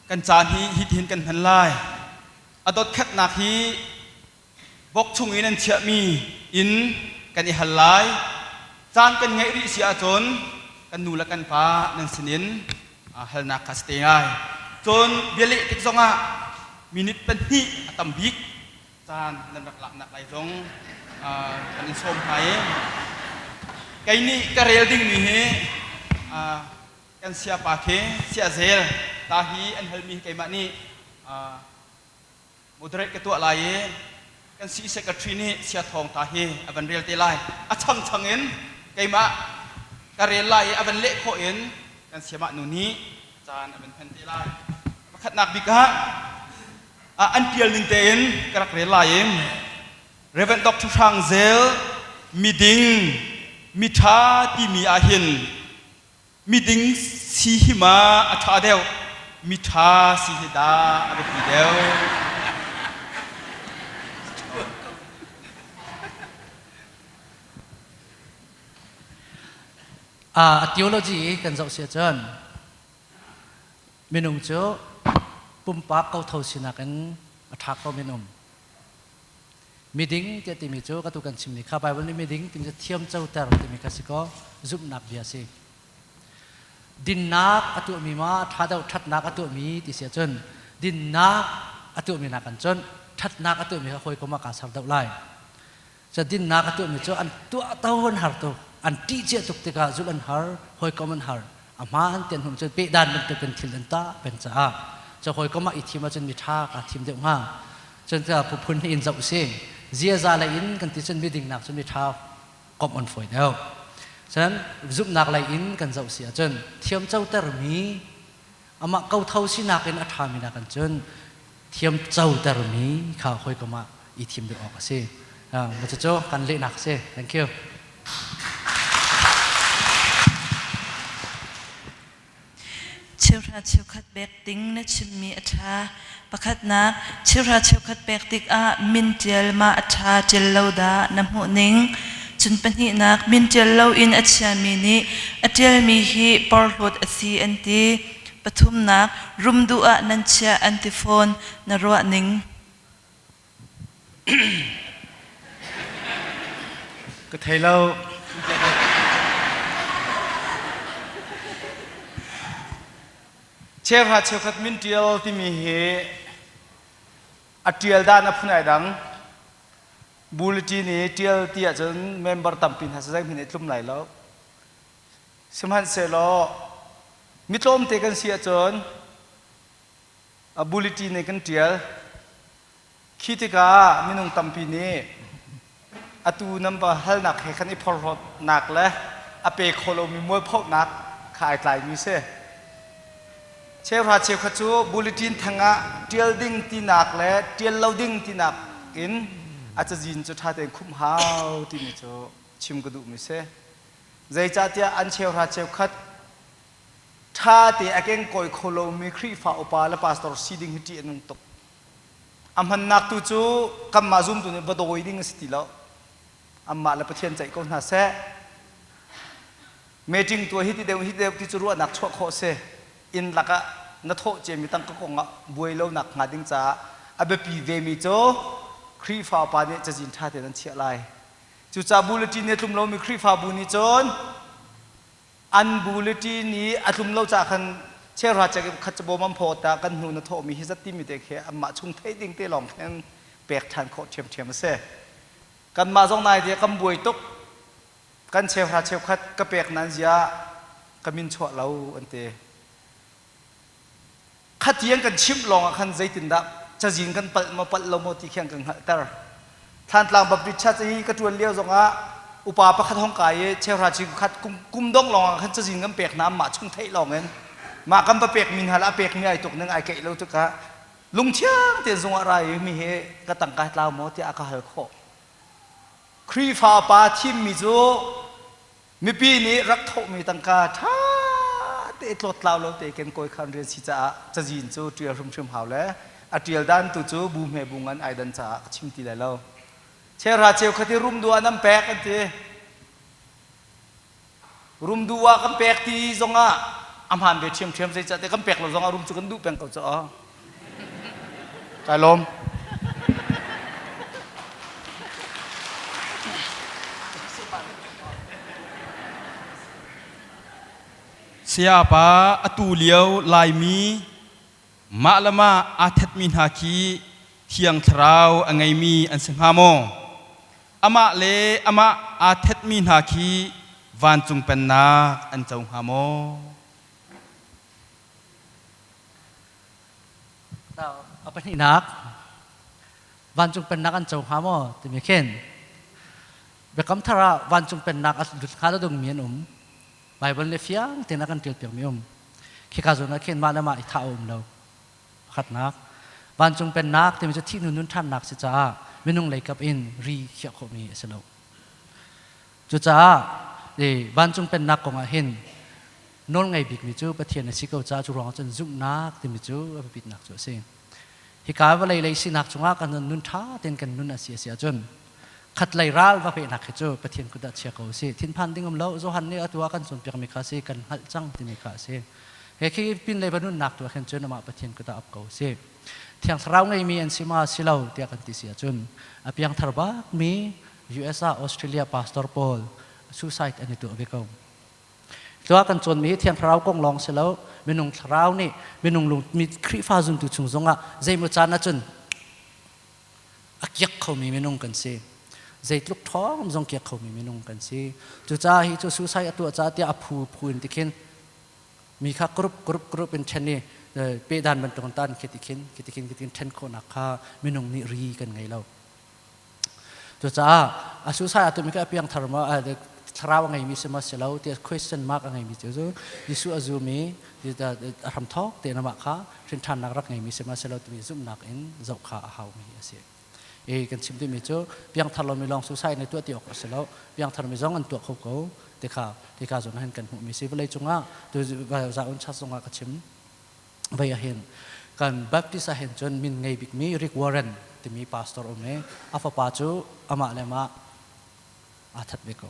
Kan caan hi hitihin kan hman lai. A dotkhatnak hi bok chung in an chiahmi in kan i hal lai. Caan kan ngeih rih si ahcun kan nu le kan pa nan sinin halnak kha si te ngai. Cun bialeh tik zongah minute pahnih a tam bik caan nan rak laknak lai zong kan in sawm hna i kei nih ka rel dingmi hi kan siapa khi siazel ta hi an halmi hi keimah nih moderate ka tuah lai i kan si secretary nih sia thawng ta hi a van rel te lai. A changchang in keimah ka rel lai i a van leh khawh in kan siamah nu nih caan a van hman te lai. Pakhatnak bik ah an tial ning tein ka rak rel lai i Reverend Dr. Hrang Zel miding miṭha timi ahhin miding si hi ma a ṭha deuh, miṭha si hi dah a biapi deuh? A theology kan zoh si ahcun minung cu pumpak kotho sinak in a ṭha ko min um. Miding tiah timi cu ka tu kan chimmi kha Bible nih miding timi cu thiam coter timi kha si kaw zumhnak bia si. Dinnak a tuahmi ma ṭha deuh ṭhatnak a tuahmi ti si ahcun dinnak a tuahmi nakin cun ṭhatnak a tuahmi kha hawikom ah kaa ser deuh lai. Cu dinnak a tuahmi cu an tuahto an har tuk, an ṭih cia tuk tikah zulh an har, hawikom an har. A hmaan ti an hmuh cun pehdan bantukin thil an tah peng caah cu hawikom ah i thim ahcun mi ṭha kaa thim deuh hnga. Cun phun in zoh si. Ziaza lei in kan ti cun miding nak cu mi ṭha komh an fawi deuh. Cun zumhnak lei in kan zoh si ahcun thiam cotermi amah kotho sinak in a ṭhami nakin cun thiam cotermi kha hawikom ah i thim deuh awk a si. Cucu kan lehnak a si. Thank you. Cheuhra cheukhat pek ding na chimmi a ṭha. Pakhatnak, cheuhra cheukhat pek tikah min ṭial ma a ṭha ṭial lo dah na hmuh ning? Cun pahnihnak, min ṭial loin a chiami nih a ṭialmi hi porhlawt a si an ti. Pathumnak, rum duh ah nan chiah an ti fawn, na ruah ning? Ka thei lo. Cheuhra cheukhat min ṭial timi hi a ṭial dan a phun ai dang. Bulletin i ṭial ti ahcun member tampi hna zeihmanh i tlum lai lo. Sihmanhsehlaw mi tlawmte kan si ahcun a bulletin nih kan ṭial. Khi tikah minung tampi nih atu nan va halnak he khan i phorhlawtnak le a pe kho lomi mualphohnak kha ai tlaimi si. Cheuhra cheukhat cu bulletin theng ah ṭial ding tinak le ṭial lo ding tinak in a cazin cu ṭha tein khumh hau timi cu chim ka duhmi si. Zeicahtiah an cheuhra cheukhat ṭha te a kengkawi kho lomi Khrihfa upa le pastor si ding hi ṭih a nung tuk. A hmannak tu cu kanmah zumtu nih va dawi ding a si ti lo. Anmah le Pathian ceih ko hna seh. Meeting tuah hi ti deuh hi deuh ti cu ruahnak chuah khawh si. Inn lakah na thawh ciami tangka kong ah buai lonak hnga ding caah a biapi vemi cu Khrihfa upa nih cazin ṭha tein an chiah lai. Cucaah bulletin nih a tlum lomi Khrihfabu nih cun an bulletin i a tlum lo caah khan cheuhra check khat cabawm an phawt ah kan hnu na thawhmi hi zat timi te khi anmah chung theih ding te lawng khin pek ṭhan khawh ṭhiamṭhiam a si. Kanmah zong nai te kan buai tuk. Kan cheuhra cheukhat ka pek nan zia ka min chuah lo an ti. Khati an kan chimh lawng ah khan zeitindah cazin kan palh maw palh lo maw ti khi an kan hngalhter. Thlantlang Baptist Church i ka ṭuan lio zongah upa pakhat hong kai i cheuhra chikhat kum, kum dongh lawng ah khan cazin kan pek hna mah chung theih lawng in mah kan va pek mi hna le a pek mi ai tuk ning ai keih lo tikah lungthiang tein zungah ra i mi hi ka tangka tlau maw tiah a ka hal khawh. Khrihfa pa thimmi cu Mipi nih rak thawhmi tangka ṭha te tlawttlau lo te ken kawi khan rian si caah cazin cu ṭial hrimhrim hau le a ṭial dan tu cu bu hme bu ngan ai dan caah ka chim ti lai lo. Cheuhra cheukhat i rum duh ah nan pek an ti. Rum duh ah kan pek ti zongah a A hmaan ve ṭhiamṭhiam zeicahtiah kan pek lo zong ah rum cu kan duh peng ko cu aw. Kai lawm. Sayapa atu lio Laimi mah le mah aa thetmi hna khi Thiang Thlarau a ngeimi an si hnga maw? Amah le amah aa thetmi hna khi vancung pennak an co hnga maw? A pahnihnak vancung pennak an co hnga maw timi khin Biakam Thar ah vancung pennak a lut hnga lo dingmi an um. Baibal nih fiang tein a kan ṭialpiakmi um. Khika zawn ah khin mah le mah i thah a um lo. Pakhatnak, vancung pennak timi cu thih hnu nun ṭhannak si caah minung leikap in ri khiah khawhmi a si lo. Cucaah vancung pennak kong ah hin nawl ngei bikmi cu Pathian a si ko caah cu ruangah cun zumhnak timi cu a biapitnak cu a si. Hika vawlei lei sinak cungah kan nun ṭha tein kan nun a si a si ahcun khatlei ral va pehnak hi cu Pathian kut ah chia ko a si. Thinphan ding um lo. Johan nih atu ah kan cawnpiakmi kha a si, kan hngalh cang timi kha a si. He khi pinlei va nunnak tu ah khin cun amah Pathian kut ah ap ko a si. Thiang Thlarau ngeimi an si ma si lo tiah kan ti si ahcun a piangthar bakmi US ah Australia pastor pawl suicide an i tuah ve ko. Tuah kan cawnmi hi Thiang Thlarau kong lawng si lo, minung thlarau nih minung lung mi Khrihfa zumtu chung zongah zeimaw caan ahcun a kiak khomi minung kan si. Zeitluk ṭhawng zong kiak khomi minung kan si. Cucaah hi cu suicide a tuah caah tiah a phu phu in tikhin mi kha group group group in ṭhen i pehdan bantuk in tan khi tikhin khi tikhin khi tikhin ṭhen khawhnak kha minung nih ri kan ngei lo. Cucaah a suicide a tuahmi kha a piangthar maw thlarau a ngeimi si maw si lo tiah question mark a ngeimi cu Jesuh a zum i a hramthawk tein amah kha hrinṭhannak rak ngeimi si maw si lo timi zumhnak in zoh kha a haumi a si. I kan chim duhmi cu piangthar lomi lawng suicide nih tuah ti awk a si lo. Piangthar mi zong an tuah kho ko ti kha ti kha zawn hin kan hmuhmi si. Vawlei cungah tu zaun chas zongah ka chim. Vei ahhin kan Baptist ahhin cun min ngei bikmi Rick Warren timi pastor um i a fapa cu amah le amah aa that ve ko.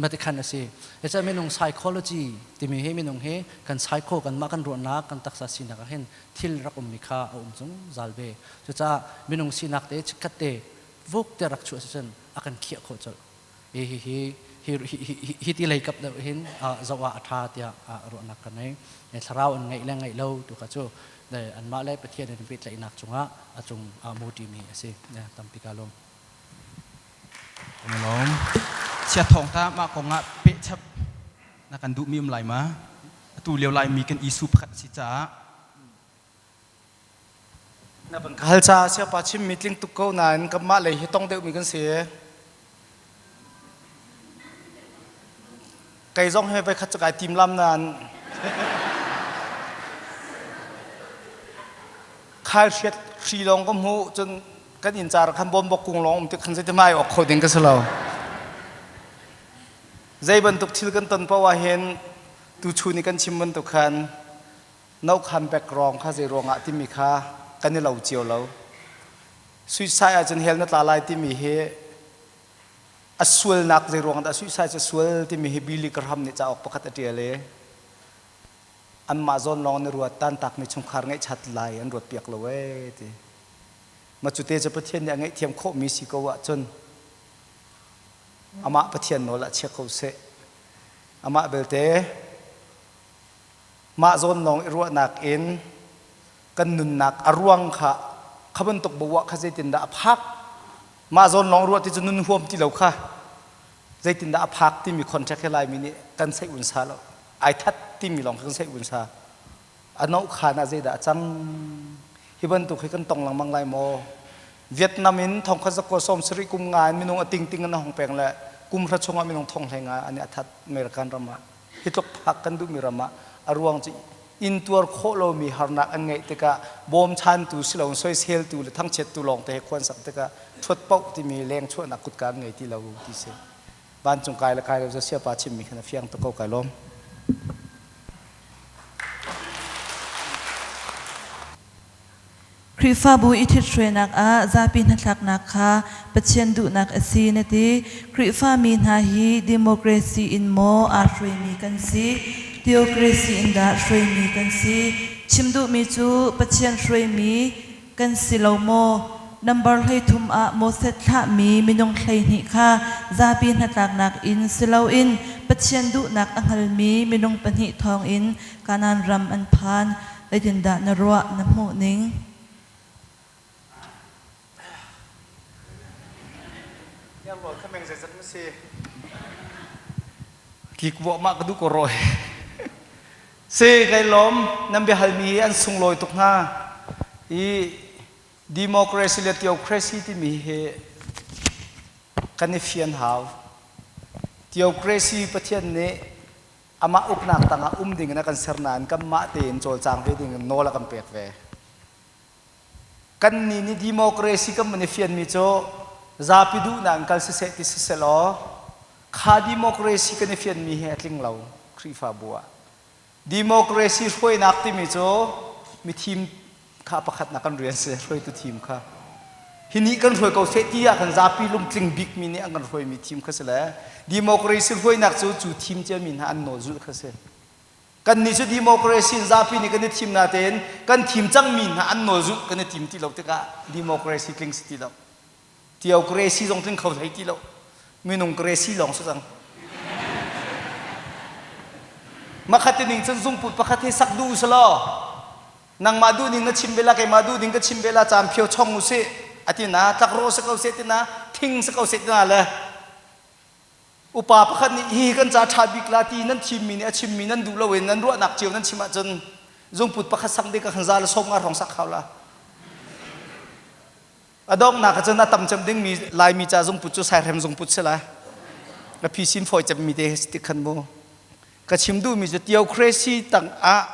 Matikhan a si. Hi minung psychology timi hi minung hi kan psycho kanmah kan ruahnak kan taksa sinak ah hin thil rak ummi kha a um zungzal ve. Cucaah minung sinak te chikkhat te vuk te rak chuah si cun a kan khiah khawh colh. Hi hi hi ti lei kap deuh hin zoh ah a ṭha tiah ruahnak ka nei. Thlarau an ngeih le ngeih lo tu kha cu anmah le Pathian in pehtlaihnak cungah a cung muṭimi a si. Tampi kaa lawm. Kan lawm. Chia thawng ta mah kong ah pehchap na kan duhmi um lai ma? Atu lio Laimi kan issue pakhat a si caah. Na van ka hal caah siapa chimmi tling tuk ko nain kanmah lei hi tong deuhmi kan si. Kei zong he voikhat cu kai tim lam nain khai hriat hri lawng ka hmuh cun kan inn car khan bawmbok kung lawng um tik khan zeitim ai awk kho ding ka si lo. Zei bantuk thil kan ton paoh ah hin tuchun i kan chim bantuk khan nokhan background kha zei ruangah timi kha kan i lo cio lo. Suicide ahcun hell na tla lai timi hi a sualnak zei ruang dah suicide cu sual timi hi Billy Graham nih cauk pakhat a ṭial i anmah zawn lawng an i ruat tantakmi chungkhar ngeihchat lai an ruat piak lo ee ti. Ma cu te cu Pathian nih a ngaihthiam khawhmi si ko ahcun amah Pathian nawl ah chia ko seh. Amah belte Mah zawn lawng i ruahnak in kan nunnak a ruang kha kha bantuk bawa kha zeitindah a phak mah zawn lawng ruah ti cu nun huam ti lo kha zeitindah a phak timi contract hi Laimi nih kan seih un sa lo ai that timi lawng kha kan seih un sa a no khan ah zeidah a cang hi bantuk hi kan tong lengmang lai maw Vietnam in thongkhat zakua sawm sarih kum nga in minung a ting ting an hong peng le kum hra chungah minung thong hlei nga an i a that American ram ah Hi tluk phak kan duhmi ram ah a ruang cu intuar khawh lomi harnak an ngeih tikah bawmchantu siloin soiseltu le thangchiattu lawngte he khuan sak tikah ṭhuat paoh timi leng chuahnak kutka an ngei ti lo ti si. Vancung kai le kai lo Joshua pa chimmi khan a fiang tuk ko kai lawm. Khrihfabu i ṭhithruainak ah zapi hnatlaknak kha Pathian duhnak a si na ti. Khrihfami hna hi democracy in maw aa hruaimi kan si, theocracy in dah hruaimi kan si? Chim duhmi cu Pathian hruaimi kan si lo maw? Nambar 13 ah Moses thlahmi minung 12 kha zapi hnatlaknak in si loin Pathian duhnak a hngalmi minung pahnih thawngin Kanaan ram an phan. Zeitindah na ruah, na hmuh ning? Tlik vuahmah ka duh ko rawi. Si kai lawm nan biahalmi hi an sunglawi tuk hna. I democracy le theocracy timi hi kan i fian hau. Theocracy Pathian nih amah uknak tangah um ding in a kan ser nain kanmah tein cawlcang ve ding in nawl a kan pek ve. Kannih nih democracy kan van i fianmi cu zapi duhnak in kal siseh ti siseh law kha democracy kan i fianmi hi a tling lo Khrihfabu ah. Democracy hruainak timi cu mithim kha pakhatnak kan rian si hruaitu thim kha. Hi nih kan hruai ko seh ti ah khan zapi lungtling bikmi nih an kan hruaimi thim kha si le democracy hruainak cu cu thim ciami hna an nawl zulh kha si. Kannih cu democracy in zapi nih kan i thim natein kan thim cangmi hna an nawl zulh kan i tim ti lo tikah democracy tling si ti lo. Theocracy zong tling kho hlei ti lo. Minung cracy lawng si cang. Makhat ning cun zungput pakhat hi sak duh usalaw nangmah duh ning na chim ve la keimah duh ning ka chim ve la caan phio chong usih atina tlakrawh si ko seh tina thing si ko seh tina le Upa pakhat nih hi kan ca ṭha bik la ti nan thimmi nih a chimmi nan duh loin nan ruahnak cio nan chim ahcun zungput pakhat sak ding ka kan za le 50 hrawng sak hau la. A donghnak ah cun a tam cem dingmi Laimi ca zungput cu saihrem zungput si lai. A phisin fawi cemmi te si tik khan mu. Ka chim duhmi cu theocracy tang ah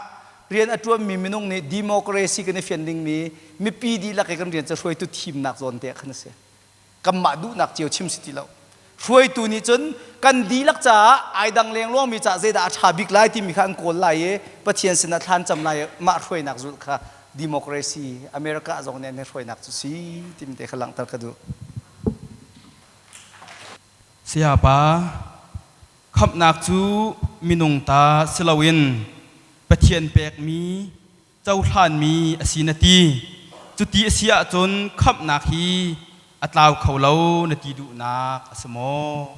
rian a ṭuanmi minung nih democracy kan i fian dingmi mipi dihlak i kan rian cu hruaitu thimnak zawn te ah khan a si. Kanmah duhnak cio chim si ti lo. Hruaitu nih cun kan dihlak caah ai dang lengluangmi caah zeidah a ṭha bik lai timi kha an kawl lai i Pathian sinah thla an cam lai i mah hruainak zulh kha democracy America zong nih an hruainak cu si timi te kha langhter ka duh. Sayapa, khamhnak cu minung ta si loin Pathian pekmi cohlanmi a si na ti. Cuti a si ahcun khamhnak hi a tlau kho lo na ti duhnak a si maw?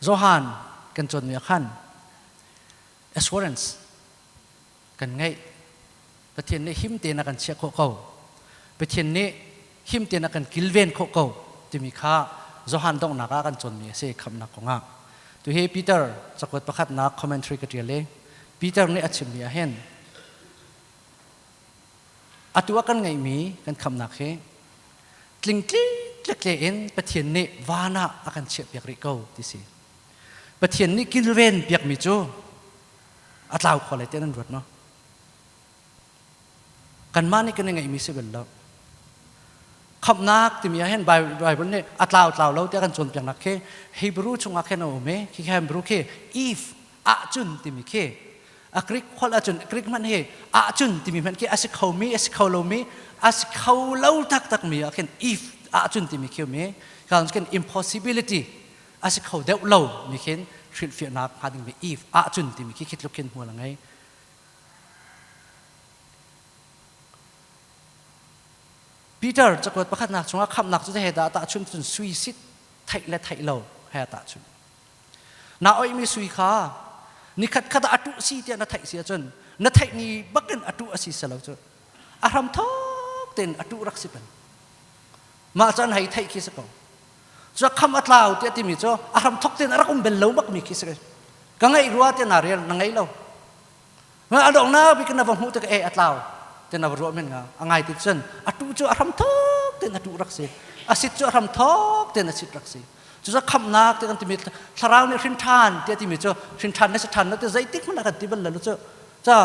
Johan kan cawnmi ah khan assurance kan ngeih. Pathian nih him tein a kan chiah khawh ko. Pathian nih him tein a kan kilven khawh ko timi kha Johan donghnak ah kan cawnmi a si khamhnak kongah. Tuhi Peter cakuat pakhatnak commentary ka ṭial i Peter nih a chimmi ah hin atu ah kan ngeihmi kan khamhnak hi tlingtli tlekle in Pathian nih van ah a kan chiahpiak rih ko ti si. Pathian nih kilven piakmi cu a tlau kho lai tiah nan ruat maw? Kanmah nih kan i ngeihmi si bal lo. Khamhnak timi ah hin Bible nih a tlau tlau lo tiah kan cawnpiaknak khi Hebrew chungah khin a um i khi Hebrew khi if ahcun timi khi a Greek holh ahcun Greek hmanh hi ahcun timi hmanh khi a si khomi a si kho lomi a si kho lo taktakmi ah khin if ahcun timi khi um i khan impossibility a si kho deuh lo mi khin hrilhfiahnak hnga dingmi if ahcun timi khi khi tluk khin hmual a ngei. Peter cakuat pakhatnak chungah khamhnak cu he dah tahchun cun sui sit theih le theih lo he tahchun. Na oihmi sui kha nikhat khat ah a tuh si tiah na theih si ahcun na theih ni bakin a tuh a si selo cu a hram thok tein a tuh rak si peng. Mah cu an hei theih khi si ko. Cu kham a tlau tiah timi cu a hram thok tein a rak um bel lo bak mi khi si. Ka ngeih rua tiah naa rel na ngei lo. A donghnak bik na va hmuh tik e a tlau ti na va ruah men nga a ngai ti cun a tu cu a hram thok tein a tu rak si. A sit cu a hram thok tein a sit rak si. Cucu khamhnak ti kan timi thlarau nih hrin ṭhan tiah timi cu hrin ṭhan na si ṭhan lo ti zeitik hmanh ah kan ti bal lo cu ca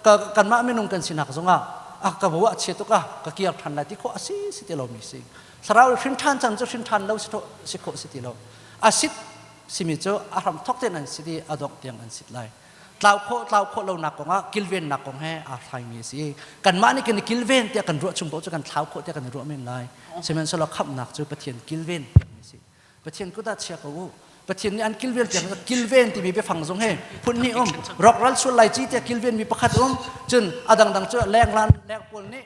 ka kanmah minung kan sinak zongah a ka bo a chia tuk ah ka kiar ṭhan lai ti khawh a si si ti lomi si thlarau hrin ṭhan cang cu hrin ṭhan lo si khawh si ti lo a sit. simi cu a hram thok tein an sit i a dongh tiang an sit lai. Tlau khawh tlau khawh lonak kong ah kilvennak kong he aa thlaimi a si. Kanmah nih kan i kilven tiah kan ruah chung paoh cu kan thlau khawh tiah kan i ruah men lai. Sihmanhsehlaw khamhnak cu Pathian kilven piakmi a si. Pathian kut ah chia ko u. Pathian nih an kilven piak kilven timi biafang zong he phun hnih um. Rawkral sual lai ci tiah kilven mi pakhat um. Cun a dangdang cu lenglan leng pawl nih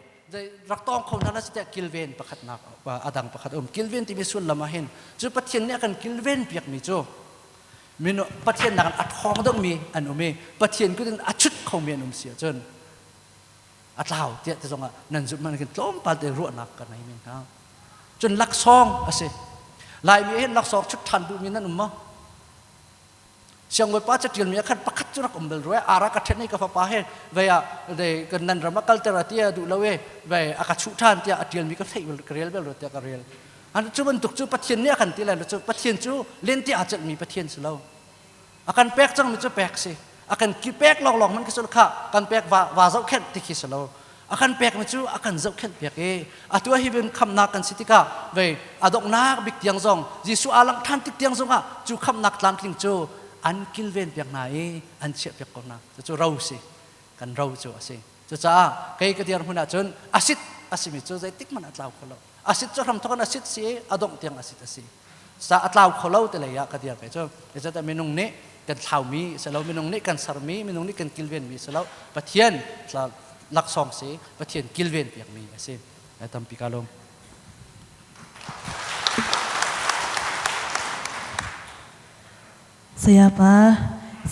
rak tawng kho hna la tiah kilven pakhatnak a dang pakhat um. Kilven timi sullam ah hin cu Pathian nih a kan kilven piakmi cu minu Pathian nakin a ṭhawng deuhmi an um i Pathian kut in a chut khomi an um si ahcun a tlau tiah ti zongah nan zumh man khin tlawmpal te ruahnak ka nei men hna. Cun laksawng a si. Laimi hin laksawng chut ṭhan duhmi nan um maw? Siangbawipa caṭialmi ah khan pakhat cu rak um bal rua ara ka ṭhen i ka fapa he vei ah dei kan nan ram a kalter a tia duh lo e vei a ka chuh ṭhan tiah a ṭialmi ka theih ka rel bel rua tiah ka rel. An cu bantuk cu Pathian nih a kan ti lai lo cu Pathian cu lente aa celhmi Pathian si lo. A kan pek cangmi cu pek si. A kan ki pek lawnglawng hmanh khi cu kha kan pek va va zohkhenh ti khi si lo. A kan pekmi cu a kan zohkhenh piak i atu hi bin khamnak kan si tikah vei a donghnak bik tiang zong Jesuh aa langh ṭhan tik tiang zongah cu khamnak tlamtling cu an kilven piak hna i an chiah piak ko hna. Cucu ro si. Kan ro cu a si. Cucaah kei ka dirhmun ahcun a sit a simi cu zeitik hmanh a tlau kho lo. A sit cu hramthawk in a sit si i a dongh tiang a sit a si. Sa a tlau kho lo te lei ah ka dir ve cu. Zeicahtiah minung nih kan thlaumi si lo, minung nih kan sermi, minung nih kan kilvenmi si lo. Pathian laksawng si, Pathian kilven piakmi a si. Tampi ka lawm. Sayapa,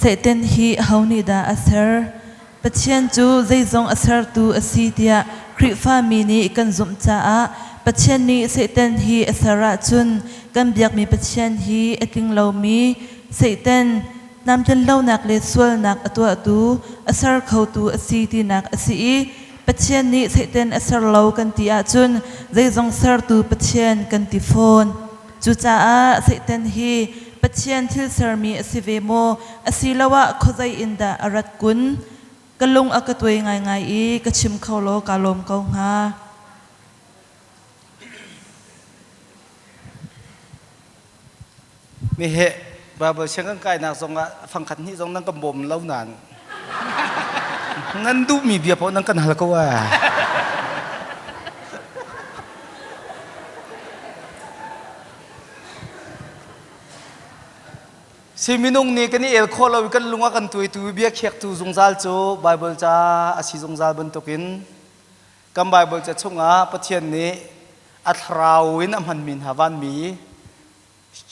Satan hi aho nih dah a ser? Pathian cu zeizong a sertu a si tiah Khrihfami nih kan zumh caah Pathian nih Satan hi a ser ahcun kan biakmi Pathian hi a tling lomi Satan tlamtlinlonak le sualnak a tuahtu, a ser khotu a si tinak a si i Pathian nih Satan a ser lo kan ti ahcun zeizong sertu Pathian kan ti fawn. Cucaah Satan hi Pathian thil sermi a si ve maw asiloah khuazei in dah a rat kun? Ka lung a ka tuai ngaingai i ka chim kho law kaa lawm ko hnga. Meheh Baibal siang kan kainak zongah fangkhat hnih zong nan kan bawm lo nain nan duhmi bia paoh nan kan hal ko ah. Si minung nih kan i el khawh lo i kan lung a kan tuaitu bia khiaktu zungzal cu Baibal ca a si zungzal bantukin kan Baibal ca chungah Pathian nih a thlarau in a hmanmi hna vanmi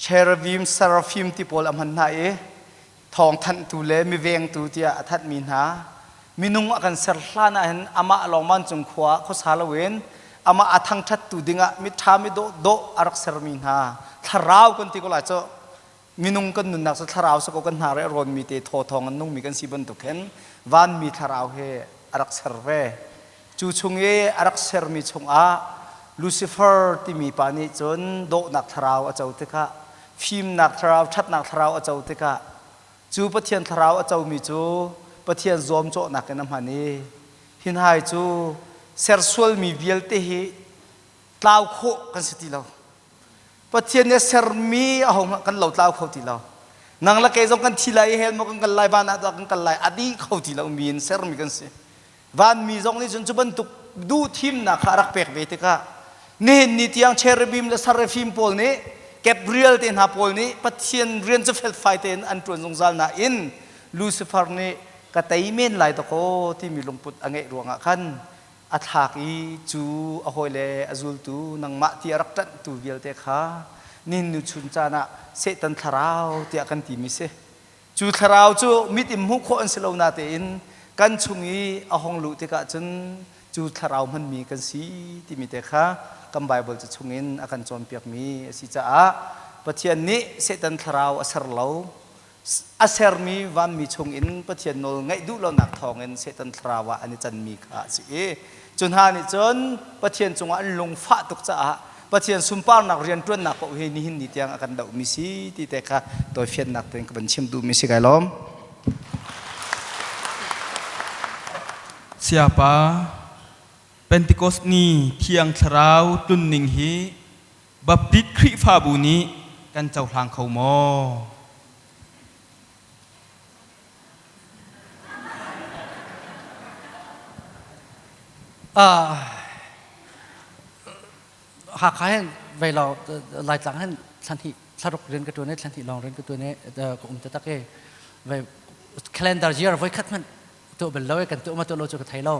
cherubim seraphim ti pawl a hman hna i thawngthanhtu le mivengtu tiah a thanhmi hna minung a kan ser hlan ah hin amah lawng vancung khua ah khuasa loin amah a thangṭhattu dingah miṭha midawh dawh a rak sermi hna thlarau kan ti ko lai cu minung kan nunnak cu thlarau sako kan hna re a rawnmi te thaw thawng an nungmi kan si bantuk hin vanmi thlarau he a rak ser ve cu chung i a rak sermi chungah Lucifer timi pa nih cun dawhnak thlarau a co tikah fimnak thlarau ṭhatnak thlarau a co tikah cu Pathian thlarau a comi cu Pathian zuamcawhnak in a hman i hinhai cu sersualmi vialte hi tlau khawh kan si ti lo. Pathian nih a sermi ahohmanh kan lo tlau kho ti lo. Nang le kei zong kan thi lai i hell maw kan kal lai van ah dah kan kal lai a dih kho ti lo mi in sermi kan si. Vanmi zong nih cun cu bantuk duhthimnak kha a rak pek ve tikah nihin ni tiang cherubim le seraphim pawl nih Gabriel te hna pawl nih Pathian rian cu felfai tein an ṭuan zungzal nain Lucifer nih ka tei men lai dakaw timi lungput a ngeih ruangah khan a thlak i cu a hawile a zultu nangmah ti a rak ṭanhtu vialte kha nihin nu chun caan ah Satan thlarau tiah kan timi si. Cu thlarau cu mit in hmuh khawh an si lo natein kan chung i a hong luh tikah cun cu thlarau hmanmi kan si timi te kha kan Baibal ca chungin a kan cawnpiakmi a si caah Pathian nih Satan thlarau a ser lo. A sermi vanmi chungin Pathian nawl ngaih duh lonak thawngin Satan thlarau ah an i canmi kha a si i Cu hna nih cun Pathian cungah an lungfah tuk caah Pathian sunparnak rianṭuannak paoh hi nihin ni tiang a kan dohmi si ti te kha tawifiannak tein ka van chim duhmi si kai lawm. Sayapa, Pentecost ni Thiang Thlarau tlunning hi Baptist Khrihfabu nih kan cohlang kho maw? Hakha hin vei lo Laitlang hin thlanhnih thlaruk rian ka ṭuan i thlanhnih lawng rian ka ṭuan i ka um taktak i vei calendar year voikhat hmanh tuah bal lo i kan tuah ma tuah lo cu ka thei lo.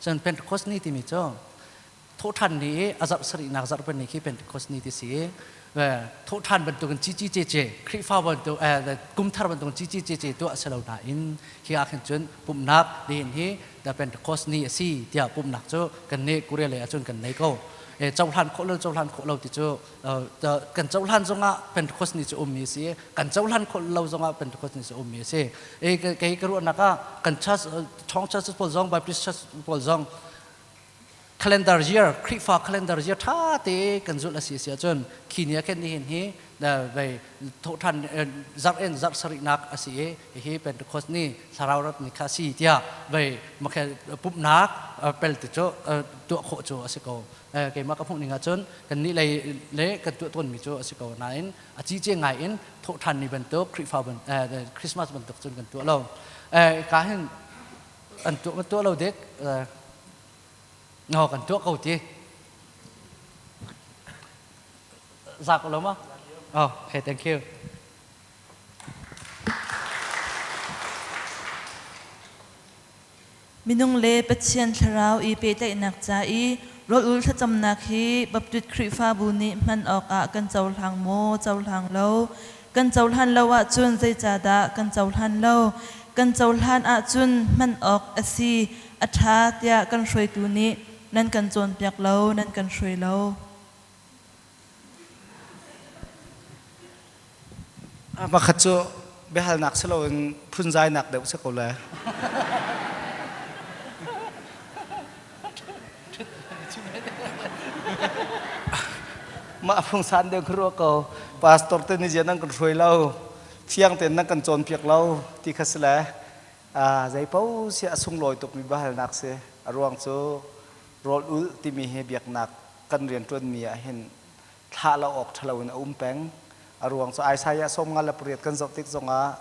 Cun Pentecost ni timi cu thawhṭhan ni i a zarh sarihnak zarhpi ni khi Pentecost ni ti si i thawhṭhan bantukin cici cece Khrihfa bantuk kum thar bantukin cici cece tuah a si lo nain hi ah khin cun pumhnak nihin hi the Pentecost ni a si tiah pumhnak cu kan nih Korea lei ahcun kan nei ko. Cohlan khawh lo cohlan khawh lo ti cu kan cohlan zongah Pentecost ni cu ummi a si kan cohlan khawh lo zongah Pentecost ni cu ummi a si. Kei ka ruahnak ah kan church Chong church pawl zong Baptist church pawl zong calendar year Khrihfa calendar year ṭha te kan zulh a si si ahcun khi ni ah khin nihin hi vei thawhṭhan zarh in zarh sarihnak a si i hihi Pentecost ni thlarau rat ni kha a si tiah vei pumhnak pel ti cu tuah khawh cu a si ko. Keimah ka hmuh ning ahcun kan nih lei le kan tuah tawnmi cu a si ko nain a cice ngai in thawhṭhan ni bantuk Khrihfa Christmas bantuk cun kan tuah lo. Ka hin an tuah tuah lo dek no kan tuah ko ti za ko lo ma oh okay thank you Minung le Pathian thlarau i pehtlaihnak ca i rawl-ul thlacamnak hi Baptist Khrihfabu nih hman awkah kan cohlang maw, cohlang lo? Kan cohlan lo ahcun zeicahdah kan cohlan lo? Kan cohlan ahcun hman awk a si, a ṭha tiah kan hruaitu nih nan kan cawnpiak lo, nan kan hruai lo. Pakhat cu biahalnak si loin phunzainak deuh si ko le. Mah phungsan deuh ka ruah ko. Pastor te nih ziah nan kan hruai lo, fiang tein nan kan cawnpiak lo ti kha si le zei paoh si a sunglawi tukmi biahalnak si. A ruang cu rawl ulh timi hi biaknak kan rianṭuanmi ah hin thlah lo awk ṭhalo in a um peng. A ruang cu Isaiah 58 kan zoh tik zongah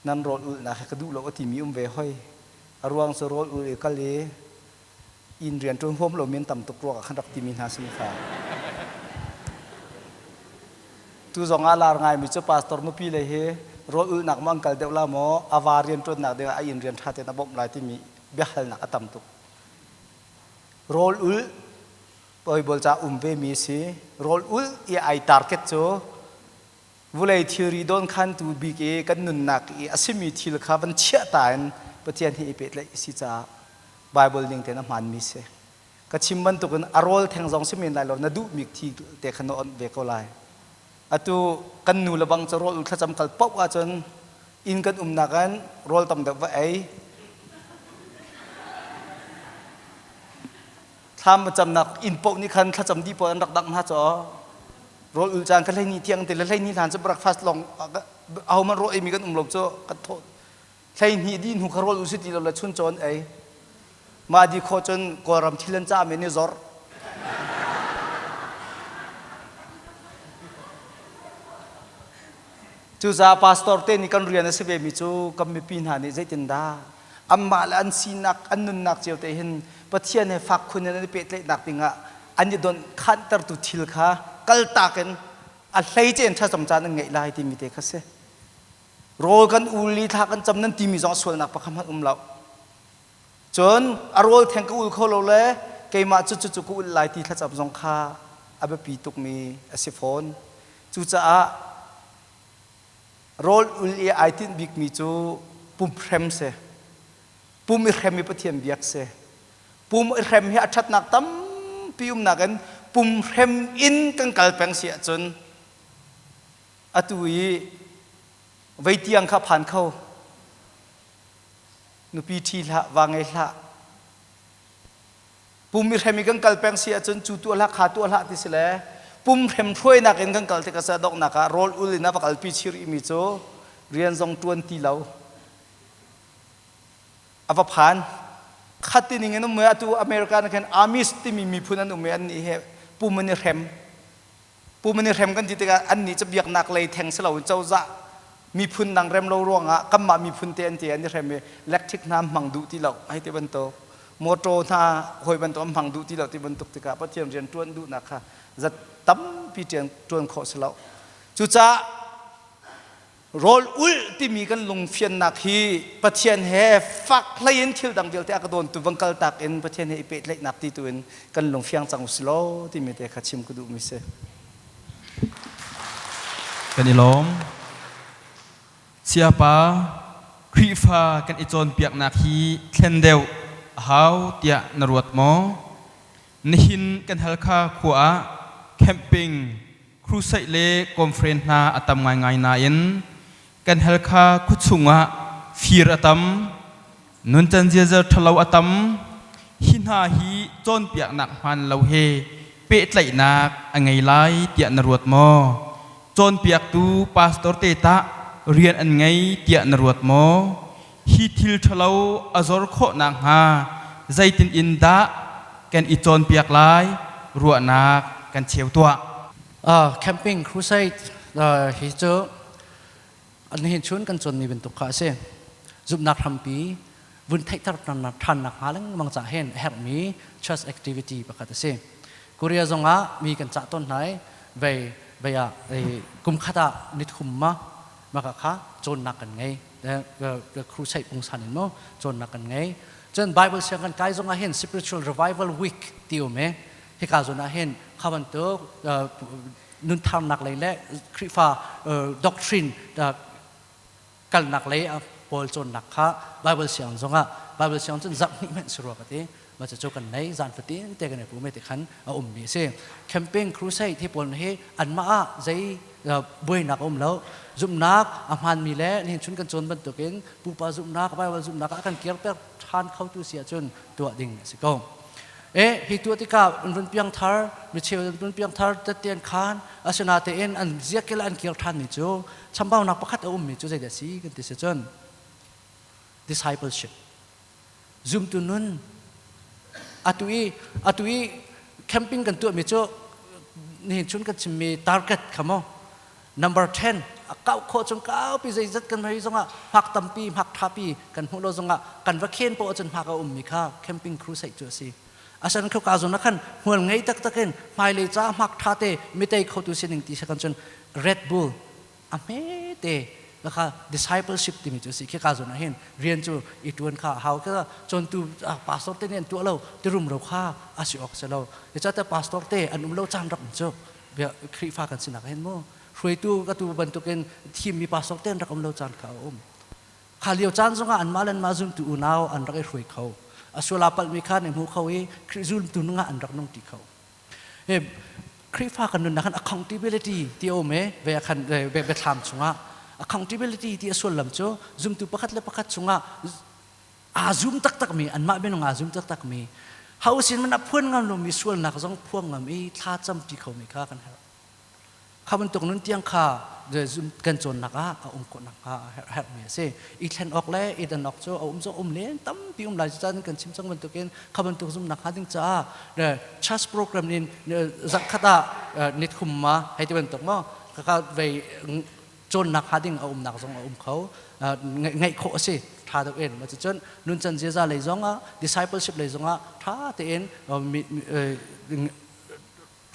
nan rawl ulhnak hi ka duh lo a timi um ve hoi. A ruang cu rawl ul i kal i inn rian ṭuan huam lomi an tam tuk ruangah khan rak timi hna sin kha. Tu zong ah lar ngaimi cu pastor nupi le hi rawl ulhnak maw an kal deuh la maw a va rian ṭuannak ding ah a inn rian ṭha tein a bawmh lai timi biahalnak a tam tuk. Rawl ulh Bible ca um ve mi si. Rawl ulh i ai target cu vulei thilri dawnkhantu bik i kan nunnak i a simi thil kha van chiah ta in Pathian he i pehtlaih a si caah Bible ning tein a hmaanmi si. Ka chim bantukin a rawl theng zong si men lai lo na duhmi thi te kha na onh ve ko lai. Atu kan nu le bang cu rawl thlacam kal paoh ahcun inn kan umnak in rawl tam deuh va ei. Thlam camnak inn paoh nih khan thlacam dih paoh an rak dangh hna caw. Rawl ul caan ka hleihnih tiang te le hleihnih hlan cu breakfast lawng ahohmanh rawl eimi kan um lo cu kan thawh hleihnih dih hnu kha rawl u si ti lo le chun cawn ei. Mah di khawh cun Kawlram thil an cah men i zor. Cucaah pastor te nih kan rian a si vemi cu kan mipi hna nih zeitindah anmah le an sinak an nunnak cio te hin Pathian he fak khun in an i pehtlaihnak dingah an i donh khantertu thil kha kaltak in a hleice in thlacam caan an ngeih lai timi te kha si. Rawl kan ul i thla kan cam nan timi zong sualnak pakhat hmanh um lo. Cun a rawl theng ka ul kho lo le keimah cu cucu ka ulh lai ti thlacam zong kha a biapi tukmi a si fawn. Cucaah rawl ul i ai tinh bikmi cu pum hrem si. Pum i hrem i Pathian biak si. Pum i hrem hi a ṭhatnak tampi umnak in pum hrem in kan kal peng si ahcun atu i vei tiang kha phan kho. Nupi ṭhi hlah, va ngei hlah. Pum i hrem i kan kal peng si ahcun cu tuah hlah, kha tuah hlah ti si le pum hrem hruainak in kan kal tik a donghnak ah rawl ul in a va kalpi chih rihmi cu rian zong ṭuan ti lo. A va phan. Khat ti ning in um atu America na khan Amish timi miphun an um i annih he pum an i hrem. Pum an i hrem kan ti tikah annih cu biaknak lei theng si loin cozah miphun dang rem lo ruangah kanmah miphun te an ti an i hrem i electric hna hmang duh ti lo hei ti bantuk. Motor hna hawi bantuk an hmang duh ti lo ti bantuk tikah Pathian rian ṭuan duhnak kha zat tampi ṭuan khawh si lo. Cucaah rawl ulh timi kan lungfiannak hi Pathian he fak hlei in thil dang vialte a ka dawntu van kal tak in Pathian he i pehtlaihnak ti tu in kan lungfiang cang u si law timi te kha chim ka duhmi si. Kan i lawm. Siapa Khrihfa kan i cawnpiaknak hi thlen deuh a hau tiah na ruat maw? Nihin kan Halkha khua ah camping, crusade le conference hna a tam ngaingai nain kan Halkha khuachung ah fir a tam, nuncan ziaza ṭhalo a tam. Hi hna hi cawnpiaknak hmaan lo he pehtlaihnak a ngei lai tiah na ruat maw? Cawnpiaktu pastor te tah rian an ngei tiah na ruat maw? Hi thil ṭhalo a zor khawh nakhnga zeitin in dah kan i cawnpiak lai ruahnak kan cheu tuah. Camping crusade hi cu nihin chun kan cawnmi bantuk kha a si. Zumhnak hrampi vun theihter ṭhannak hnga lengmang cah hin a herhmi church activity pakhat a si. Korea zongah mi kan cah tawn hna i vei vei ah kum khat ah nithum ma maka kha cawnnak kan ngei. Crusade pungsan in mu cawnnak kan ngei. Cun Bible siang kan kai zongah hin spiritual revival week ti um i hika zawn ah hin kha bantuk nuntharnak lei le Khrihfa doctrine kalnak lei pawl cawnnak kha Bible siang zongah Bible siang cun zarh hnih hmanh si rua ka ti ma cu kan nei zan fatin te kan i pu me ti khan a um mi si camping crusade hi pawl hi anmah ah zei buainak a um lo zumhnak a hmaanmi le nihin chun kan cawn bantukin pupa zumhnak Bible zumhnak ah kan kirter ṭhan khotu si ahcun tuah ding a si ko e hi tuah tikah an run piang thar micheu an run piang thar tetian khan asinatein an ziakil an kir ṭhan mi cu chambaunak pakhat a ummi cu zeidah si kan ti si cun discipleship zumtu nun atu i atu i camping kan tuahmi cu nihin chun kan chimmi target kha mo number 10 a kau khawh chung kaupi zeizat kan hei zongah hmak tampi hmak thapi kan hmuh lo zongah kan va khen poh ahcun hmak a ummi kha camping crusade cu a si asan kho ka zon khan hmual ngei taktak in hmailei ca hmak tha te mitei khotu sining ti kan cun Red Bull a hmete kha discipleship timi cu si khi ka zon ah hin rian cu i tuan kha hau ka cawntu pastor te nih an tuah lo ti rum ro kha a si awk si lo te pastor te an um lo caan rak um cu Khrihfa kan sinak hin mu hruaitu ka tu bantukin thimmi pastor te an rak um lo caan kha a um kha lio caan zongah anmah le anmah zumtu unau an rak i hruai kho a sual aa palhmi kha an i hmu kho i Khrih zultu nungah an rak nung ti kho Khrihfa kan nunnak khan accountability ti a um e ve khan biathlam chungah accountability ti a sullam cu zumtu pakhat le pakhat chungah aa zum taktakmi anmah minung aa zum taktakmi ho sin man a phuan ngam lomi sualnak zong phuang ngam i thla campi khomi kha kan herh Kha bantuk nun tiang kha kan cawnnak ah a um khawh nakhnga a herhmi a si. I thlen awk le i dan awk cu a um zong um len tampi um lai cucaah kan chim cang bantukin kha bantuk zumhnak hnga ding caah church program in zarhkhat ah nithum ma hei ti bantuk maw kaka vei cawnnak hnga ding a umnak zong a um kho ngeih khawh a si ṭha deuh in cucun nuncan ziaza lei zongah discipleship lei zongah ṭha tein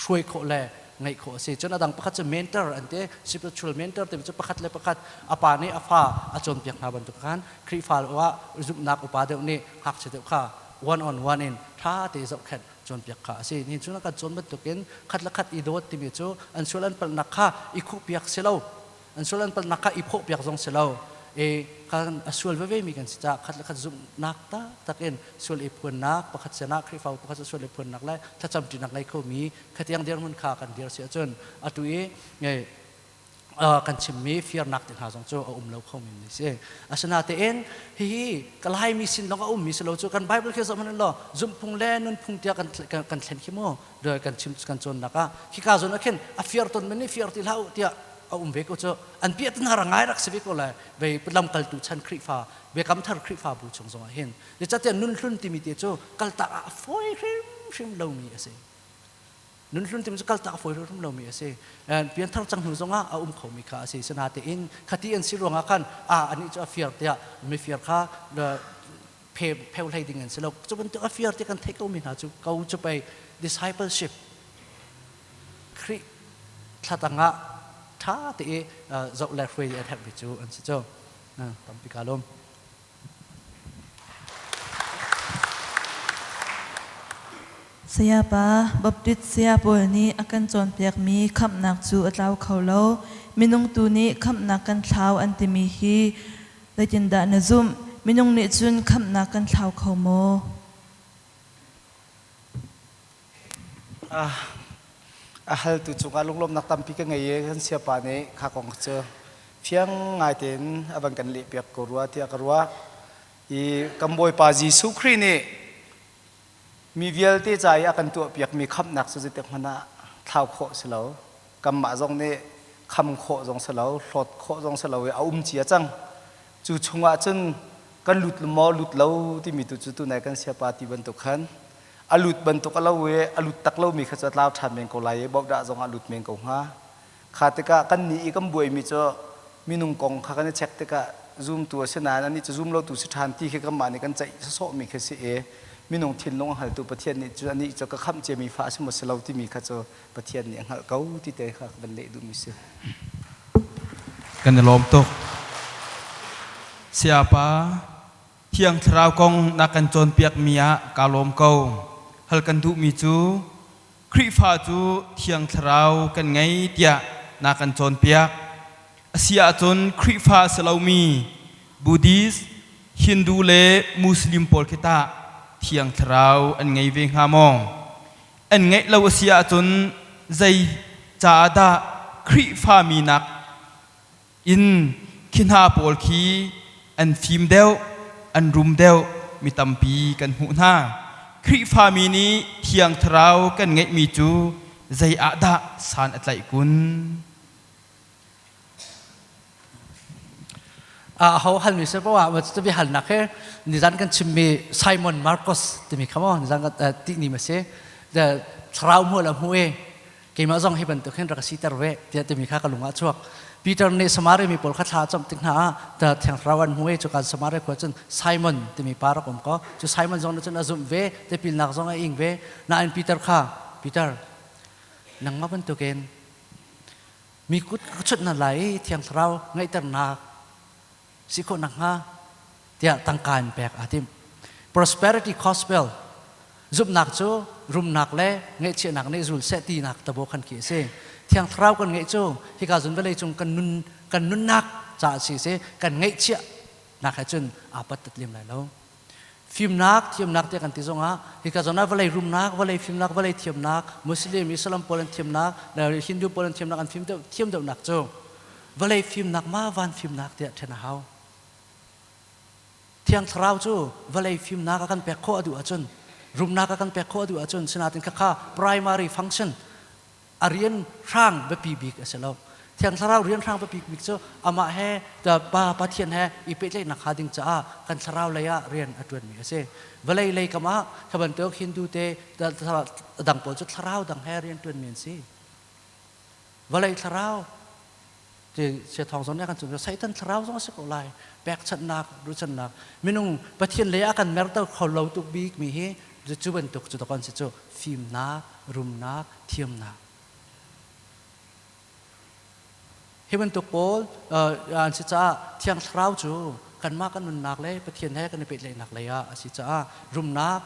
hruai khawh le ngeih khawh a si. Cun a dang pakhat cu mentor an ti. Spiritual mentor timi cu pakhat le pakhat a pa nih a fa a cawnpiak hna bantuk khan Khrihfa ah zumhnak upa deuh nih ngakchia deuh kha one on one in ṭha te zohkhenh cawnpiak kha a si. Nihin cu kan cawn bantukin khat le khat i dawt timi cu an sual an palhnak kha i khuhpiak si lo. An sual an palhnak kha i phawhpiak zong si lo. E kan a sual veve mi kan si caah khat le khat zumhnak taktak in sual i phuannak pakhat sinah Khrihfabu pakhat sual i phuannak le thlacam ṭinak ngei khomi khatiang dirhmun kha kan dir si ahcun atu i kan chimmi firnak te hna zong cu a um lo kho mi si. Asinatein hihi ka Laimi sin lawng a ummi si lo cu kan Bible khi zoh hmanh law zumhphung le nunphung tiah kan kan thlen khi mu kan chim kan cawnnak ah khika zawn ah khin a fir ton men nih fir ti hlah u tiah a um ve ko cu an piah hna ra ngai rak si ve ko lai vei lamkaltu chan Khrihfa biakam thar Khrihfabu chung zongah hin zeicahtiah nunhlun timi te cu kaltak ah a fawi hrimhrim lomi a si nunhlun timi cu kaltak a fawi hrimhrim lomi a si pianthar cang hnu zongah a um khomi kha a si sinatein khati an si ruangah khan a anih cu a fir tiah mifir kha phe pheu hlei ding an si lo. Cu bantuk a fiar ti kan theih ko mi hna cu ko cu pei discipleship Khrih thlatang ah ṭha te i zoh le hruai an herhmi cu an si cu. Tampi ka lawm. Sayapa, Baptist saya pawl nih a kan cawnpiakmi khamhnak cu a tlau kho lo. Minung tu nih khamhnak kan thlau an timi hi zeitindah na zumh? Minung nih cun khamhnak kan thlau kho maw? A haltu cungah lunglawmhnak tampi ka ngei i kan siapa nih kha kong cu fiang ngai tein a van kan lehpiak ko rua tiah ka ruah. I kan Bawipa Jesuh Khrih nih mi vialte ca i a kan tuahpiakmi khamhnak cu zeitik hmanh ah thlau khawh si lo. Kanmah zong nih kham khawh zong si lo, hlawt khawh zong si lo i a um cia cang. Cu chungah cun kan lut maw lut lo timi tu cu tunai kan siapa ti bantuk khan a lut bantuk a lo i a lut tak lomi kha cu a tlau ṭhan men ko lai i bohdah zong a lut men ko hnga. Kha tikah kan nih i kan buaimi cu minung kong kha kan i check tikah zumtu a si nain anih cu zum lotu si ṭhan ti khi kanmah nih kan ceih sawsawhmi khi si i minung thinlung a hngaltu Pathian nih cu anih cu ka khamh ciami fa a si maw si lo timi kha cu Pathian nih a hngalh ko ti te kha ka van leh duhmi si. Kan i lawm tuk. Sayapa, Thiang Thlarau kong na kan cawnpiakmi ah kaa lawm ko. Hal kan duhmi cu Khrihfa cu Thiang Thlarau kan ngei tiah na kan cawnpiak. A si ahcun Khrihfa a si lomi Buddhist, Hindu le Muslim pawl khi tah Thiang Thlarau an ngei ve hnga maw? An ngeih lo a si ahcun zei caah dah Khrihfa minak in khi hna pawl khi an fim deuh, an rum deuh mi tampi kan hmuh hna. Khrihfami nih Thiang Thlarau kan ngeihmi cu zei ah dah san a tlaih kun? A ho halmi se poah ma cu bi halnak he nizan kan chimmi Simon Marcos timi kha mo nizan kan ti ni ma si thlarau hmu la hmu e keimah zong hi bantuk hin rak siter ve tiah timi kha ka lung ah chuak Peter nih Samaria mi pawl kha thla cam tik hna ah ta thiang thlarau an hmu i cuka Samaria khua cun Simon timi pa rak um ko cu Simon zong nih cun a zumh ve tipilnak zong a ing ve nain Peter kha Peter nangmah bantukin mi kut ka chut hna lai i thiang thlarau ngaihternak si khawh nakhnga tiah tangka in pek aa tim. Prosperity Gospel zumhnak cu rumnak le ngaihchiahnak nih zul seh tinak tabo khan khi a si. Thiang Thlarau kan ngeih cu hika zun vawlei cung kan nun kan nunnak caah si si kan ngaihchiah nak he cun aa pat tat lem lai lo. Fimnak, thiamnak tiah kan ti zongah hika zawn ah vawlei rumnak, vawlei fimnak, vawlei thiamnak, Muslim, Islam pawl an thiamnak, Hindu pawl an thiamnak an fim deuh thiam deuhnak cu vawlei fimnak ma van fimnak tiah ṭhen a hau. Thiang Thlarau cu vawlei fimnak a kan pek khawh a duh ahcun, rumnak a kan pek khawh a duh ahcun, sinain khakha primary function a rian hrang biapi bik a si lo. Thiang Thlarau rian hrang biapi bik cu amah he Pa Pathian he i pehtlaihnak hnga ding caah kan thlarau lei ah rian a ṭuanmi a si. Vawlei lei kam ah kha bantuk Hindu te dang pawl cu thlarau dang he rian ṭuanmi an si. Vawlei thlarau ti sia thawng zong nih a kan chimh Satan thlarau zong a si ko lai pekchanhnak ruchannak minung Pathian lei ah kan merter kho lo tuk bik mi hi cu bantuk cu kan si cu fimnak rumnak thiamnak hi bantuk pawl an si caah Thiang Thlarau cu kanmah kan nunnak le Pathian he kan i pehtlaihnak lei ah a si caah rumnak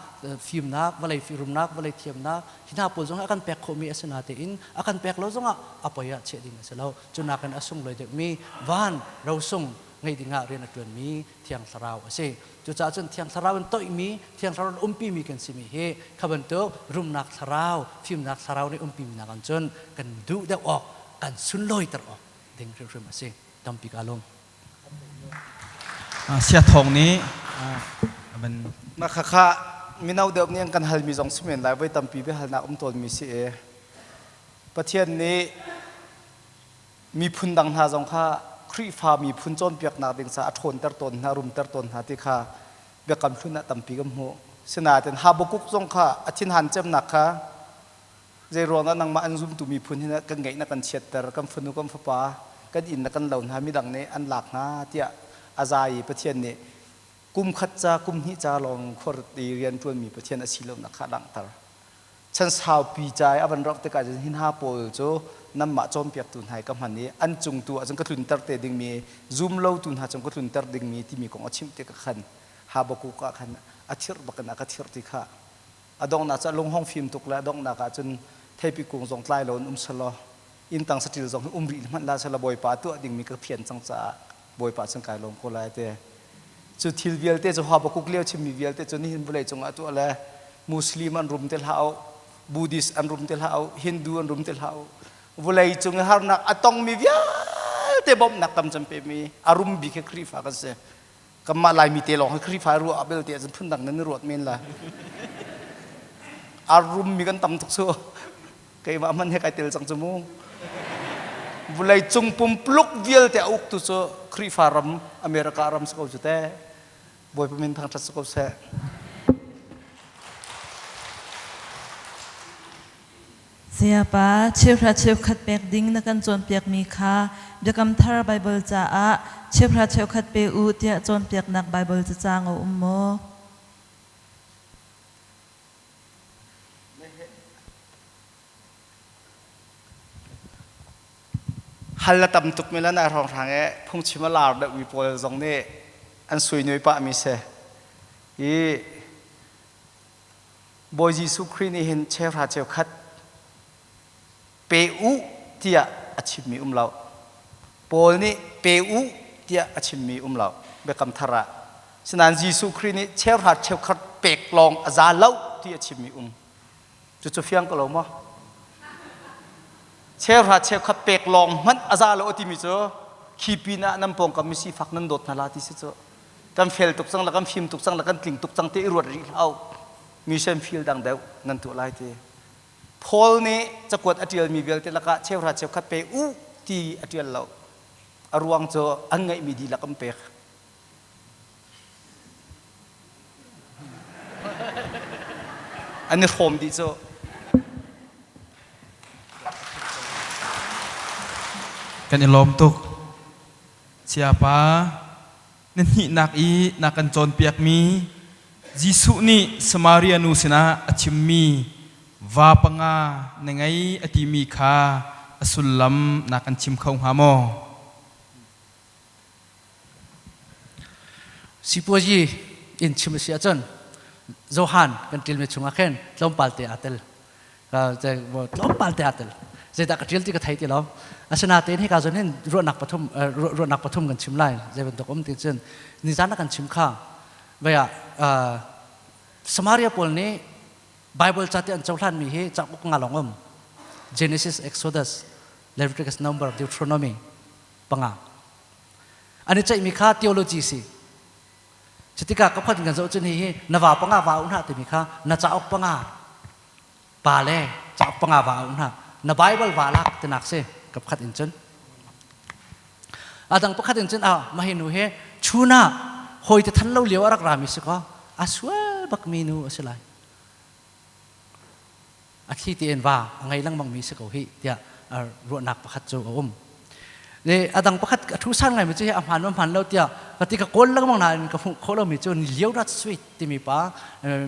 fimnak vawlei rumnak vawlei thiamnak hi hna pawl zong a kan pek khawhmi a si natein a kan pek lo zongah a poi ah chiah ding a si lo cu nakin a sunglawi deuhmi van rosung ngei dingah rian a ṭuanmi Thiang Thlarau a si cucaah cun Thiang Thlarau in toihmi Thiang Thlarau in umpimi kan simi hi kha bantuk rumnak thlarau fimnak thlarau nih umpimi nakin cun kan duh deuh awk kan sunlawiter awk ding hrimhrim a si tampi ka lawm Sia Thawng nih a van Mah khakha mino deuh nih an kan halmi zong si men lai voi tampi biahalnak um tawnmi si i Pathian nih miphun dang hna zong kha Khrihfa miphun cawnpiaknak ding caah a ṭhawnter tawn hna rumter tawn hna ti kha biakam hlun ah tampi kan hmuh. Sinain Habakkuk zong kha a thinhan cemnak kha Zei ruangah nangmah an zumtu miphun hi kan ngeih na kan chiatter, kan fanu kan fapa, kan inn na kan lo hna, midang nih an lak hna tiah a za i Pathian nih Kum khat ca, kum hnih ca lawng khuaruat i rianṭuanmi Pathian a si lonak kha a langhter. Chan saupi ca i a van rauh tikah cun hi hna pawl cu nanmah cawnpiaktu hna hi ka hman i an cung tu ahcun ka tlunter te dingmi, zum lotu hna cung ka tlunter dingmi timi kong a chimh tikah khan Habakkuk ah khan a thirh bakin a ka thirh ti kha a donghnak cu a lung hong fim tuk le a donghnak ah cun theipi kung zong tlai lo in um selaw inntang saṭil zong hi um rih hmanh la selaw Bawipa a tuah dingmi ka fian cang caah Bawipa cun kai lawm ko lai te. Cu thil vialte cu Habakkuk lio chimmi vialte cu nihin vawlei cungah tuah le Muslim an rum te hlah u, Buddhist an rum te hlah u, Hindu an rum te hlah u. Vawlei cung i harnak a tongmi vialte bawmhnak tam cem pemi a rum bik hi Khrihfa kan si. Kanmah Laimi te lawng hi Khrihfa ruah ah belte ahcun phundang nan i ruat men lai. A rummi kan tam tuk cu. Keimah hmanh he kai tel cang cu mu. Vulei cung pumpuluk vialte a uktu cu Khrihfa ram America ram si ko cu te. Bawipa min thangṭhat si ko seh. Sayapa, cheuhra cheukhat pek ding na kan cawnpiakmi kha Biakam Thar Baibal caah cheuhra cheukhat pe u tiah cawnpiaknak Baibal cacang a um maw? Hal a tam tuk mi le nai hrawnghrang i phungchim a lar deuhmi pawl zong nih an suinui pahmi si. I Bawi Jesuh Khrih nih hin cheuhra cheukhat pe u tiah a chimmi um lo. Paul nih pe u tiah a chimmi um lo Biakam Thar ah. Sinain Jesuh Khrih nih cheuhra cheukhat pek lawng a za lo ti a chimmi um. Cucu fiang ko lo maw? Cheuhra cheukhat pek lawng hmanh a za lo a timi cu khi pin ah nan pawngkam mi sifak nan dawt hna la ti si cu. Kan fel tuk cang le kan fim tuk cang le kan tling tuk cang ti i ruat rih hlah u. Mission field dang deuh nan tuah lai ti. Paul nih cakuat a ṭialmi vialte lakah cheuhra cheukhat pe u ti a ṭial lo. A ruang cu an ngeihmi dihlak an pek. An i hrawm dih cu. Kan i lawm tuk. Sayapa, na hnihnak i na kan cawnpiakmi Jesuh nih Samaria nu sinah a chimmi va panga na ngei a timi kha a sullam na kan chim kho hnga maw? Sipuazi in chim a si ahcun Johan kan ṭilmi chungah khin tlawmpal te aa tel. Tlawmpal te aa tel. Zeidah ka ṭial ti ka thei ti lo. Asinain hika zawn hin ruahnak pathum ruahnak pathum kan chim lai. Zei bantuk um ti cun nizan ah kan chim kha. Vei ah Samaria pawl nih Bible ca ti an cohlanmi hi cauk nga lawng um. Genesis, Exodus, Leviticus, Number, Deuteronomy panga. An i ceihmi kha theology si. Cutikah ka khuat kan zoh cun hihi na va panga va u hna timi kha na cauk panga pa le cauk panga va u hna na Bible va lak tinak si ka pakhat in cun adang pakhat in cun ah mahi nu he chuna hoi te than lo lio a rak rami si ko a sual bak mi nu a si lai a thli tein va a ngei lengmang mi si ko hi tiah ruahnak pakhat cu a um le a dang pakhat a thu san ngai mi cu hi a hmaan ma hmaan lo tiah ka ti ka kawl lengmang nain ka hmuh khawh lomi cu Leonard Sweet timi pa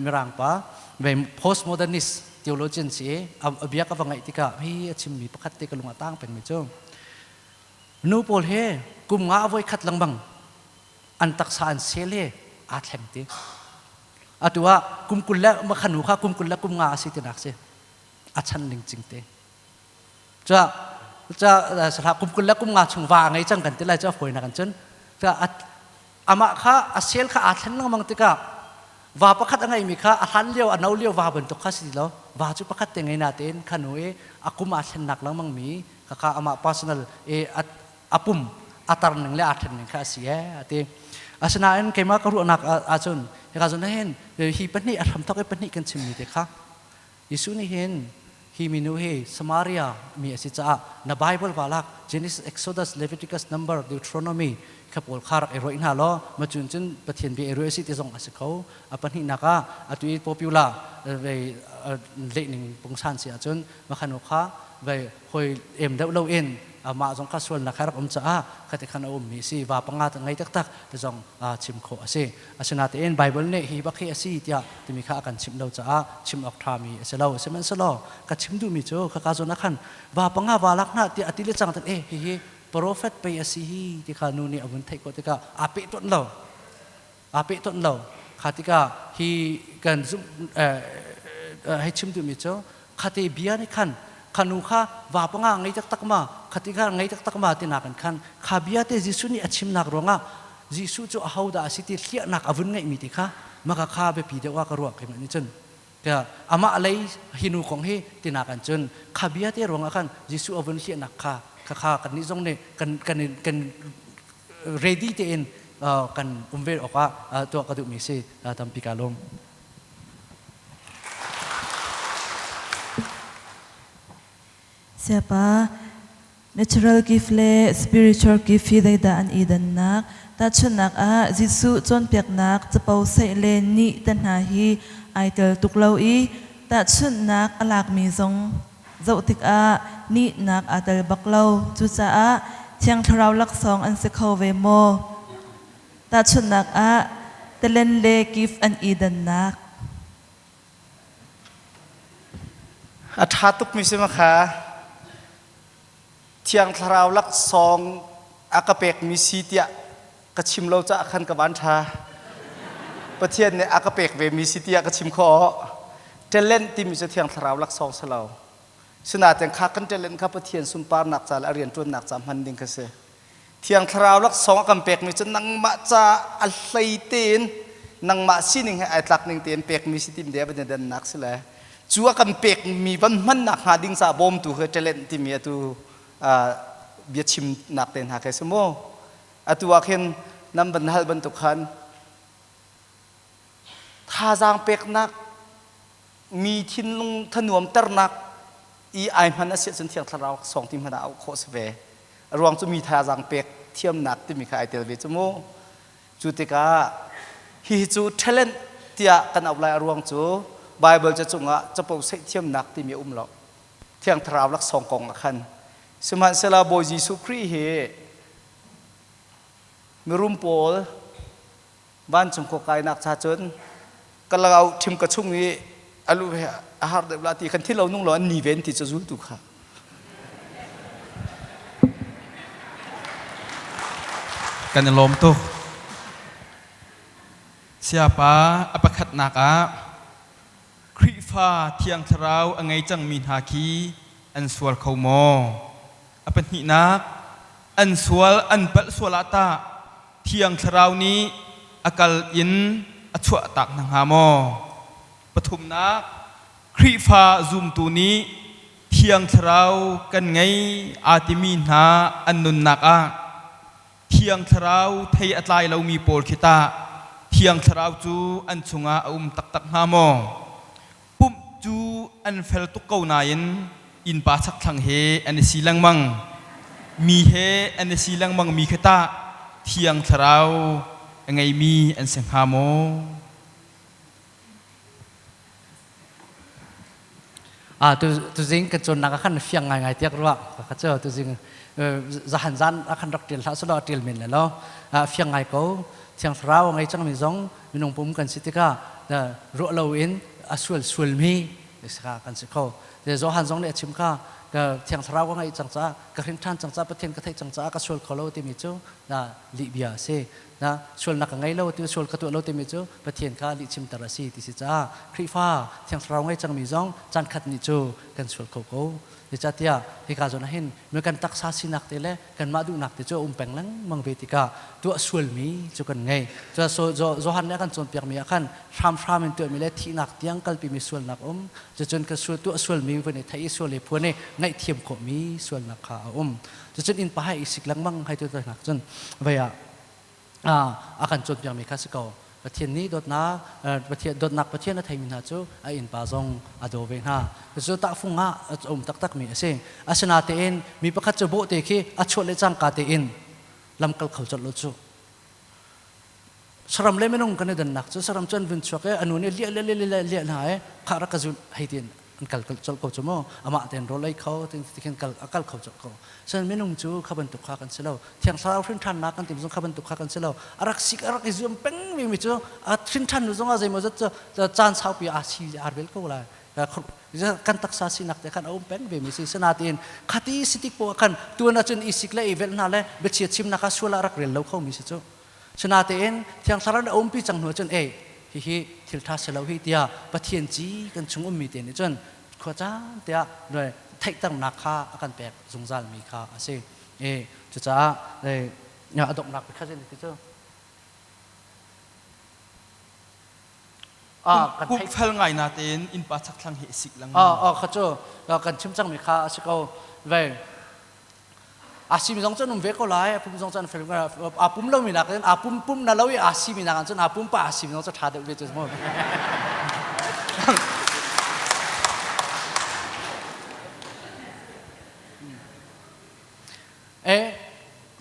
mirang pa ve postmodernist theologian si a bia ka va ngaih tikah hi a chimmi pakhat te ka lung a tang pengmi cu nu pawl he kum nga a voi khat lengmang an taksa an sel he aa thleng ti Atu ah kum 20 le makhanu kha kum 20 le kum nga a si tinak si. A chan ning cing te. Ca ca sahla kum 20 le kum nga chung va ngei cang kan ti lai cu a fawinak an cun. Ca amah kha a sel kha aa thlen lengmang tikah va pakhat a ngeimi kha a hlan lio a no lio va bantuk kha si lo va cu pakhat te ngei na tein khanu i a kum aa thlennak lengmang mi kha kha amah personal i a pum a tar ning le aa then ning kha a si ee a ti asinain keimah ka ruahnak ahcun hika zawn hin hi pahnih a hramthok i pahnih kan chimmi te kha Jesuh nih hin hi minu hi Samaria mi a si caah na Bible va lak Genesis Exodus Leviticus Number Deuteronomy kha pawl kha rak i roih hna law macun cun Pathian bia i roih a si ti zong a si kho a pahnihnak ah atu i popular lehning pungsan si ahcun makhanu kha vai hoi em deuh lo in. Amah zong kha sualnak kha rak um caah khati khan a ummi si. Va panga ngei taktak ti zong chim khawh a si. Asinain Baibal nih hi bak hi a si tiah timi kha a kan chimh lo caah chim awk ṭhami a si lo. Sihmanhsehlaw ka chim duhmi cu khaka zawn ah khan va panga va lak hna tiah a ti le cang tan eh hihi profet pei a si hi ti kha nu nih a vun theih khawh tikah aa peh tuan lo. Aa peh tuan lo. Kha tikah hi kan zumh hei chim duhmi cu khate bia nih khan khanu kha va panga ngei taktak ma khati kha ngei taktak ma ti nakin khan kha bia te Jesuh nih a chimnak ruangah Jesuh cu ahodah a si ti hliahnak a vun ngeihmi ti kha maka kha biapi deuh ah ka ruah keimah nih cun tiah amah lei hi nu kong hi tinak an cun kha bia te ruangah khan Jesuh a vun hliahnak kha kha kha kannih zong nih kan kan kan ready tein kan um ve awkah tuah ka duhmi si tampi ka lawm. Siapa, natural gift le spiritual gift hi zeidah an i dannak? Tahchunhnak ah, Jesuh cawnpiaknak capo saih le nih te hna hi ai tel tuk lo i tahchunhnak a lakmi zong zoh tikah nihnak aa tel bak lo. Cucaah Thiang Thlarau laksawng an si kho ve maw? Tahchunhnak ah, talent le gift an i dannak. A ṭha tukmi si ma kha Thiang Thlarau laksawng a ka pekmi si tiah ka chim lo caah khan ka van ṭha. Pathian nih a ka pek vemi si tiah ka chim khawh. Talent timi cu Thiang Thlarau laksawng si lo. Sinain kha kan talent kha Pathian sunparnak ca le a rianṭuannak ca hman ding kha si. Thiang Thlarau laksawng a kan pekmi cu nangmah ca a hlei tein nangmah sining he ai tlak ning tein pekmi si tim de van dannak si le cu a kan pekmi van hmannak hnga ding ca bawmtu he talent timi atu biachimnak te hna khi si mu atu ah khin nan van hal bantuk khan thazaang peknak mi thinlung thanuamternak i ai hman a si ahcun Thiang Thlarau sawng ti hmanh ah auh khawh si ve. A ruang cu mi thazaang pek thiamnak timi kha ai tel ve cu mu. Cu tikah hihi cu talent tiah kan auh lai a ruang cu Bible ca cungah capo seih thiamnak timi a um lo. Thiang Thlarau laksawng kong ah khan. Sihmanhsehlaw Bawi Jesuh Khrih hi mirum pawl vancung khua kainak cha cun ka lau ṭhim ka chung i a lu he a har deuh la ti khan thi lo nung lo an ni ven ti cu zultu kha. Kan i lawm tuk. Siapa a pakhatnak ah Khrihfa Thiang Thlarau a ngei cangmi hna khi an sual kho maw? A pahnihnak, an sual an palh sual ah tah Thiang Thlarau nih a kal in a chuahtak hna hnga maw? Pathumnak, Khrihfa zumtu nih Thiang Thlarau kan ngei aa timi hna an nunnak ah Thiang Thlarau thei a tlai lomi pawl khi tah Thiang Thlarau cu an chungah a um taktak hnga maw? Pumh cu an fel tuk ko nain innpa chakthlang he an i si lengmang. Mi he an i si lengmang mi khi tah Thiang Thlarau a ngeimi an si hnga maw? Ah tu tuzing kan cawnnak ah khan fiang ngaingai tiak ruah ka cu tuzing zahan zan ah khan rak ṭial hlah selaw a ṭial men le lo fiang ngai ko. Thiang Thlarau a ngei cangmi zong minung pum kan si tikah ruah loin a sual sualmi kan si kho. Johan zong nih a chim kha ka Thiang Thlarau ka ngeih cang caah ka hrin ṭhan cang caah Pathian ka theih cang caah ka sual kho lo timi cu lih bia a si. Na sualnak ka ngei lo ti sual ka tuah lo timi cu Pathian kha lihchimter a si ti si caah Khrihfa Thiang Thlarau ngei cangmi zong caan khat nih cu kan sual kho ko. Zeicahtiah hika zawn ah hin mi kan taksa sinak te le kanmah duhnak te cu a um peng lengmang ve tikah tuah sualmi cu kan ngei. Johan nih a kan cawnpiakmi ah khan hramhram in tuahmi le thihnak tiang kalpimi sualnak um. Cucun kan sual tuah sualmi vun i theih i sual le phuan i ngaihthiam khawhmi sualnak kha a um. Cucun innpa hai i sik lengmang hai tu hnak cun vei ah a kan cawnpiakmi kha si ko. Pathian nih dawtnak Pathian dawtnak Pathian a theimi hna cu a innpa zong a daw ve hna. Cucu tahfung ah a um taktakmi a si. Asinatein mi pakhat cu bawhte khi a chuah le cangka tein lamkal kho colh lo cu. Saram le minung kan i dannak cu saram cu an vun chuak i a nu nih liah liah liah liah liah hna i khah rak ka zulh hei tiin. an kal colh ko cu mu. Amah tein rawl ei kho ti khin kal a kal kho colh ko. Sen minung cu kha bantuk kha kan si lo. Thiang Thlarau hrinṭhannak kan tim zong kha bantuk kha kan si lo. A rak sik a rak i zuam peng mi cu a hrinṭhan nu zong ah zeimaw zat cu caan saupi aa si aa rel ko lai. Kan taksa sinak te khan a um peng ve mi si. Sinain khati si tik poah khan tuan ahcun i sik le i velh hna le biachia chimnak ah sual ah rak rel lo kho mi si cu. Sinain Thiang Thlarau nih a umpi cang hnu ahcun ei hihi thil ṭha si lo hi tiah Pathian ci kan chung ummi te nih cun khua caan tiah theihternak kha a kan pek zungzal mi kha a si. E cucaah a donghnak bik kha zei ti cu kan theih fel ngai na tein innpa chakthlang hi sik lengmang. Ah kha cu kan chim cangmi kha a si ko. Ve a simi zong cu an um ve ko lai a pum zong cu an fel a pum lomi nak in a pum pum na lo i a simi nak cun a pum pa a simi zong cu ṭha deuh ve cu mu. E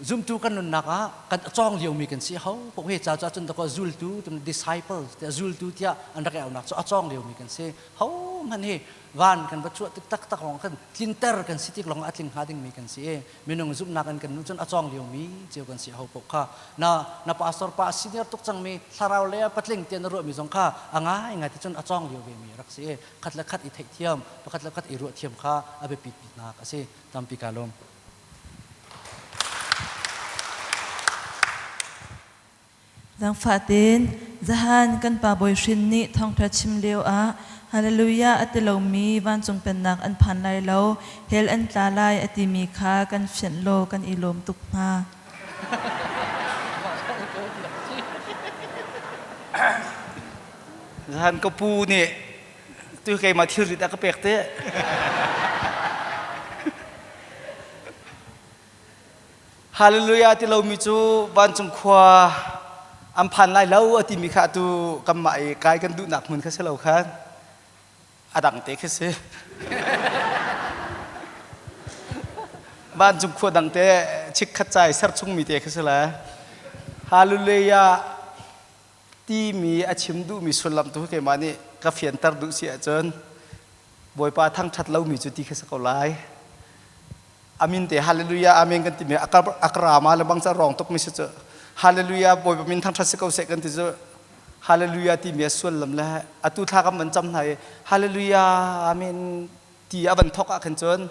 zumtu kan nunnak ah kan cawng liomi kan si ho pok hi ca cu cun dakaw zultu disciple tiah zultu tiah an rak aunak cu a cawng liomi kan si ho hmanh hi van kan va chuah tik taktak lawng kan tlinter kan si tik lawng a tling hnga dingmi kan si i minung zumhnak in kan nun cun a cawng liomi cio kan si ho paoh kha na na pastor pa senior tuk cangmi thlarau le patling tiah na ruahmi zong kha a ngai ngai ti cun a cawng lio vemi rak si i khat le khat i theihthiam pakhat le khat i ruah thiam kha a biapit biknak a si tampi ka lawm. Zaangfah tein zahan kan Pa Bawi Hrin nih thawngṭha chim lio ah Hallelujah a ti lomi vancung pennak an phan lai lo, hell an tla lai a timi kha kan fianh law kan i lawm tuk hnga. Zahan ka pu nih tu keimah thilrit a ka pek te. Hallelujah ti lomi cu vancung khua an phan lai lo a timi kha atu kanmah i kai kan duhnak hmun kha si lo khan a dang te khi si. Vancung khua dang te chikkhat cai ser chungmi te khi si le Hallelujah timi a chim duhmi sullam tu keimah nih ka fianter duh si ahcun Bawipa thangṭhat lomi cu ti kha si ko lai. Amin te hallelujah amen kan timi akrama le bang ca rong tuk mi si cu hallelujah Bawipa min thangṭhat si ko seh kan ti cu hallelujah timi a sullam le atu thla kan van cam hna i hallelujah amen ti a van thok ah khan cun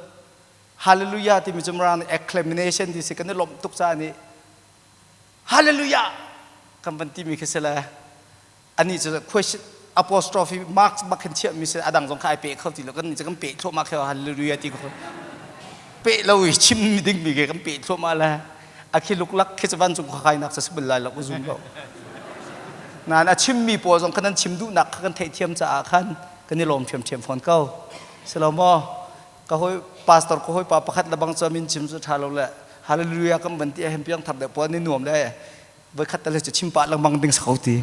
hallelujah timi cu mirang nih acclamation ti si kan i lawmh tuk caah nih Hallelujah kan van timi khi si le anih cu question apostrophe marks bak khin chiahmi si adang zong kha ai pe kho ti lo kan nih cu kan pe thluahmah khe hallelujah ti ko pe lo i chim mi ding mi ke kan pe thluahmah le a khi luklak khi cu vancung khua kai nak cu si bal lai lo ka zum lo nain a chimmi pawl zong khan an chim duhnak kha kan theihthiam caah khan kan i lawm ṭhiamṭhiam fawn ko si lo maw Ka hawi pastor ka hawipa pakhat le bang cu min chim cu ṭha lo le hallelujah kan van ti ahhin piang thar deuh puan ni nuam le voikhat tal cu chim pah lengmang ding ko ti.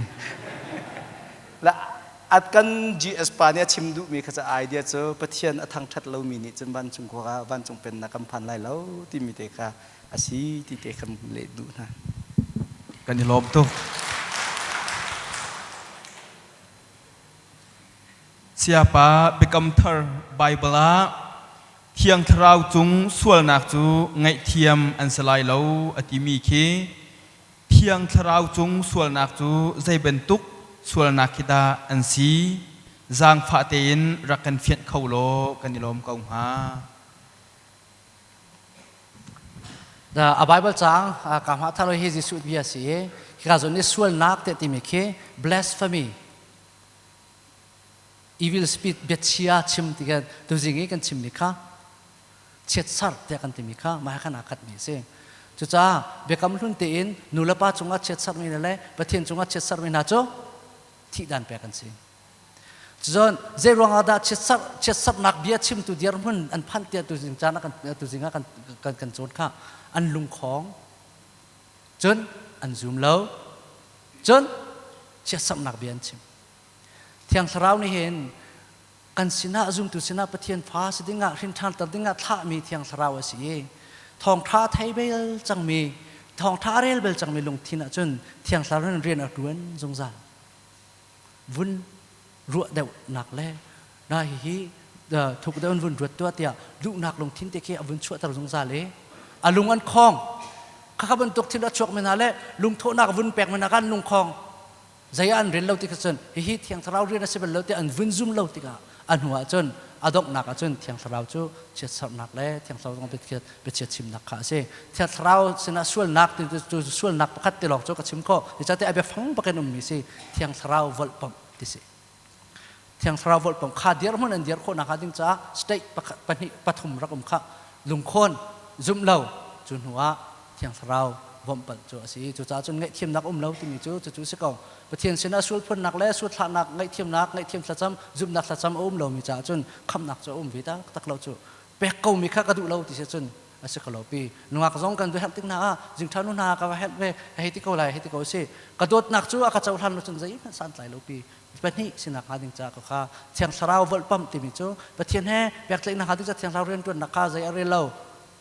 La at kan GS pa nih a chim duhmi kha cu idea cu Pathian a thangṭhat lomi nih cun vancung khua vancung pennak kan phan lai lo timi te kha a si ti te kha leh duh hna. Kan i lawm tuk. Sayapa Biakam Thar Baibal ah Thiang Thlarau cung sualnak cu ngaihthiam an si lai lo a timi khi Thiang Thlarau cung sualnak cu zei bantuk sualnak khi dah an si? Zaangfah tein rak kan fianh kho law kan i lawm ko hnga. A Bible caang ka hma thar hi Jesuh bia si i hika zawn nih sualnak tiah timi khi blasphemy evil speech biachia chim ti kan tuzing i kan chimmi kha chiatsar tiah kan timi kha mah khan aa khatmi a si. Cucaah biakam hlun tein nu le pa cungah chiatsarmi le Pathian cungah chiatsarmi hna cu thihdan pek an si. Cun zei ruangah dah chiatsar chiatsarnak bia chimtu dirhmun an phanh tiah tuzing caan ah kan tuzing ah kan kan kan cawn kha an lungkhong cun an zum lo cun chiatsarnak bia an chim. Thiang Thlarau nih hin kan sinah zumtu sinah Pathian fa si dingah hrinṭhanter dingah thlahmi Thiang Thlarau a si i thawngṭha thei bel cangmi thawngṭha rel bel cangmi lungthin ahcun Thiang Thlarau in rian a ṭuan zungzal. Vun ruah deuhnak le na hihi Thuk deuh in vun ruat tuah tiah duhnak lungthin te khi a vun chuahter zungzal i a lung an khong. Khakha bantuk thil a chuak mi hna le lungthawhnak vun pek mi hna kha an lungkhong. Zei ah an rel lo tikah cun hihi Thiang Thlarau rian a si bal lo tiah an vun zum lo tikah a hnu ah cun a donghnak ah cun Thiang Thlarau cu chiatserhnak le Thiang Thlarau zong biachiat chimnak kha a si. Thiang Thlarau sinah sualnak ti cu sualnak pakhat te lawng cu ka chim khawh. Zeicahtiah a biafang bakin ummi si Thiang Thlarau volhpamh ti si. Thiang Thlarau volhpamh kha dirhmun an dir khawh nakhnga ding caah state pakhat pahnih pathum rak um kha lungkhawn zumh lo cu hnu ah Thiang Thlarau bawmhpalh cu a si. Cucaah cun ngaihthiamnak um lo timi cu cucu si ko. Pathian sinah sualphuannak le sualthlahnak ngaihthiamnak, ngaihthiam thlacam, zumhnak thlacam a um lomi caah cun khamhnak cu a um ve taktak lo cu. Pek komi kha ka duh lo ti si cun a si kho lo pi. Nungak zong kan va helh tik hna ah zingṭha nu hna ka va helh ve hei ti ko lai hei ti ko si. Ka dawtnak cu a ka cohlan lo cun zeihmanh santlai lo pi. Pahnih sinak hnga ding caah ka kha Thiang Thlarau volhpamh timi cu Pathian he pektlaihnak hnga ding caah Thiang Thlarau rianṭuannak kha zei a rel lo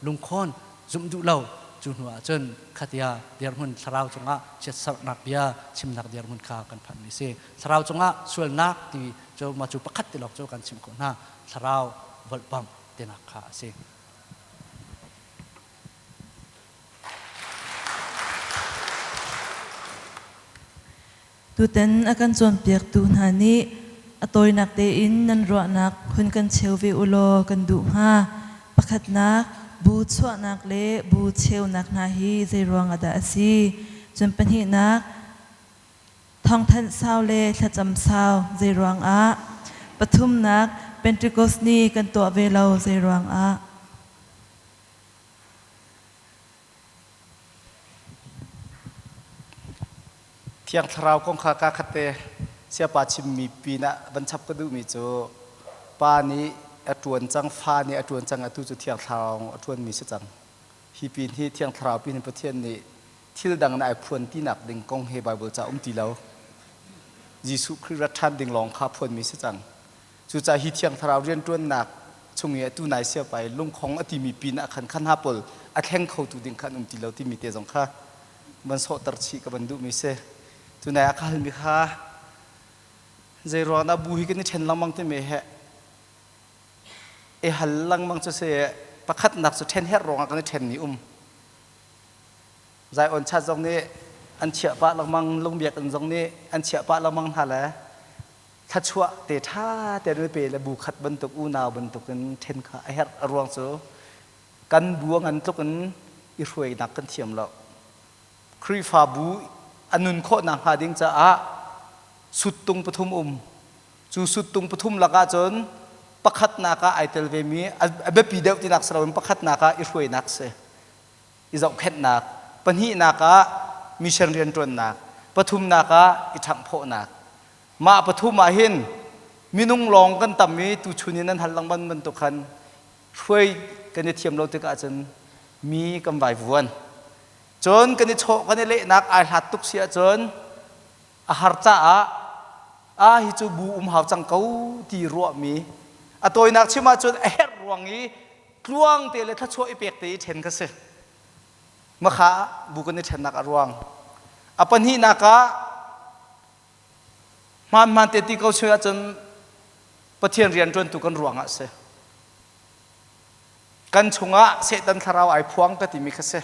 lungkhawn zumh duh lo cu hnu ah cun khatia dirhmun thlarau cungah chiatserhnak bia chimnak dirhmun kha kan phanmi si thlarau cungah sualnak ti cu ma cu pakhat ti lawng cu kan chimh khawh hna thlarau volhpamh tinak kha a si. Tutan a kan cawnpiaktu hna nih a tawinak tein nan ruahnak hun kan cheu ve u law kan duh hnga. Pakhatnak, bu chuahnak le bu cheunak hna hi zeiruang ah dah a si? Cun pahnihnak, thawngthanh sau le thlacam sau zeiruang ah? Pathumnak, Pentecost ni kan tuah ve lo zeiruang ah? Thiang Thlarau kong kha kaa khat te siapa chimmi pinah van chap ka duhmi cu pa nih a ṭuan cang, fa nih a ṭuan cang, atu cu Thiang Thlarau a ṭuanmi si cang. Hi pin hi Thiang Thlarau pin hi Pathian nih thil dang in ai phuan tinak ding kong hi Baibal ca um ti lo. Jesuh Khrih rat ṭhan ding lawng kha phuanmi si cang. Cucaah hi Thiang Thlarau rianṭuannak chung i atu nai siapa i lungkhong a timi pin ah khan kha hna pawl a thleng khotu ding kha an um ti lo timi te zong kha van sawhter chih ka van duhmi si. Tunai a ka halmi kha zei ruang dah bu hi kan i ṭhen lengmang timi he i hal lengmang cu si pakhatnak cu ṭhen herh ruangah kan i ṭhenmi um. Zion chat zong nih an chiah pah lengmang, lungbiakinn zong nih an chiah pah lengmang hna le thluachuah te ṭha tein an pe le bu khat bantuk unau bantukin ṭhen kha a herh a ruang cu kan bu a ngan tluk in i hruainak kan thiam lo. Khrihfabu a nun khawh nakhnga ding caah suttung pathum um. Cu suttung pathum lakah cun pakhatnak ah ai tel vemi a biapi deuh tinak si loin pakhatnak ah i hruainak si. I zohkhenhnak, pahnihnak ah mission rianṭuannak, pathumnak ah i ṭhanghphawhnak. Mah pathum ah hin minung lawng kan tam i tuchun in nan hal lengmang bantuk khan hruai kan i thiam lo tikah cun mi kan vaivuan. Cun kan i chawh kan i lehnak ai hlat tuk si ahcun a har caah a hi cu bu um hau cang ko ti ruahmi a tawinak chim ahcun a herh ruang i tluang te le thluachuah i pek te i ṭhen kha si. Makha bu kan i ṭhennak a ruang. A pahnihnak ah hmaanhmaan te ti ko chung ahcun Pathian rian ṭuantu kan ruang ah si. Kan chungah Satan thlarau ai phuang ka timi kha si.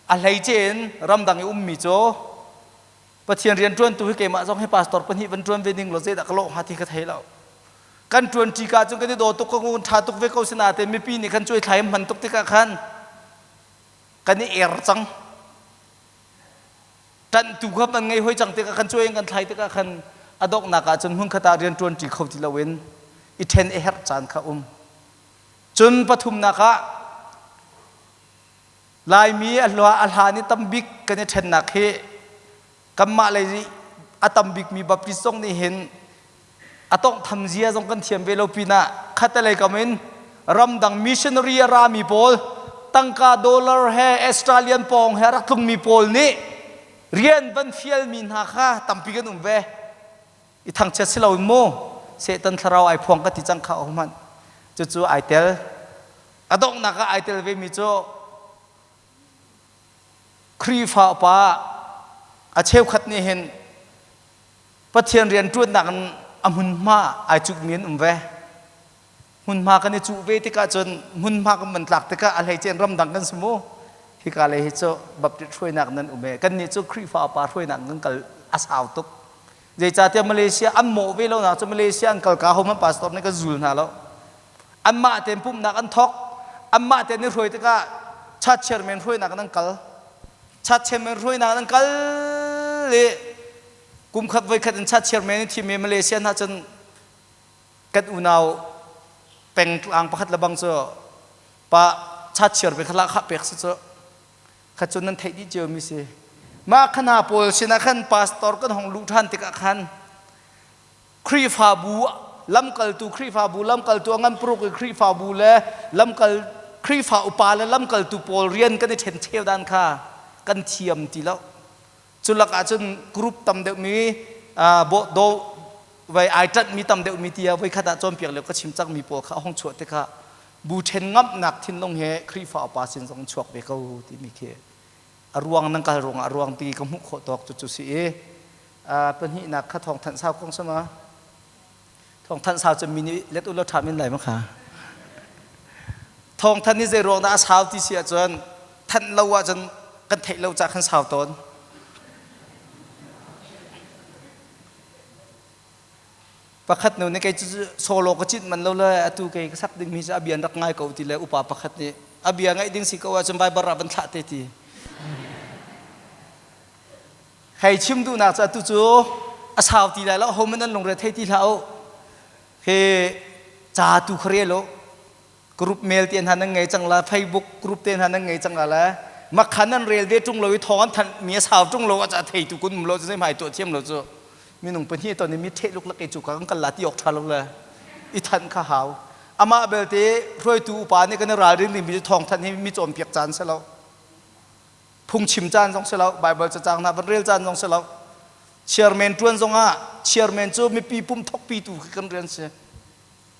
A hleice in ramdang i ummi cu Pathian rian ṭuantu hi keimah zong hi pastor pahnih van ṭuan ve ning law zeidah ka lawh hnga ti ka thei lo. Kan ṭuan ṭi ka cun kan i daw tuk ka ngun ṭha tuk ve ko sinain mipi nih khan cuaithlai hman tuk tikah khan kan i er cang. Ṭanhtu kha kan ngei hoi cang tikah khan cuai in kan thlai tikah khan a donghnak ah cun hmunkhat ah rian ṭuan ṭi kho ti loin i ṭhen i herh caan kha um. Cun pathumnak ah Laimi a hlua a hlan i tambik kan i ṭhennak hi kanmah lei a tam bikmi Baptist zong nih hin a tawnghtham zia zong kan thiam ve lo pinah khatalei kam in ramdang missionary a rami pawl tangka dollar he Australian pawng he a rak tlungmi pawl nih rian van fialmi hna kha tampi kan um ve. I thangchiat si loin mu Satan thlarau ai phuang ka ti cang kha hmanh cucu ai tel. A donghnak ah ai tel vemi cu Khrihfa upa a cheukhat nih hin Pathian rian ṭuannak in a hmunhma ai cukmi an um ve. Hmunhma kan i cuh ve tikah cun hmunhma kan van tlak tikah a hleice in ramdang kan si mu. Hika lei hi cu Baptist hruainak nan um e. Kannih cu Khrihfa upa hruainak kan kal a sau tuk. Zeicahtiah Malaysia an mawh ve lo nak cu Malaysia an kal ka hohmanh pastor nih kan zul hna lo. Anmah tein pumhnak an thawk. Anmah tein i hruai tikah church chairman hruainak in an kal. Church chairman hruainak in an kal i kum khat voi khat in church chairman in thim i Malaysia hna cun kan unau pengtlang pakhat le bang cu pa chachiar ve kha kha pek si cu kha cu nan theih dih cio mi si mah khana pawl sinah khan pastor kan hong luh ṭhan tikah khan Khrihfabu lamkaltu Khrihfabu lamkaltu a ngan paruk i Khrihfabu le lamkal Khrihfa upa le lamkaltu pawl rian kan i ṭhen cheu dan kha kan thiam ti lo Cu lakah cun group tam deuhmi do vai ai ṭanhmi tam deuhmi tiah voikhat ah cawnpiak lio ka chim cangmi pawl kha a hung chuah tikah bu ṭhen ngamhnak thinlung he Khrihfa upa sin zong chuak ve ko timi khi a ruang nan kal ruangah a ruang ti ka hmuh khawh tawk cu cu si i pahnihnak kha thawng thanh sau kong sama thawng thanh sau cu mi nih let u law ṭha min lai ma kha thawng thanh ni zei ruang dah a sau ti si ahcun thanh lo ahcun kan theih lo ca khan sau tawn pakhat nu nih kei cu solo ka cit man lo le atu kei ka sak ding mi cu a bia rak ngai ko ti le upa pakhat nih a bia ngaih ding si ko ahcun Viber ah van thlah te ti Hei chim duhnak cu atu cu a sau ti lai lo hohmanh nan lungre thei ti hlah u. Hi ca tu kha rel u. Group mail te hna nan ngei cang la, Facebook group te hna nan ngei cang la le makhan nan rel ve ṭung lo i thawng an thanh mi a sau ṭung lo a ca thei tu kun um lo cu zei hmai tuah thiam lo cu minung pahnih ton i mi ṭheh luk lak i cu ka kan kal la ti awk ṭha lo le i thanh kha hau. Amah belte hruaitu upa nih kan i ralrin dingmi cu thawng thanh hi mi cawnpiak caan si lo. Phungchim caan zong si lo, Bible cacang hna van rel caan zong si lo. Chairman ṭuan zong ah chairman cu mipi pum thokpi tu khi kan rian si.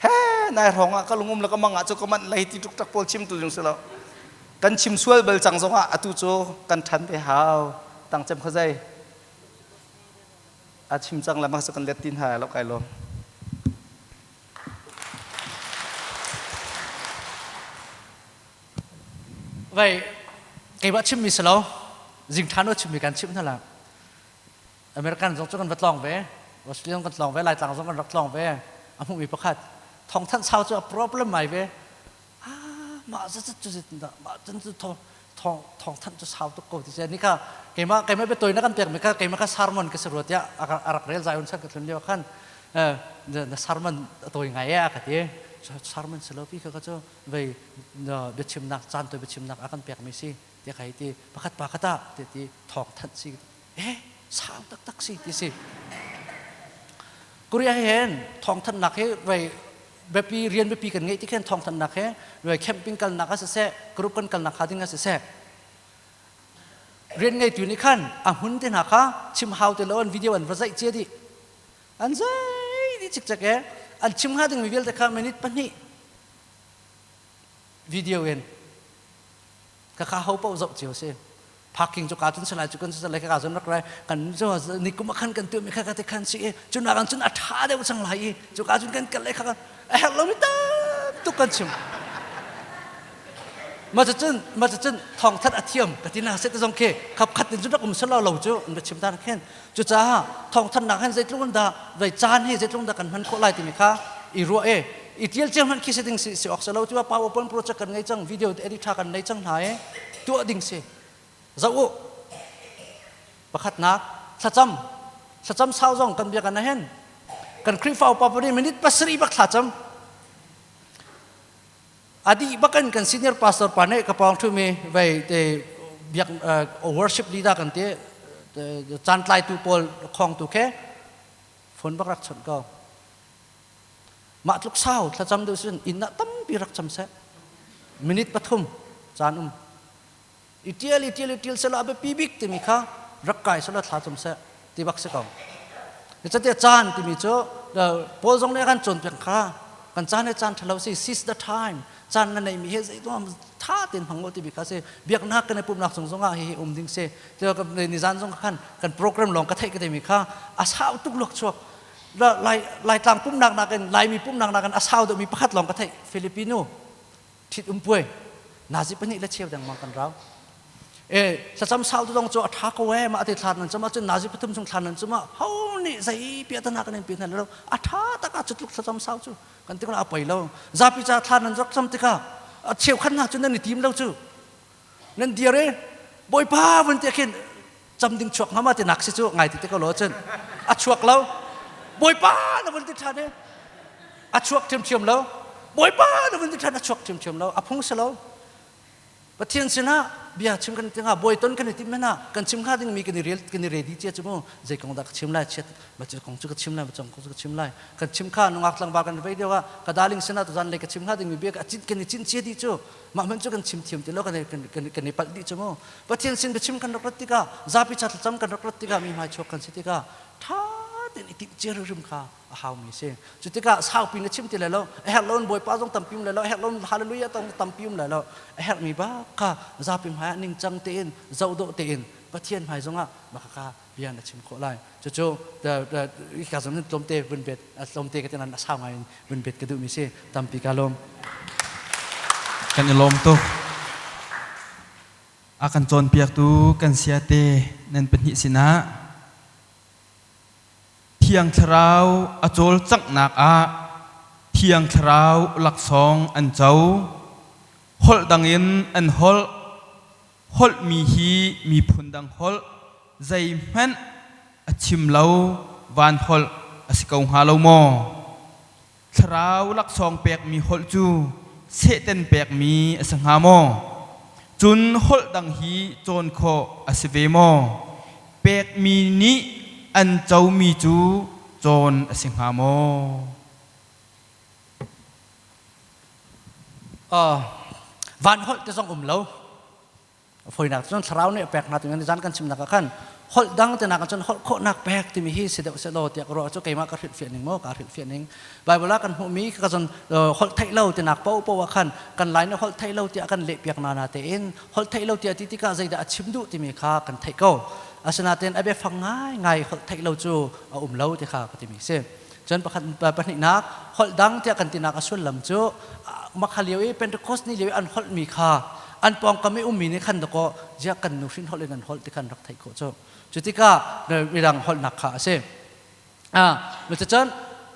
He nai hrawng ah ka lungum le ka mang ah cu ka manh lei ti ṭukṭak pawl chim tu zong si lo. Kan chim sual bal cang zong ah atu cu kan ṭhan ve hau. Tang cem khazai. A chim cang le mak cu kan let tin hai lo kai lawm. Vai keimah chimmi si lo zing ṭhan u chimmi kan chimh hna la American zong cu kan va tlawng ve Australia zong kan tlawng ve Laitlang zong kan rak tlawng ve a hmuhmi pakhat thawngthanh sau cu a problem mai ve ah mah zat cu zit dah mah cun cu thawng thawng thawngthanh cu sau tuk ko ti si ni kha keimah keimah biatawi na kan pekmi kha keimah kha sermon ka si rua tiah a rak rel zai un chan ka tlun lio khan na sermon a tawi ngai e a ka ti sermon si lo pi kha ka cu vei biachimnak caan tawi biachimnak a kan pekmi si tiah ka hei ti pakhat pa kha tah ti ti thawng thanh si eh sau taktak si ti si Korea he hin thawngthanhnak hi vei biapi rian biapi kan ngeih ti khin thawngthanhnak he vei camping kalnak ah siseh group kan kalnak kha ding ah siseh rian ngeitu nih khan a hmun te hna kha chim hau te lo an video an va zaih cia dih an zai dih cikcek e an chim hnga dingmi vialte kha minute pahnih video in ka ka ho paoh zoh cio si parking cu ka cun salai cu kan salai ka cun rak rai kan cu ni kum khan kan tuah mi kha ka te khan si i cu na kan cun a tha deuh cang lai i cu ka cun kan kal le kha a herh lo mi tam tuk kan chim ma cun ma cun thong that a thiam ka ti na se te zong khi khap khat tin cu rak um selo lo cu an chim ta khen Cucaah thawngthanhnak hin zeitluk in dah vei caan hi zeitluk in dah kan hman khawh lai timi kha i ruah e i tial cia hmanh khi si ding si si awk si lo cu PowerPoint project kan ngei cang video edit tha kan nei cang hna e tuah ding si zoh u pakhatnak thlacam thlacam sau zong kan biak an hen kan Khrihfa upa pahnih minute pasarih bak thlacam a dih bakin kan senior pastor pa nih ka pawng ṭhumi vei te biak worship leader kan ti caan tlaitu pawl khongtu khe phone bak rak chawnh ko mah tluk sau thlacam deuh sin inn ah tampi rak cam seh minute pathum caan um i tial i tial i tial sela a biapi bik timi kha rak kai sela thla cum seh ti bak si ko cate caan timi cu Paul zong nih a kan cawnpiak kha kan caan he caan ṭhalo si seize the time caan na neimi he zeitum tha tein hmang u timi kha si biaknak kan i pumhnak chung zongah hihi um ding si nizan zong khan kan program lawng ka theih ka timi kha a sau tuk luak chuak. Lai Laitlang pumnak nakin Laimi pumnak nakin a sau deuhmi pakhat lawng ka theih Filipino ṭhit umpuai nazi pahnih le cheu dengmang kan rau. E thlacam sau tu dong cu a ṭha ko e mah te thlan nan cuma cun nazi pathum chung thlan nan cuma ho nih zei piahtana kan in pi hna lo a ṭha tak ah cu tluk thlacam sau cu kan ti a poi lo zapi ca thlan nan rak cam tikah a cheukhat hna cu nan i tim lo cu nan dir i bawipa vun ti khin cam ding chuak hnga ma ti nak si cu ngai ti te ko lo cun a chuak lo bawipa na vun ti ṭhan i a chuak ṭhiamṭhiam lo bawipa na vun ti ṭhan a chuak ṭhiamṭhiam lo a phung si lo Pathian sinah bia chim kan tinga bawi ton kan i tim hna kan chim hnga dingmi kan i rel kan i ready cia cu mu zei kong dah ka chim lai chiat ma cu kong cu ka chim lai ma kong cu ka chim lai kan chim kha nungak tlangval kan vei deuh ah ka darling sinah tuzan lei ka chim hnga dingmi bia ka cin kan i cin cia dih cu mah hmanh cu kan chim thiam ti lo kan kan kan i palh dih cu mu Pathian sin biachim kan rak rat tikah zapi cha thlacam kan rak rat tikah mi hmai chuak kan si tikah ṭha tein i timh cia rim kha a haumi si. Cu tikah saupi na chim ti lai lo, a herh lo in Bawipa zong tampi um lai lo, a herh lo in hallelujah tong tampi um lai lo. A herhmi bak kha zapi hmai ah ningcang tein, zohdawh tein Pathian hmai zongah maka ka bia na chim khawh lai. Cucu ka zong tlawmte vun bet tlawmte ka tinan a sau ngai in vun bet ka duhmi si. Tampi ka lawm. Kan i lawm tuk. A kan cawnpiaktu kan siate nan pahnih sinah Thiang Thlarau a cawlcanghnak ah Thiang Thlarau laksawng an co. Holh dangin an holh. Holhmi hi miphun dang holh zeihmanh a chim lo van holh a si ko hnga lo maw? Thlarau laksawng pekmi holh cu Satan pekmi a si hnga maw? Cun holh dang hi cawn khawh a si ve maw? Pekmi nih an comi cu cawn a si hnga maw? Van holh te zong um lo. Fawinak cun thlarau nih a pek hna timi zan kan chimnak ah khan holh dang te nak cun holh khawhnak pek timi hi si deuh selaw tiah ka ruah cu keimah ka hrilhfiah ning maw ka hrilhfiah ning Bible ah kan hmuhmi ka cun holh theih lo tinak paoh paoh ah khan kan lai nih holh theih lo tiah kan lehpiak na na tein holh theih lo tiah ti tikah zeidah a chim duh timi kha kan theih ko asinain a biafang ngai ngai holh theih lo cu a um lo ti kha ka timi si cun pakhat pahnihnak holh dang tiah kan tinak a sullam cu makha lio i Pentecost ni lio i an holhmi kha an pawngkam i ummi nih khan dakaw ziah kan nu hrin holh in an holh ti khan rak theih khawh cu cu tikah midang holhnak kha a si ah cun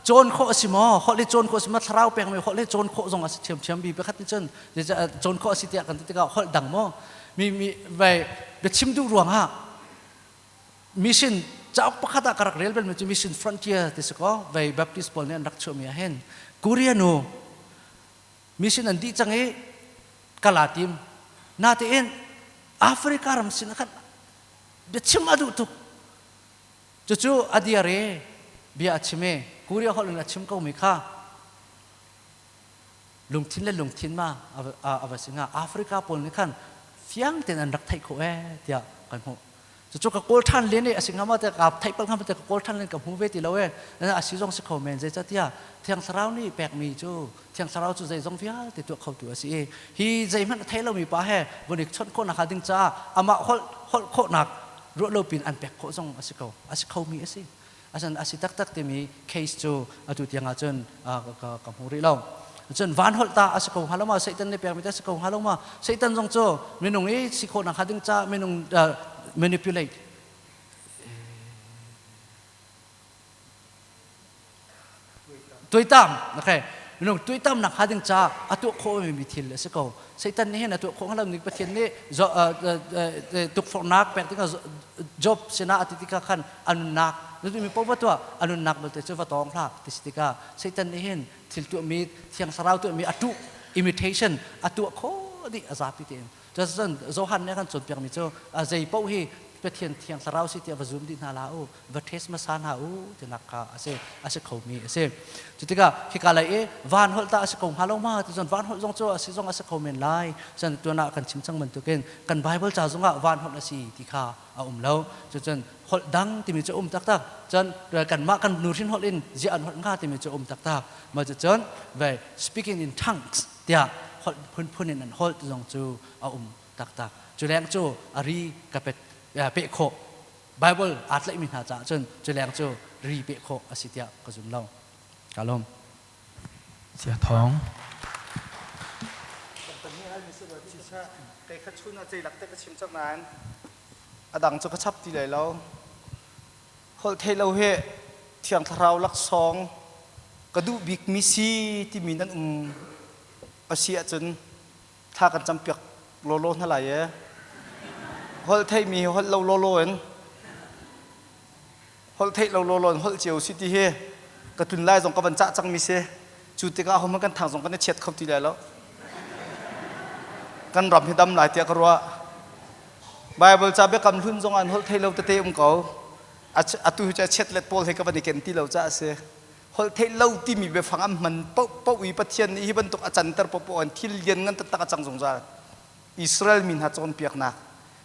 cawn khawh a si maw holh hi cawn khawh a si maw thlarau pekmi holh hi cawn khawh zong a si ṭhiamṭhiam bi pakhat nih cun cawn khawh a si tiah kan ti tikah holh dang maw mi mi vai biachim duh ruangah Mission cauk pakhat ah ka rak rel balmi cu Mission Frontier ti si kaw vei Baptist pawl nih an rak chuahmi ah hin Korea nu mission an dih cang i kala tim natein Africa ram sin ah khan biachim a duh tuk cucu a diar i bia a chim i Korea holh in a chim komi kha lungthin le lungthin ma a va si hnga Africa pawl nih khan fiang tein an rak theih khawh ee tiah kan hmuh cucu ka kawl ṭhan len i a si hnga ma te ka theih pal hnga ma te ka kawl ṭhan len ka hmu ve ti lo ee a si zong si kho men zeicahtiah Thiang Thlarau nih pekmi cu Thiang Thlarau cu zeizong vialte tuah khotu a si i hi zeihmanh a thei lomi pa he vun i chawnh khawhnak hnga ding caah amah holh holh khawhnak ruah lo pin an pek khawh zong a si ko a si khomi a si Asan a si taktak timi case cu atu tiang ahcun ka hmu rih lo. Cun van holh ta a si ko hnga lo ma Satan nih pekmi ta si ko hnga lo ma Satan zong cu minung i si khawhnak hnga ding ca minung manipulate tuaitam okay minung tuaitam nak hnga ding ca a tuah khawh mi thil a si ko Satan nih hin a tuah khawh hnga lo ning Pathian nih tukforhnak pek tikah Job sinah a ti tikah khan a nunnak na duhmi paoh va tuah a nunnak belte cu va tawng hlah ti si tikah Satan nih hin thil tuahmi thiang thlarau tuahmi a tuh imitation a tuah khawh dih a zapi tein cun Johan nih a kan cawnpiakmi cu zei paoh hi Pathian thiang thlarau si tiah va zum dih hna hlah u va test hmasa hna u tinak kha a si a si khomi a si cu tikah khika lei i van holh ta a si ko hnga lo ma ti cun van holh zong cu a si zong a si kho men lai cun tuan ah kan chim cang bantukin kan Bible ca zongah van holh a si ti kha a um lo cucun holh dang timi cu um taktak cun kanmah kan nuhrin holh in ziah an holh hnga timi cu um taktak ma cucun ve speaking in tongues tiah holh phunphun in an holh ti zong cu a um taktak cu leng cu a ri ka pet peh khawh Bible aa tlaihmi hna caah cun cu leng cu ri peh khawh a si tiah ka zum lo. Ka lawm. Sia Thawng. Kei kha chun ah ceilak te ka chim cang nain a dang cu ka chap ti lai lo. Holh theih lo hi Thiang Thlarau laksawng ka duh bikmi si timi nan um a si ahcun thla kan campiak lawlaw hna lai ee. Holh theihmi hi holh lo lawlaw in holh theih lo lawlaw in holh cio si ti hi ka tlun lai zong ka van cah cangmi si. Cu tikah ahohmanh kan thang zong kan i chiat kho ti lai lo. Kan ram hi dam lai tiah ka ruah. Bible ca biakam hlun zong an holh thei lo tete um ko. Atu hi cu a chiat let pawl he ka van i ken ti lo caah a si. Holh theih lo timi biafang an hman paohpaoh i Pathian nih hi bantuk a canter paohpaoh in thil lian ngan taktak a cang zungzal. Israel mi hna cawnpiaknak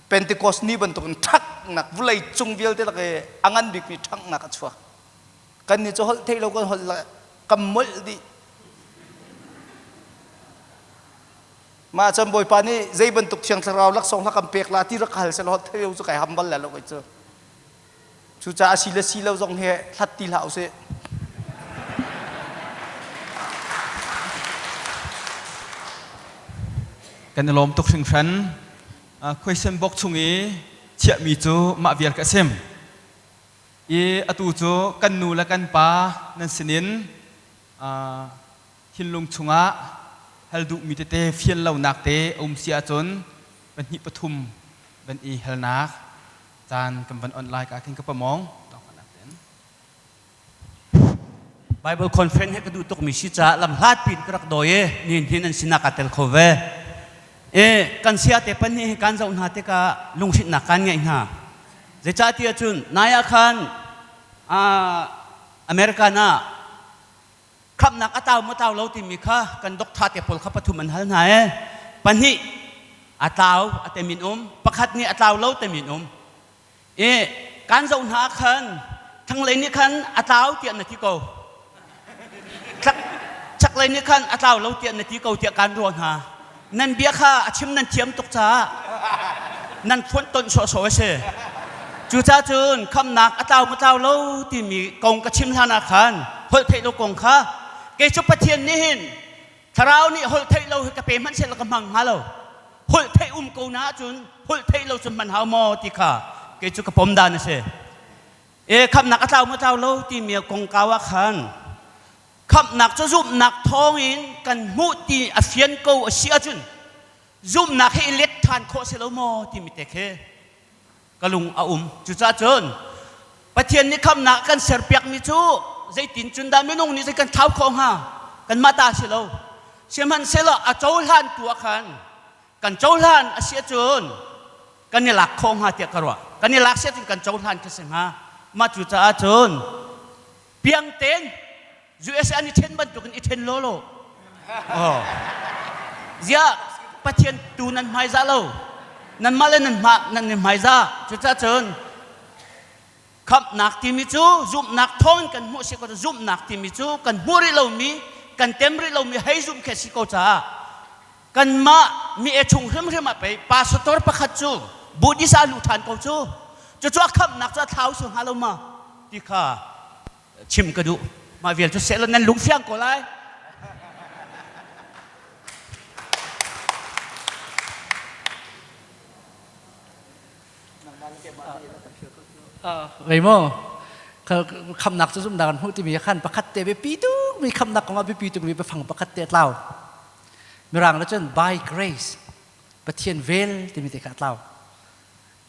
Pentecost ni bantuk in ṭhaknak vulei cung vialte lak i a ngan bikmi ṭhanghnak a chuak. Kan nih cu holh theih lo kan holh kan molh dih. Mah cun Bawipa nih zei bantuk thiang thlarau laksawng hla kan pek la ti rak hal seh law holh theih lo cu kai ham bal lai lo kei cu. Cucaah si le si lo zong hi hlat ti hlah usih. Kan i lawm tuk hringhran. Question box chung i chiahmi cu mah vial ka sim. I atu cu kan nu le kan pa nan sinin thinlung chungah hal duhmi tete fian lonak te a um si ahcun pahnih pathum van i halnak caan kan van on lai ka khin ka pamong. Bible conference he ka duh tukmi si caah lam hlat pin ka rak dawi i nihin hin an sinah kaa tel kho ve. E kan sia te pan hi kan zoh hna tikah lunghrinhnak kan ngeih hna. Zeicahtiah cun nai ah khan American ah khamhnak a tlau maw tlau lo timi kha kan doctor te pawl kha pathum an hal hna e. Pahnih a tlau a temin um, pakhat nih a tlau lo temin um. I kan zoh hna ah khan thlanglei nih khan a tlau tiah na ti ko. Chaklei nih khan a tlau lo tiah na ti ko tiah kan ruah hna. Nan bia kha a chim nan thiam tuk caah nan phuan tonh sawhsawh a si. Cucaah cun khamnak a tlau maw tlau lo timi kong ka chim hlan ah khan holh theih lo kong kha kei cu Pathian nih hin Thlarau nih holh theih lo hi ka pe hmanh seh ka hmang hnga lo. Holh theih um ko na ahcun holh theih lo cu hman hau maw ti kha kei cu ka pom dan a si. E khamnak a tlau maw tlau lo timi kongkau ah khan khamnak cu zumhnak thawngin kan hmuh ti a fian ko a si ahcun zumhnak hi i let ṭhan khawh si lo maw timi te khi ka lung a um. Cucaah cun Pathian nih khamnak kan serpiakmi cu zeitin cun dah minung nih zei kan thlau khawh hnga? Kanmah ta si lo. Sihmanhsehlaw a cohlan tu ah khan kan cohlan a si ahcun kan i lak khawh hnga tiah ka ruah. Kan i lak si ahcun kan cohlan khi si hnga. Mah cucaah cun piang tein USA an i ṭhen bantukin i ṭhen lawlaw. Oh. Ziah Pathian tu nan hmaizah lo. Nanmah le nan hmah nan i hmaizah. Cucaah cun khamhnak timi cu zumhnak thawngin kan hmuh si ko zumhnak timi cu kan hmuh rih lomi kan tem rih lomi hei zumh khi a si ko caah kanmah mi e chung hrimhrim ah pei pastor pakhat cu Buddhist ah luh ṭhan ko cu cucu a khamhnak cu a thlau si hnga lo ma ti kha chim ka duh mah vial cu seh nan lung fiang ko lai Ngei maw? Khamnak cu zumnak an hmuh timi khan pakhat te biapi tuk mi khamnak kong ah biapi tuk mi biafang pakhat te a tlau. Mirang le cun by grace Pathian vel timi te kha a tlau.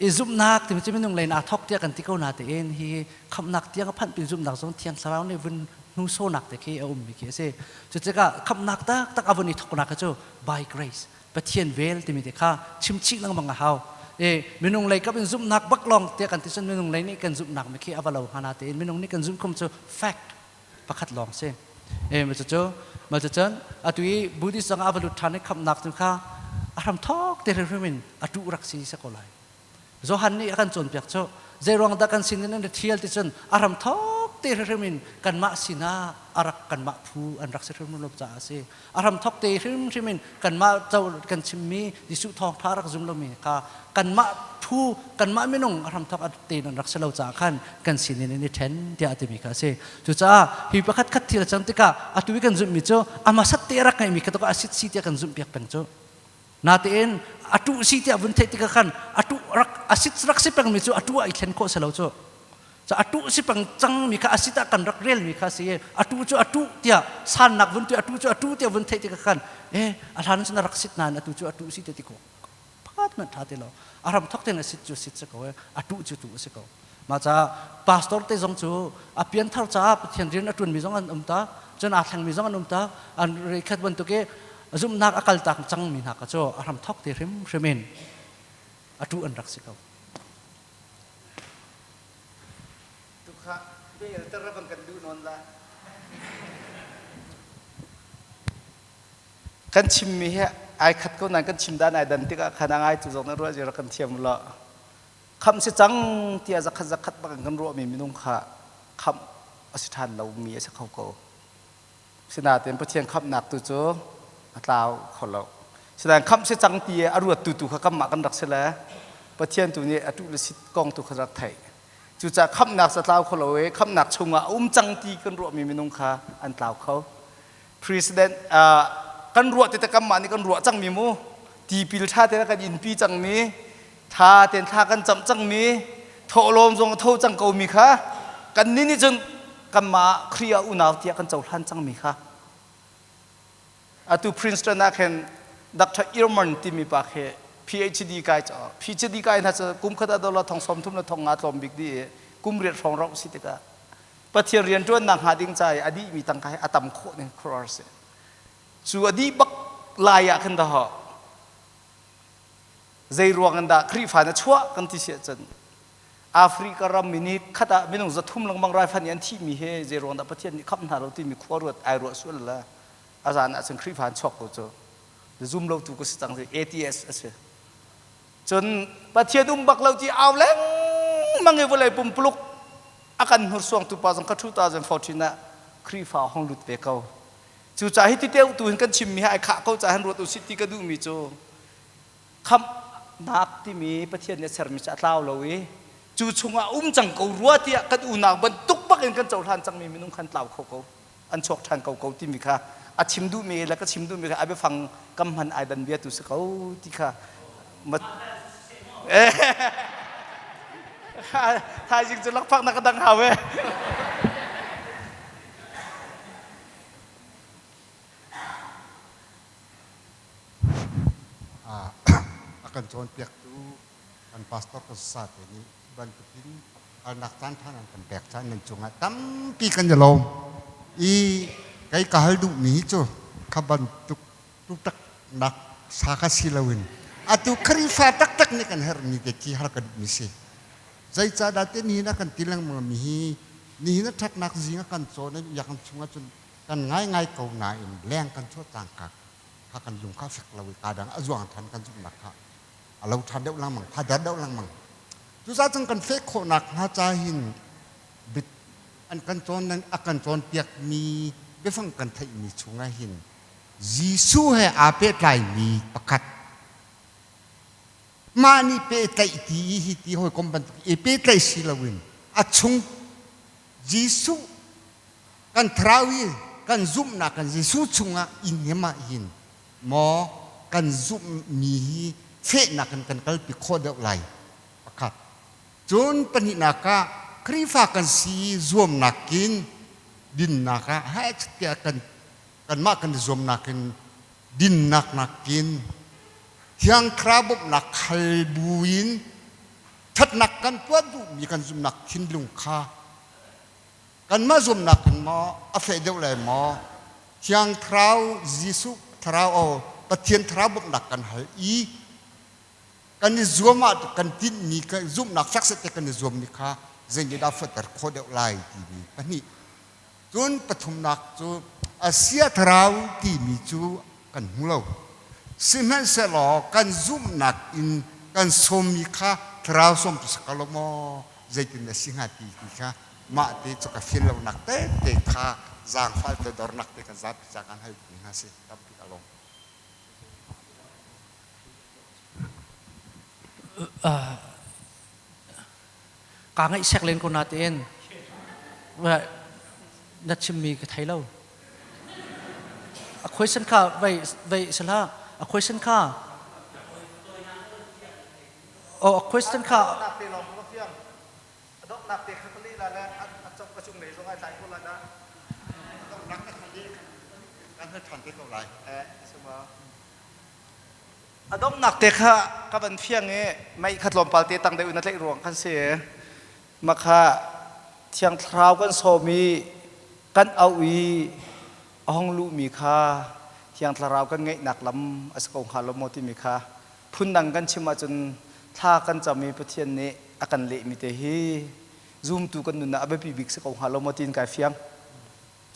I zumhnak timi cu minung lei in aa thawk tiah kan ti ko na tein hi khamhnak tiang a phanh pin zumhnak zong Thiang Thlarau nih vun hnusawnak te khi a ummi khi a si. Cutikah khamhnak taktak a vun i thawknak kha cu by grace Pathian vel timi te kha chim chih lengmang a hau. E minung lei kap in zumhnak bak lawng tiah kan ti cun minung lei nih kan zumhnak mi khi a va lo hnga na tein minung nih kan zumh khum cu fact pakhat lawng si. E ma cu ma cu cun atu i Buddhist zong ah a va lut ṭhan i khamhnak cu kha a hram thawk te hrimhrim in a tuh rak si se ko lai. Johan nih a kan cawnpiak cu zei ruang dah kan sin in na thial ti cun a hram thawk. te hrimhrim in kanmah sinah a rak kanmah phu an rak si hrimhrim lo caah a si. A hramthawk te hrimhrim in kanmah co kan chimmi Jesuh thawngṭha rak zum lomi kha kanmah phu kanmah minung a hramthawk a tein an rak si lo caah khan kan sinin in i ṭhen tiah a timi kha a si. Cucaah hi pakhat khat thil a cang tikah atu i kan zumhmi cu a hmasat te a rak ngeihmi kha tuk a sit si tiah kan zumhpiak peng cu. Natein a tuh si tiah vun theih tikah khan a tuh rak a sit rak si pengmi cu a tuh ah i thlen khawh si lo cu. Ca a tuh si peng cangmi kha a sit ah kan rak relmi kha si i a tuh cu a tuh tiah sannak vun tu a tuh cu a tuh tiah vun theih tikah khan eh a hlan cun a rak sit nain atu cu a tuh si te ti ko pakhat hmanh ṭha ti lo. A ram thok tein a sit cu sit si ko e a tuh cu tuh a si ko. Mah caah pastor te zong cu a pianthar caah Pathian rian a ṭuanmi zong an um ta, cun aa thlengmi zong an um ta. An reikhat bantuk i zumhnak a kaltak cangmi hna kha cu a hramthok te hrimhrim in a ṭuh an rak si ko. Tukha bel ter bang kan duh nawn la. Kan chimmi hi ai khat ko nain kan chim dan ai dan tikah khan a ngai tu zong na ruah zia rak kan thiam lo. Khamh si cang tiah zakhat zakhat bak in kan ruahmi minung kha khamh a si ṭhan lomi a si kho ko. Sinain Pathian khamhnak tu cu a tlau kho lo. Sinain khamh si cang ti a ruattu tu kha kanmah kan rak si le Pathian tu nih a ṭuh le sit kong tu kha rak theih. Cucaah khamhnak cu a tlau kho lo i khamhnak chungah a um cang ti kan ruahmi minung kha an tlau kho. President kan ruah ti te kanmah nih kan ruah cangmi mu tipil ṭha tein kan inpi cangmi ṭha tein thla kan camh cangmi thawhlawm zong a tho cang komi kha kannih nih cun kanmah Khrih ah unau tiah kan cohlan cangmi kha atu Princeton ah khin Dr. Ehrman timi pa khi PhD kai PhD kai hna cu kum khat ah dollar thong 30 le thong nga tlawm bik dih i kum riat hrawng rauh si tikah Pathian rianṭuannak hnga ding ca i a dihmi tangka hi a tam khawh ning khuaruahhar si. Cu a dih bak lai ah khin dah zei ruang in dah Khrihfa na chuah kan ti si ahcun Africa ram mi nih khat ah minung 300 lengmang raifanh i an thihmi hi zei ruang dah Pathian nih khamh hna lo timi khua ruat ai ruah sual le a zan ahcun Khrihfa an chuak ko cu zum lo tu ka si cang atheist a si. Cun Pathian um bak lo ti au lengmang i vawlei pumpuluk a kan hnursuangtu pa zong kha 2014 ah Khrihfa hong lut ve ko. Cucaah hi ti te tu hin kan chimmi hi ai khah ko caah hin ruat usih ti ka duhmi cu khamhnak timi Pathian nih a sermi cu a tlau lo i cu chungah um cang ko rua tiah kan unau bantuk bak in kan cohlan cangmi minung khan tlau kho ko an chuak ṭhan ko ko timi kha a chim duhmi le ka chim duhmi kha a biafang kam hman ai dan bia tu si ko ti kha thaizing cu lakphak na ka dang hau e. A kan cawnpiaktu kan pastor kan sate nih bantukin halnak caan ṭha nan kan pek caan nan cungah tampi kan i lawm i kei ka hal duhmi cu kha bantuk tutaknak sa kha si loin atu Khrihfa taktak nih kan herhmi te khi har ka duhmi si. Zeicahdah ti nihin a kan ti lengmang mi hi nihin a ṭhatnak zing a kan cawn i biakinn chungah cun kan ngaingai ko nain leng kan chuah cangka kha kan lung kha fek lo i kaa dang a zuang ṭhan kan zumhnak kha a lo ṭhan deuh lengmang tha der deuh lengmang. Cucaah cun kan feh khawhnak hnga ca hin bit an kan cawn a kan cawnpiakmi biafang kan theihmi chungah hin Jesuh he aa pehtlaimi pakhat mah nih pehtlaih ti i hi ti hawikom bantuk i pehtlaih si loin a chung Jesuh kan thlarau i kan zumhnak kan Jesuh chungah i hnem ah hin maw kan zumhmi hi fehnak in kan kalpi khawh deuh lai pakhat cun pahnihnak ah Khrihfa kan si zuamnak in dinnak ah heh tiah kan kanmah kan i zuamnak in dinnak nakin Thiang Thlarau bawmhnak hal buin ṭhatnak kan tuah duhmi kan zumhnak thinlung kha kanmah zuamnak in maw a feh deuh lai maw Thiang Thlarau Jesuh Thlarau o Pathian Thlarau bawmhnak kan hal i kan i zuam ah kan tinhmi zumhnak fek te kan i zuammi kha zeitindah fehter khawh deuh lai timi pahnih Cun pathumnak cu Asia thlarau timi cu kan hmu lo. Sihmanhsehlaw kan zumhnak in kan sawmmi kha thlarau sawm tu si ko lo maw zeitin a si hnga ti ti kha. Mah ti cu ka feel lonak tete kha zaangfal te dornak te kan zapi ca kan hal mi hna si tampi ka lawm. Kaa ngaihsek len ko natein na chimmi ka thei lo. A question kha vei vei sala a question kha oh a question kha A donghnak te kha ka leh la le a cop a cung lei zong ai tlai ko la dah. A donghnak te kha leh kan hal ṭhan te ko lai. Eh, suma. A donghnak te kha ka van fiang i mei kha tlawmpal te tang deuh in a tlaih ruang khan si. Makha Thiang Thlarau kan sawm i kan auh i a hong luhmi kha Thiang Thlarau kan ngeihnak lam a si ko hnga lo maw timi kha Phundang kan chim ahcun thla kan cam i Pathian nih a kan lehmi te hi zumtu kan nun ah a biapi bik si ko hnga lo maw tiin kai fiang.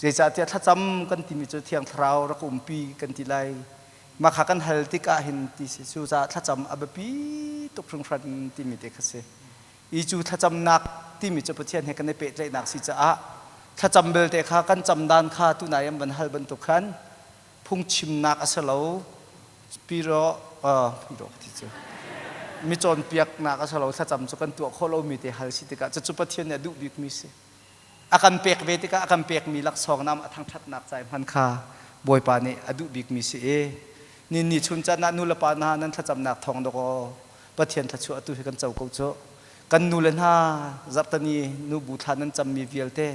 Zeicahtiah thlacam kan timi cu Thiang Thlarau rak umpi kan ti lai. Mah kha kan hal tikah hin ti si. Cucaah thlacam a biapi tuk hringhran timi te kha si. I cu thlacamnak timi cu Pathian he kan i pehtlaihnak si caah thlacam belte kha kan cam dan kha tunai an van hal bantuk khan phungchimnak a si lo piro piro ti cu mi cawnpiaknak a si lo thlacam cu kan tuah khawh lomi te hal si tikah cucu Pathian nih a duh bikmi si a kan pek ve tikah a kan pekmi laksawng nam a thangṭhatnak cai hman kha Bawipa nih a duh bikmi si i ni ni chun caan ah nu le pa hna nan thlacamnak thawng dawk aw Pathian thluachuah tu hi kan co ko cu kan nu le hna zarhtani nubu thla nan cammi vialte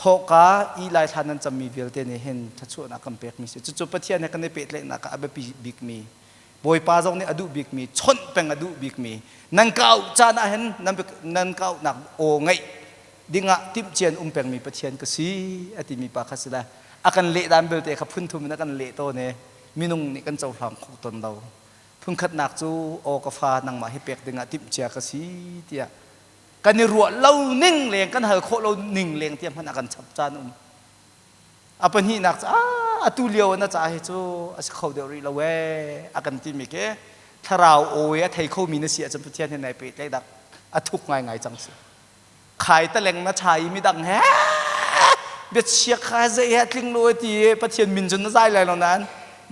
Thawhka i laithla nan cammi vialte nih hin thluachuahnak kan pekmi si. Cucu Pathian he kan i pehtlaihnak ah a biapi bikmi, Bawipa zong nih a duh bikmi, chawnh peng a duh bikmi, nan ka auh caan ah hin nan, nan ka auhnak aw ngaih dingah timhcia in um pengmi Pathian ka si a timi pa kha si le a kan leh dan belte kha phun thum in a kan leh tawn i minung nih kan cohlang kho tawn lo. Phunkhatnak cu aw ka fa nangmah hi pek dingah timhcia ka si tiah kan i ruah lo ning leng kan hal khawh lo ning leng tiang hmanh a kan chap caan um a pahnihnak cu atu lio na ca hi cu a si kho deuh rih lo ee a kan timi khi thlarau awi a thei khomi na si ahcun Pathian he nai pehtlaih dak a thuk ngaingai cang si khai taleng na chai i midang he biachia kha zei he tling lo ti Pathian min cun na zai lai lo nain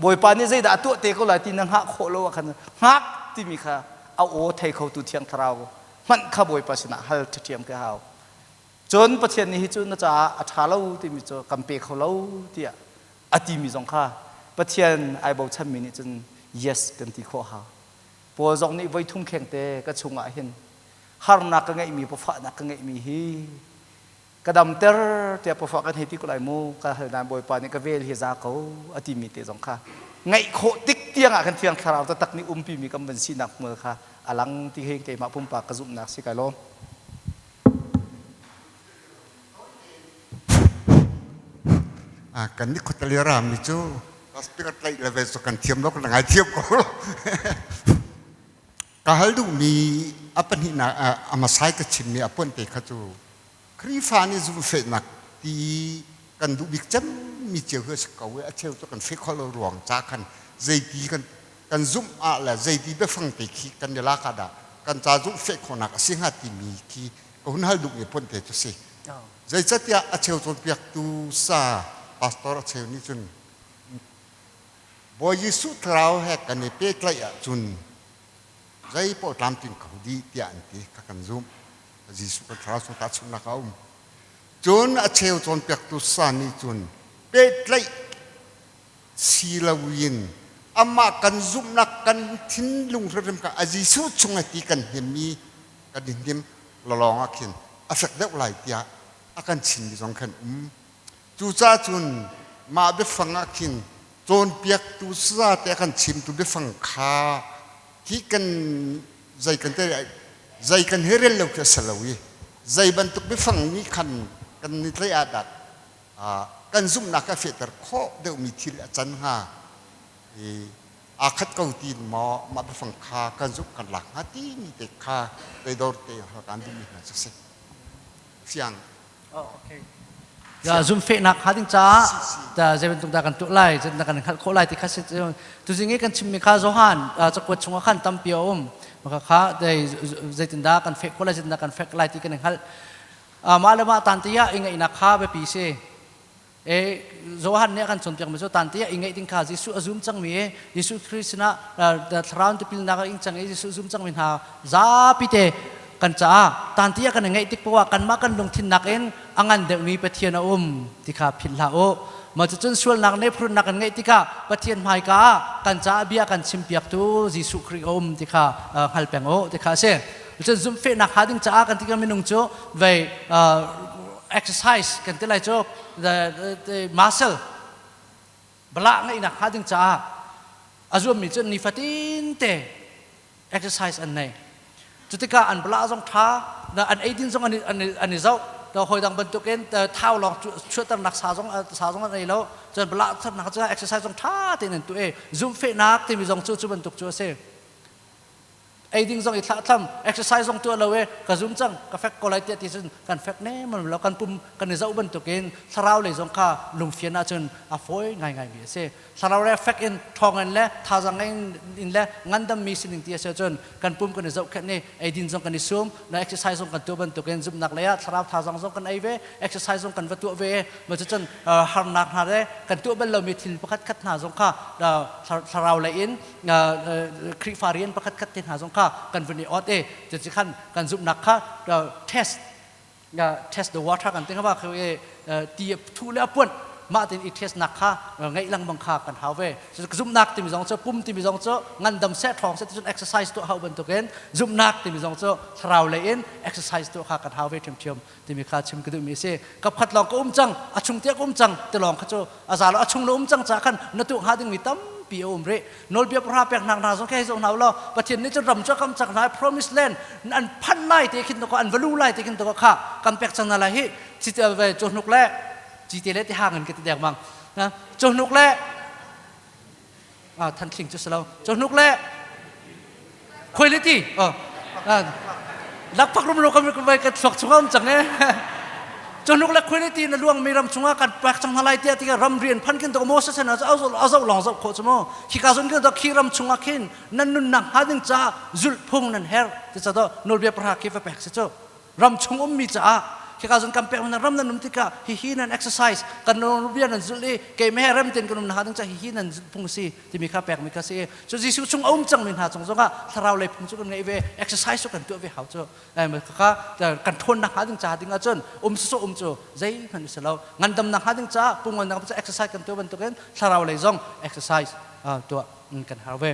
Bawipa nih zeidah a tuah te ko lai ti na hngah khawh lo ah khan hngak timi kha a aw thei khotu thiang thlarau hmanh kha Bawipa sinah hal ṭhiam ka hau. Cun Pathian nih hi cu na caah a ṭha lo timi cu kan pe kho lo tiah a timi zong kha Pathian ai bochanmi nih cun yes kan ti khawh hau. Paul zong nih voi thum khengte ka chungah hin harnak ka ngeihmi pawfahnak ka ngeihmi hi ka damter tiah pawfah kan hei ti ko lai mu ka hal nain Bawipa nih ka vel hi za ko a timi te zong kha ngaih khawh tik tiang ah khan Thiang Thlarau taktak nih umpimi kan van sinak hmual kha a lang ti hi keimah pumpak ka zumhnak si kai lawm. Kan nih khuatali rami cu speaker tlaih le ve cu kan thiam lo kan ngai thiam ko. Ka hal duhmi a pahnihnak a hmasai ka chimmi a puan te kha cu Khrihfa nih zumhfehnak ti kan duh bik cemmi cio hi a si ko i a cheu cu kan feh khawh lo ruang ca khan zeiti kan kan zumh ah le zeiti biafang te khi kan i lak ah dah kan ca zumhfeh khawhnak a si hnga timi khi ka hun hal duhmi puan te cu si. Zeicatiah a cheu cawnpiaktu sa pastor a cheu nih cun Bawi Jesuh Thlarau he kan i pehtlaih ahcun zei paoh tlamtling kho dih tiah an ti kha kan zumh. Jesuh kan thlarau chung tahchunhnak a um. Cun a cheu cawnpiaktu sa nih cun pehtlaih si loin amah kan zumhnak kan thinlung hrimhrim kha a Jesuh chung i ti kan hnim i kan i hnim lalawng ah khin a fek deuh lai tiah a kan chimmi zong khan um. Cucaah cun mah biafang ah khin cawnpiaktu sazate a kan chimtu biafang kha hi kan zei kan te zei kan he rel lo khi a si lo i zei bantuk biafang nih khan kan ni tlaih ah dah kan zumhnak a fehter khawh deuhmi thil a can hnga i aa khat ko tiin maw mah biafang kha kan zumh kan lak hnga timi te kha toidor te kan duhmi hna cu si fiang Oh, okay. Ya zumfehnak hnga ding caah ta zei bantuk dah kan tuah lai zeitindah kan hngalh khawh lai ti kha si tuzing i kan chimmi kha Johan cakuat chungah khan tampi a um maka kha zeitindah kan feh khawh lai zeitindah kan fek lai ti kan i hngalh. Mah le mah tanti ah i ngaihnak kha biapi si. E Johan nih a kan cawnpiakmi cu tanti ah i ngaih ding kha Jesuh a zum cangmi i Jesuh Khrist sinah thlarau tipilnak a ing cang i Jesuh zum cangmi hna zapi te kan caah tanti ah kan i ngaih tik poah kanmah kan lungthin nakin a ngan deuhmi Pathian a um ti kha philh hlah u. Mah cucun sualnak le phurnak kan ngeih tikah Pathian hmaika ah kan caah bia kan chimpiaktu Jesuh Khrih a um ti kha hngal peng u ti kha a si. Cun zumhfehnak hnga ding caah kan ti minung cu vei exercise kan ti lai cu the, the muscle bala ngeihnak hnga ding caah a zuammi cu nifatin te exercise an nei. Cutikah an bala zong ṭha, an eidin zong an i zoh. Hawi dang bantukin thau lawng chuahternak sa zong sa zong an ei lo. Cun bala thatnak cu exercise zong ṭha tein an tuah i zumhfehnak timi zong cu cu bantuk cu a si. Ei ding zong i thlahthlam, exercise zong tuah lo i ka zum cang, ka fek ko lai tiah ti cun kan fek nem lo. Kan pum kan i zoh bantukin thlarau lei zong kha lungfian ahcun a fawi ngaingaimi a si. Thlarau le fek in ṭhawng in le thazaang in le ngandammi sining ti a si ahcun kan pum kan i zohkhenh i eidin zong kan i sum na exercise zong kan tuah bantukin zumhnak lei ah thlarau thazaang zong kan ei ve exercise zong kan va tuah ve ma cucun harnak hna le kan tuah bal lomi thil pakhat khat hna zong kha thlarau lei in Khrihfa rian pakhat khat te hna zong kha kan vun i ot i cuci khan kan zumhnak kha test test the water kan ti ba khi ti thu le apuan mah tin i test nak kha ngeih lengmang kha kan hau ve zumhnak timi zong cu pum timi zong cu ngandam seh ṭhawng seh cun exercise tuah hau bantukin zumhnak timi zong cu thlarau lei in exercise tuah kha kan hau ve ṭhiamṭhiam timi kha chim ka duhmi a si kapkhat lawng ka um cang a chung tiah ka um cang ti lawng kha cu a za lo a chung na um cang caah khan na tuah hnga dingmi tampi a um rih nawlbia pahra pek hna hna zong khi hei zoh hna u law Pathian nih cun ram cu a kam cang hna promise land an phan lai te khin to an valu lai te khin to kha kan pek cang hna lai hi ve cawhnuk le cite le ti hang in ka ti deng mang cawhnuk le than thling cu si lo cawhnuk le khuailiti oh lakphak rumro kan kan thluak chung um cang e cawhnuk le khuailiti na luang mi ram chungah kan pek cang hna lai tiah tikah ram rian phan khin to Moses an a zoh lawng zoh khawh cu mu khika zon khin to khi ram chungah khin nan nunnak hnga ding caah zulh phung nan herh ti ca to nawlbia pahra khi va pek si cu ram chung ummi caah khika zon kan pek nan ram nan um tikah hihi nan exercise kan bia nan zulh i keimah he rem tein kan um na ding caah hihi nan zulh phung si timi kha pekmi kha si cu Jesuh chung a um cangmi hna cung zongah thlarau lei phung cu kan ngeih ve exercise cu kan tuah ve hau cu kha kan ṭhawnnak hnga ding ca ding ahcun um sawsawh um cu zeihmanh si lo ngandamnak hnga ding caah pumngannak cu exercise kan tuah bantukin thlarau lei zong exercise tuah kan hau ve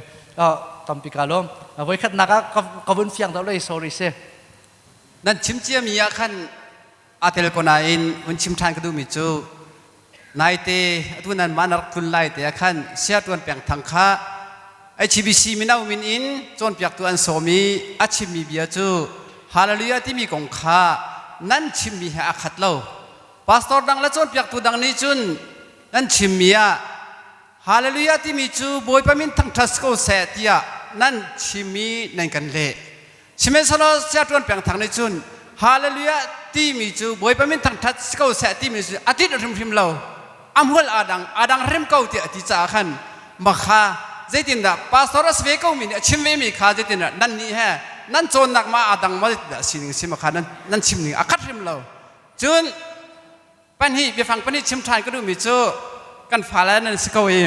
tampi ka lawm voikhatnak ah ka vun fiang deuh lei sorry si Nan chim ciami ah khan aa tel ko nain hun chim ṭhan ka duhmi cu naite atu nan mah na rak tlun lai te ah khan sia ṭuan peng thang kha HBC mino min in cawnpiaktu an sawm i a chimmi bia cu Hallelujah timi kong kha nan chimmi he aa khat lo. Pastor dang le cawnpiaktu dang nih cun nan chimmi ah Hallelujah timi cu Bawipa min thangṭhat ko seh tiah nan chimmi nan kan leh. Sihmanhsehlaw sia ṭuan peng thang nih cun Hallelujah timi cu Bawipa min thangṭhat si ko seh timi cu a tlinh hrimhrim lo. A hmual aa dang, aa dang hrim ko tiah a ti caah khan makha zeitindah pastor a si ve komi nih a chim vemi kha zeitindah nannih he nan cawnnak ma aa dang maw zeitindah sining si makha nan, nan chim ning a khat hrim lo. Cun pahnih biafang pahnih chim ṭhan ka duhmi cu kan fale nan si ko i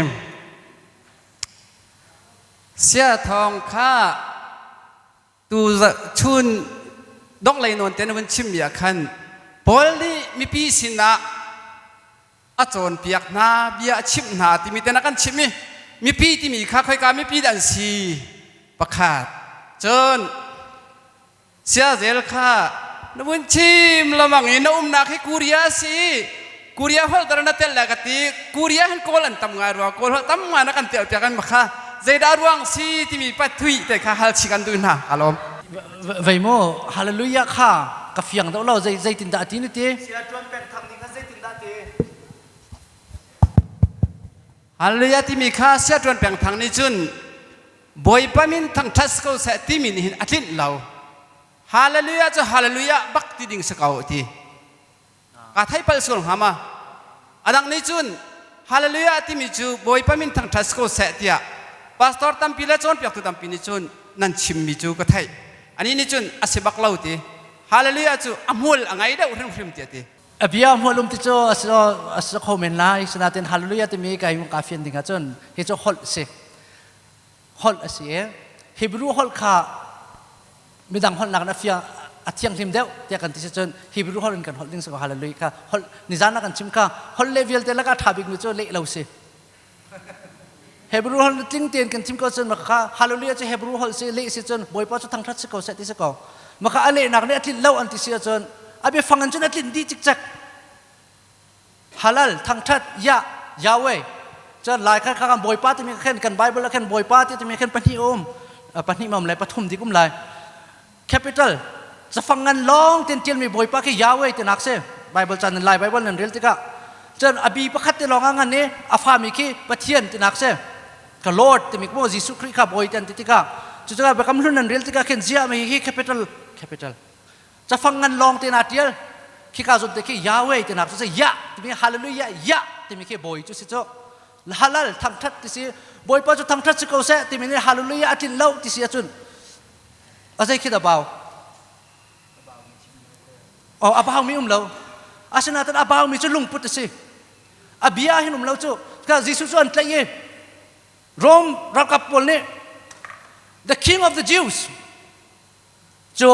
sia thawng kha tu chun donglei nawn te na vun chimmi ah khan Paul nih mipi sinah a cawnpiak hna bia a chimh hna timi te na kan chimh i mipi timi kha khoika mipi dah an si pakhat cun Siazel kha na vun chim lamang i na umnak hi Korea a si. Korea holh dara na tel le ka ti. Korea hin Kawl an tam ngai rua. Kawl holh tam ngai na kan tel piak an kha zeidah ruang si timi pathui te kha hal chih kan duh hna. Ka lawm. Vei mu hallelujah kha ka fiang deuh lo zei zeitin dah ti ni ti. Sia tuan peng thang ning kha zeitin dah ti. Hallelujah timi kha sia tuan peng thang nih cun Bawipa min thangṭhat si ko seh timi nih hin a tlinh lo. Hallelujah cu hallelujah bak ti ding si ko ti. Kaa thei pal sual hnga ma? A dang nih cun hallelujah timi cu Bawipa min thangṭhat si ko seh tiah pastor tampi le cawnpiaktu tampi nih cun nan chimmi cu ka theih. Anih nih cun a si bak lo ti. Hallelujah cu a hmual a ngei deuh hrimhrim tiah ti. A bia hmual um ti cu a si kho men lai. Sinain hallelujah timi kai ka fian ding ahcun hi cu holh si. Holh a si i Hebrew holh kha midang holh nakin a fiang a thianghlim deuh tiah kan ti si cun Hebrew holh in kan holh ding si ko hallelujah kha holh nizan ah kan chim kha holh le vialte lakah ṭha bikmi cu leh lo si. Hebrew holh tling tein kan chim ko cun maka hallelujah cu Hebrew holh si leh si cun Bawipa cu thangṭhat si ko seh ti si ko. Maka a lehnak nih a tlinh lo an ti si ahcun a biafang in cun a tlinh dih cikcek. Halal thangṭhat Yah Yahweh cun lai kha kha Bawipa timi khan kan Bible ah khan Bawipa ti timi khan pahnih um pahnih ma um lai pathum dik um lai. Capital cafang ngan lawng ten ṭialmi Bawipa khi Yahweh tinak si. Bible caan in Lai Bible nan rel tikah cun a bi pakhat te lawng ah ngan i a fami khi Pathian tinak si. Ka Lord timi maw Jesuh Khrih kha Bawi ti an ti tikah cucaah Biakam Hlun nan rel tikah khin ziah mi hi capital capital cafang ngan lawng te na ṭial khika zawn te khi Yahweh tinak cu si Yah timi Hallelujah Yah timi khi Bawi cu si cu halal thangṭhat ti si Bawipa cu thangṭhat si ko seh timi nih Hallelujah a tlin lo ti si ahcun A zei khi dah bau? Oh, a baumi um lo. Asinain a baumi cu lungput a si. A bia hin um lo cu. Ka Jesuh cu an tlaih i Rome ralkap pawl nih the king of the Jews cu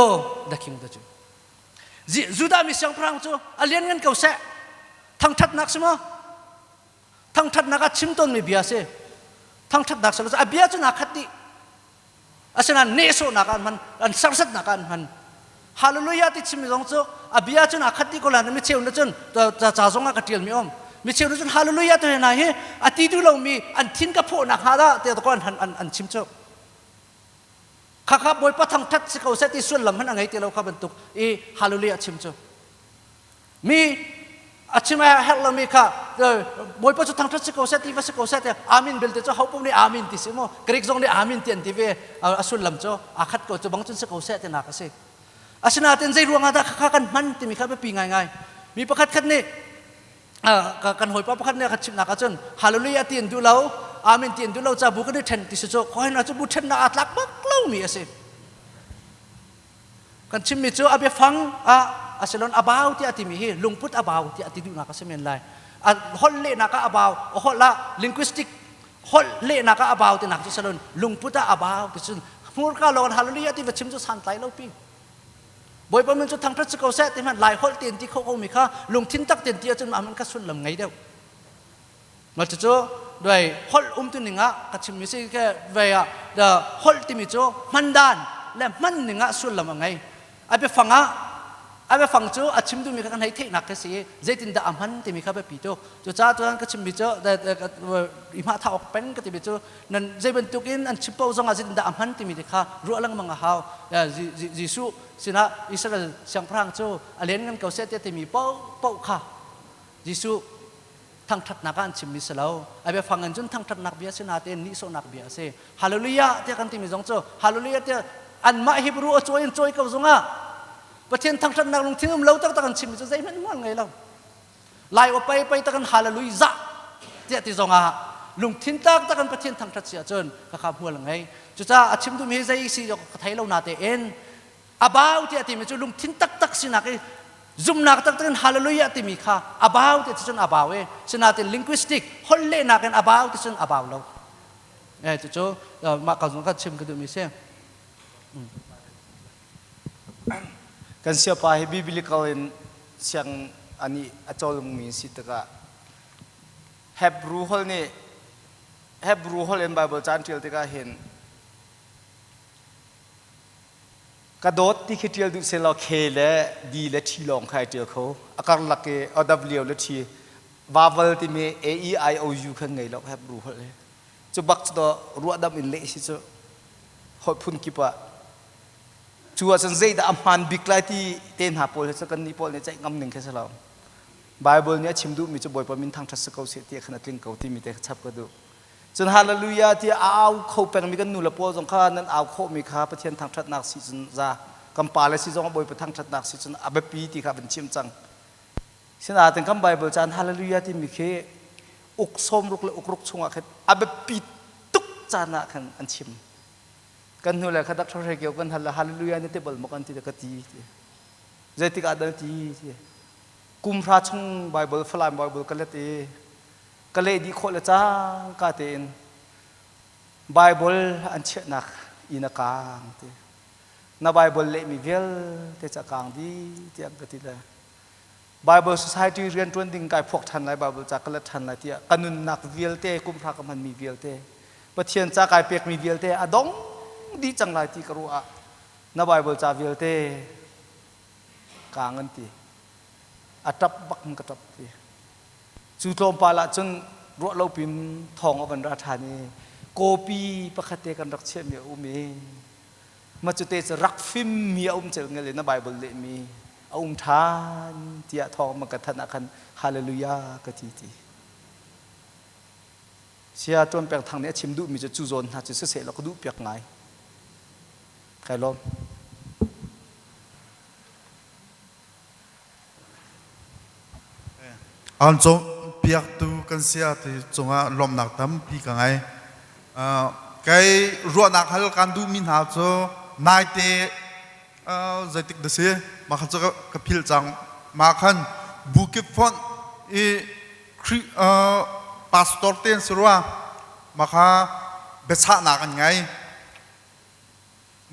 the king of the Jews. Judah mi siangpahrang cu a lianngan ko seh. Thangṭhatnak si maw? Thangṭhatnak ah chim tawnmi bia si. Thangṭhatnak si lo a bia cu naa khat dih. Asinain nehsawhnak ah an hman, an serhsatnak ah an hman. Hallelujah ti chimmi zong cu a bia cun aa khat dih ko lai mi cheu na cun ca zong ah ka ṭialmi um. Mi cheu na cun hallelujah tu hna hi a ti duh lomi an thin ka phawhnak hnga dah tiah ko an an an chim cu. Khakha Bawipa thangṭhat si ko seh ti sullam hmanh a ngei ti lo kha bantuk i hallelujah chim cu. Mi a chim a herh lomi kha Bawipa cu thangṭhat si ko seh ti va si ko seh ti amin belte cu hopaoh nih amin ti si mu Greek zong nih amin ti an ti ve a sullam cu aa khat ko cu bang cun si ko seh tinak a si. Asinain zei ruangah dah khakha kan hman timi kha biapi ngaingai. Mi pakhat khat nih kan hawipa pakhat nih a kan chimhnak ahcun hallelujah ti an duh lo amen ti an duh lo ca bu kan i ṭhen ti si cu khaw cu bu ṭhennak aa tlak bak lomi a si. Kan chimmi cu a biafang ah asilon a bau tiah timi hi lungput a bau tiah ti duhnak a si men lai. A holh lehnak ah a bau, a holh ah linguistic holh lehnak ah a bau tinak cu salon lungput ah a bau ti cun hmurka lawng hallelujah ti va chim cu santlai lo pi. Bawipa min cu thangṭhat si ko seh ti hmanh lai holh tein ti kho ko mi kha lungthin tak tein ti ahcun mah man kha sullam ngei deuh. Mah cucu doi holh umtu ning ah ka chimmi si ke ve ah the holh timi cu hman dan le hman ning ah sullam a ngei. A biafang ah a biafang cu a chim duhmi kha kan hei theihnak khi si i zeitindah a hman timi kha biapi tuk. Cucaah cun ka chimmi cu i hmah thah awk peng ka timi cu nan zei bantuk in an chim paoh zongah zeitindah a hman timi te kha ruah lengmang a hau. Jesuh sinah Israel siangpahrang cu a lianngan ko seh tiah timi paoh kha Jesuh thangṭhatnak ah an chimmi si lo. A biafang in cun thangṭhatnak bia si natein nihsawhnak bia a si. Hallelujah tiah kan timi zong cu Hallelujah tiah anmah Hebrew a cawi in cawi ko zongah Pathian thangṭhatnak lungthin um lo taktak an chimmi cu zeihmanh hmual ngei lo. Lai aw pai pai takan hallelujah tiah ti zongah lungthin taktak in Pathian thangṭhat si ahcun khakha hmual a ngei. Cucaah a chim duhmi hi zei si ka thei lo natein a bau tiah timi cu lungthin taktak sinak i zumnak taktak in hallelujah timi kha a bau ti cun a bau i sinain linguistic holh lehnak in a bau ti cun a bau lo eh cucu mah ka zong ka chim ka duhmi si Kan siapa hi biblical in siang ani a cawlmi si tikah Hebrew holh nih Hebrew holh in Bible ca an ṭial tikah hin Ka dawt ti khi ṭial duh sehlaw K le D le T lawng kha ai ṭial kho. A karlak i o W le T vowel timi A E I O U khan ngei lo Hebrew holh hi. Cu bak cu dawh ruahdamh in leh si cu holh phun kip ah. Cu ahcun zeidah a hmaan bik lai ti te hna pawl hi cu kannih pawl nih ceih ngam ning khi si lo. Bible nih a chim duhmi cu Bawipa min thangṭhat si ko seh ti khan a tling ko timi te kha chap ka duh. Cun hallelujah tiah a au kho pengmi kan nu le pawl zong kha nan au khawhmi kha Pathian thangṭhatnak si cun za kan pale si zong Bawipa thangṭhatnak si cun a biapi ti kha van chim cang. Sinain kan Bible caan hallelujah timi khi uk sawmruk le ukruk chungah khin a biapi tuk caan ah khan an chim. Kan hnu le kha Dr. Hre Kio kan hal le hallelujah na ti bal maw kan ti ka ti. Zeitik ah dah ti kum hra chung Bible Falam Bible ka let i ka leh dih khawh le cangka tein Bible an chiahnak inn a kaang ti. Na Bible lehmi vialte cu a kaang dih tiah ka ti le Bible Society rian ṭuan ding kai phuak ṭhan lai Bible ca ka let ṭhan lai tiah ka nunnak vialte kum hra ka hmanmi vialte Pathian ca kai pekmi vialte a dong dih cang lai ti ka ruah ah na Bible ca vialte kaang an ti. A ṭap bak in ka ṭap ti. Cu tlawmpal ah cun ruah lo pin thawng a van ra ṭhan i kawpi pakhat te kan rak chiahmi a um i ma cute cu rak fimmi a um celngel in na Bible lehmi a um ṭhan tiah thawng man ka thanh ah khan hallelujah ka ti ti. Sia Ṭuan Peng Thang nih a chim duhmi cu cu zawn hna cu siseh law ka duh piak ngai. Kai lawm. An cawnpiaktu kan si ah ti cungah lawmhnak tampi ka ngei. Kei ruahnak hal kan duhmi hna cu naite zeitik dah si mah kha cu ka philh cang. Mah khan bukip fonh i Khrih pastor te an si rua mah kha biachahnak an ngei.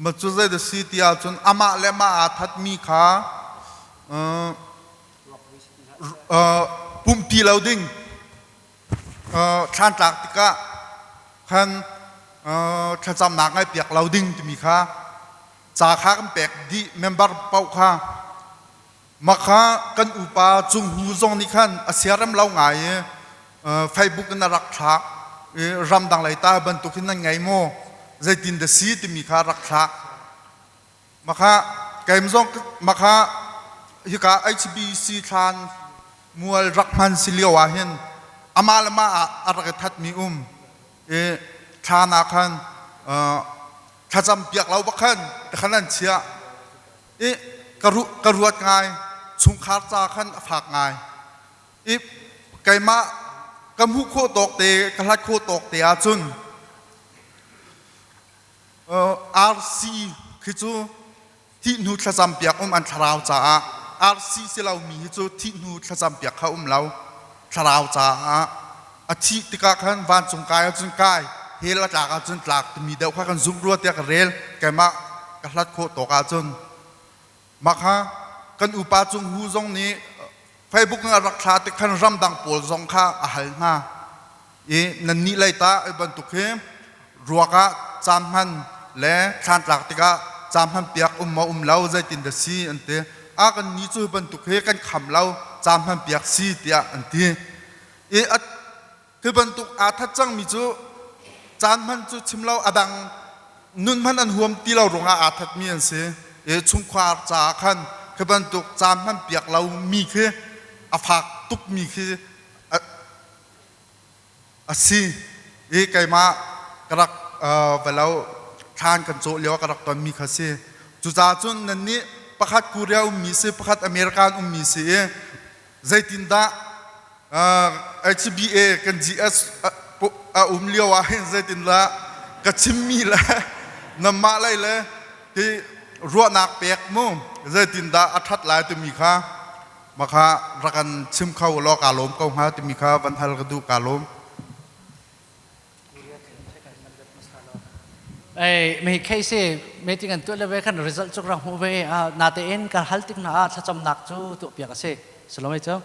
Ma cu zei dah si ti ahcun amah le amah aa thatmi kha pumhpi lo ding thlan tlak tikah khan thlacamnak ngaihpiak lo ding timi kha ca kha kan pek dih member paoh kha mah kha kan upa Cung Hu zong nih khan a siarem lo ngai i Facebook in a rak thlak i ramdang lei ta bantuk hin nan ngei maw zeitin dah si timi kha rak thlak mah kha keim zong mah kha hika HBC thlan mual rak hman si lio ah hin amah le mah ah a rak i thatmi um i thlan ah khan thlacam piak lo bak khan khan an chiah i ka ruat ngai chungkhar ca khan a fak ngai i keimah ka hmuh khawh tawk te ka hlat khawh tawk te ahcun RC khi cu thih hnu thlacam piak um an thlarau caah RC si lomi hi cu thih hnu thlacam piak kha um lo thlarau caah a thih tikah khan vancung kai ahcun kai hell a tlak ahcun tlak timi deuh kha kan zumh rua tiah ka rel keimah ka hlat khawh tawk ahcun mah kha kan upa cung hu zong nih Facebook in a rak thla tik khan ramdang pawl zong kha a hal hna i nan nih lei ta bantuk hi ruak ah caan hman le thlan tlak tikah caan hman piak um maw um lo zeitin dah si an ti a kan ni cu bantuk hi kan kham lo caan hman piak si tiah an ti i hi bantuk aa that cangmi cu caan hman cu chim lo a dang nun hman an huam ti lo ruangah aa thatmi an si i chungkhar caah khan khi bantuk caan hman piak lo mi khi a fak tukmi khi a si i keimah ka rak velo thlan kan cawh lio ka rak tonmi kha si cucaah cun nannih pakhat Korea ummi si pakhat American ummi si i zeitindah HBA kan GS a um lio ah hin zeitindah ka chimmi le nanmah lei le hi ruahnak pek mu zeitindah a ṭhat lai timi kha mah kha rak kan chim kho law kaa lawm ko hnga timi kha van hal ka duh kaa lawm. Ei me case meeting an tuah le ve khan result cu rang hmu ve na te in ka hal tik na ah thlacamnak cu tuah piak a si salome cu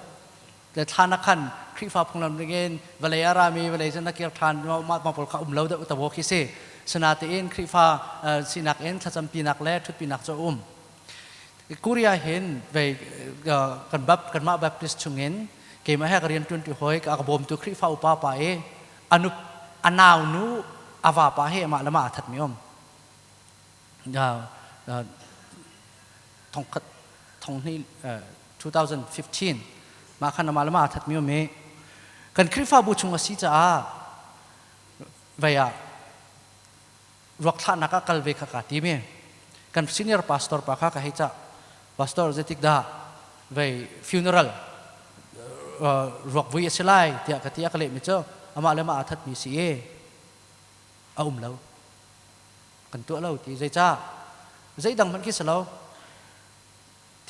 le thla na khan Khrihfa phunglam ringin vawlei a rami vawlei cu na kir ṭhan mah pawl kha um lo deuh tabo khi si sinatein Khrihfa sinak in thlacampinak le ṭhutpinak cu a um Korea hin vei kan bap kanmah Baptist chungin keimah he ka rian ṭuanṭi hawi ka bawmtu Khrihfa upa pa i anup anau nu ava pa he amah le mah aa thatmi um thongkhat thonghnih 2015 mah khan amah le mah aa thatmi um i kan Khrihfabu chung a si caah vei ah ruak thlahnak ah kal ve kha kaa tim i kan senior pastor pa kha ka hei cah pastor zeitik dah vei funeral ruak vui a si lai tiah ka ti a ka lehmi cu amah le mah aa thatmi si i a um lo kan tuah lo ti zeicah zeidang hmanh khi si lo.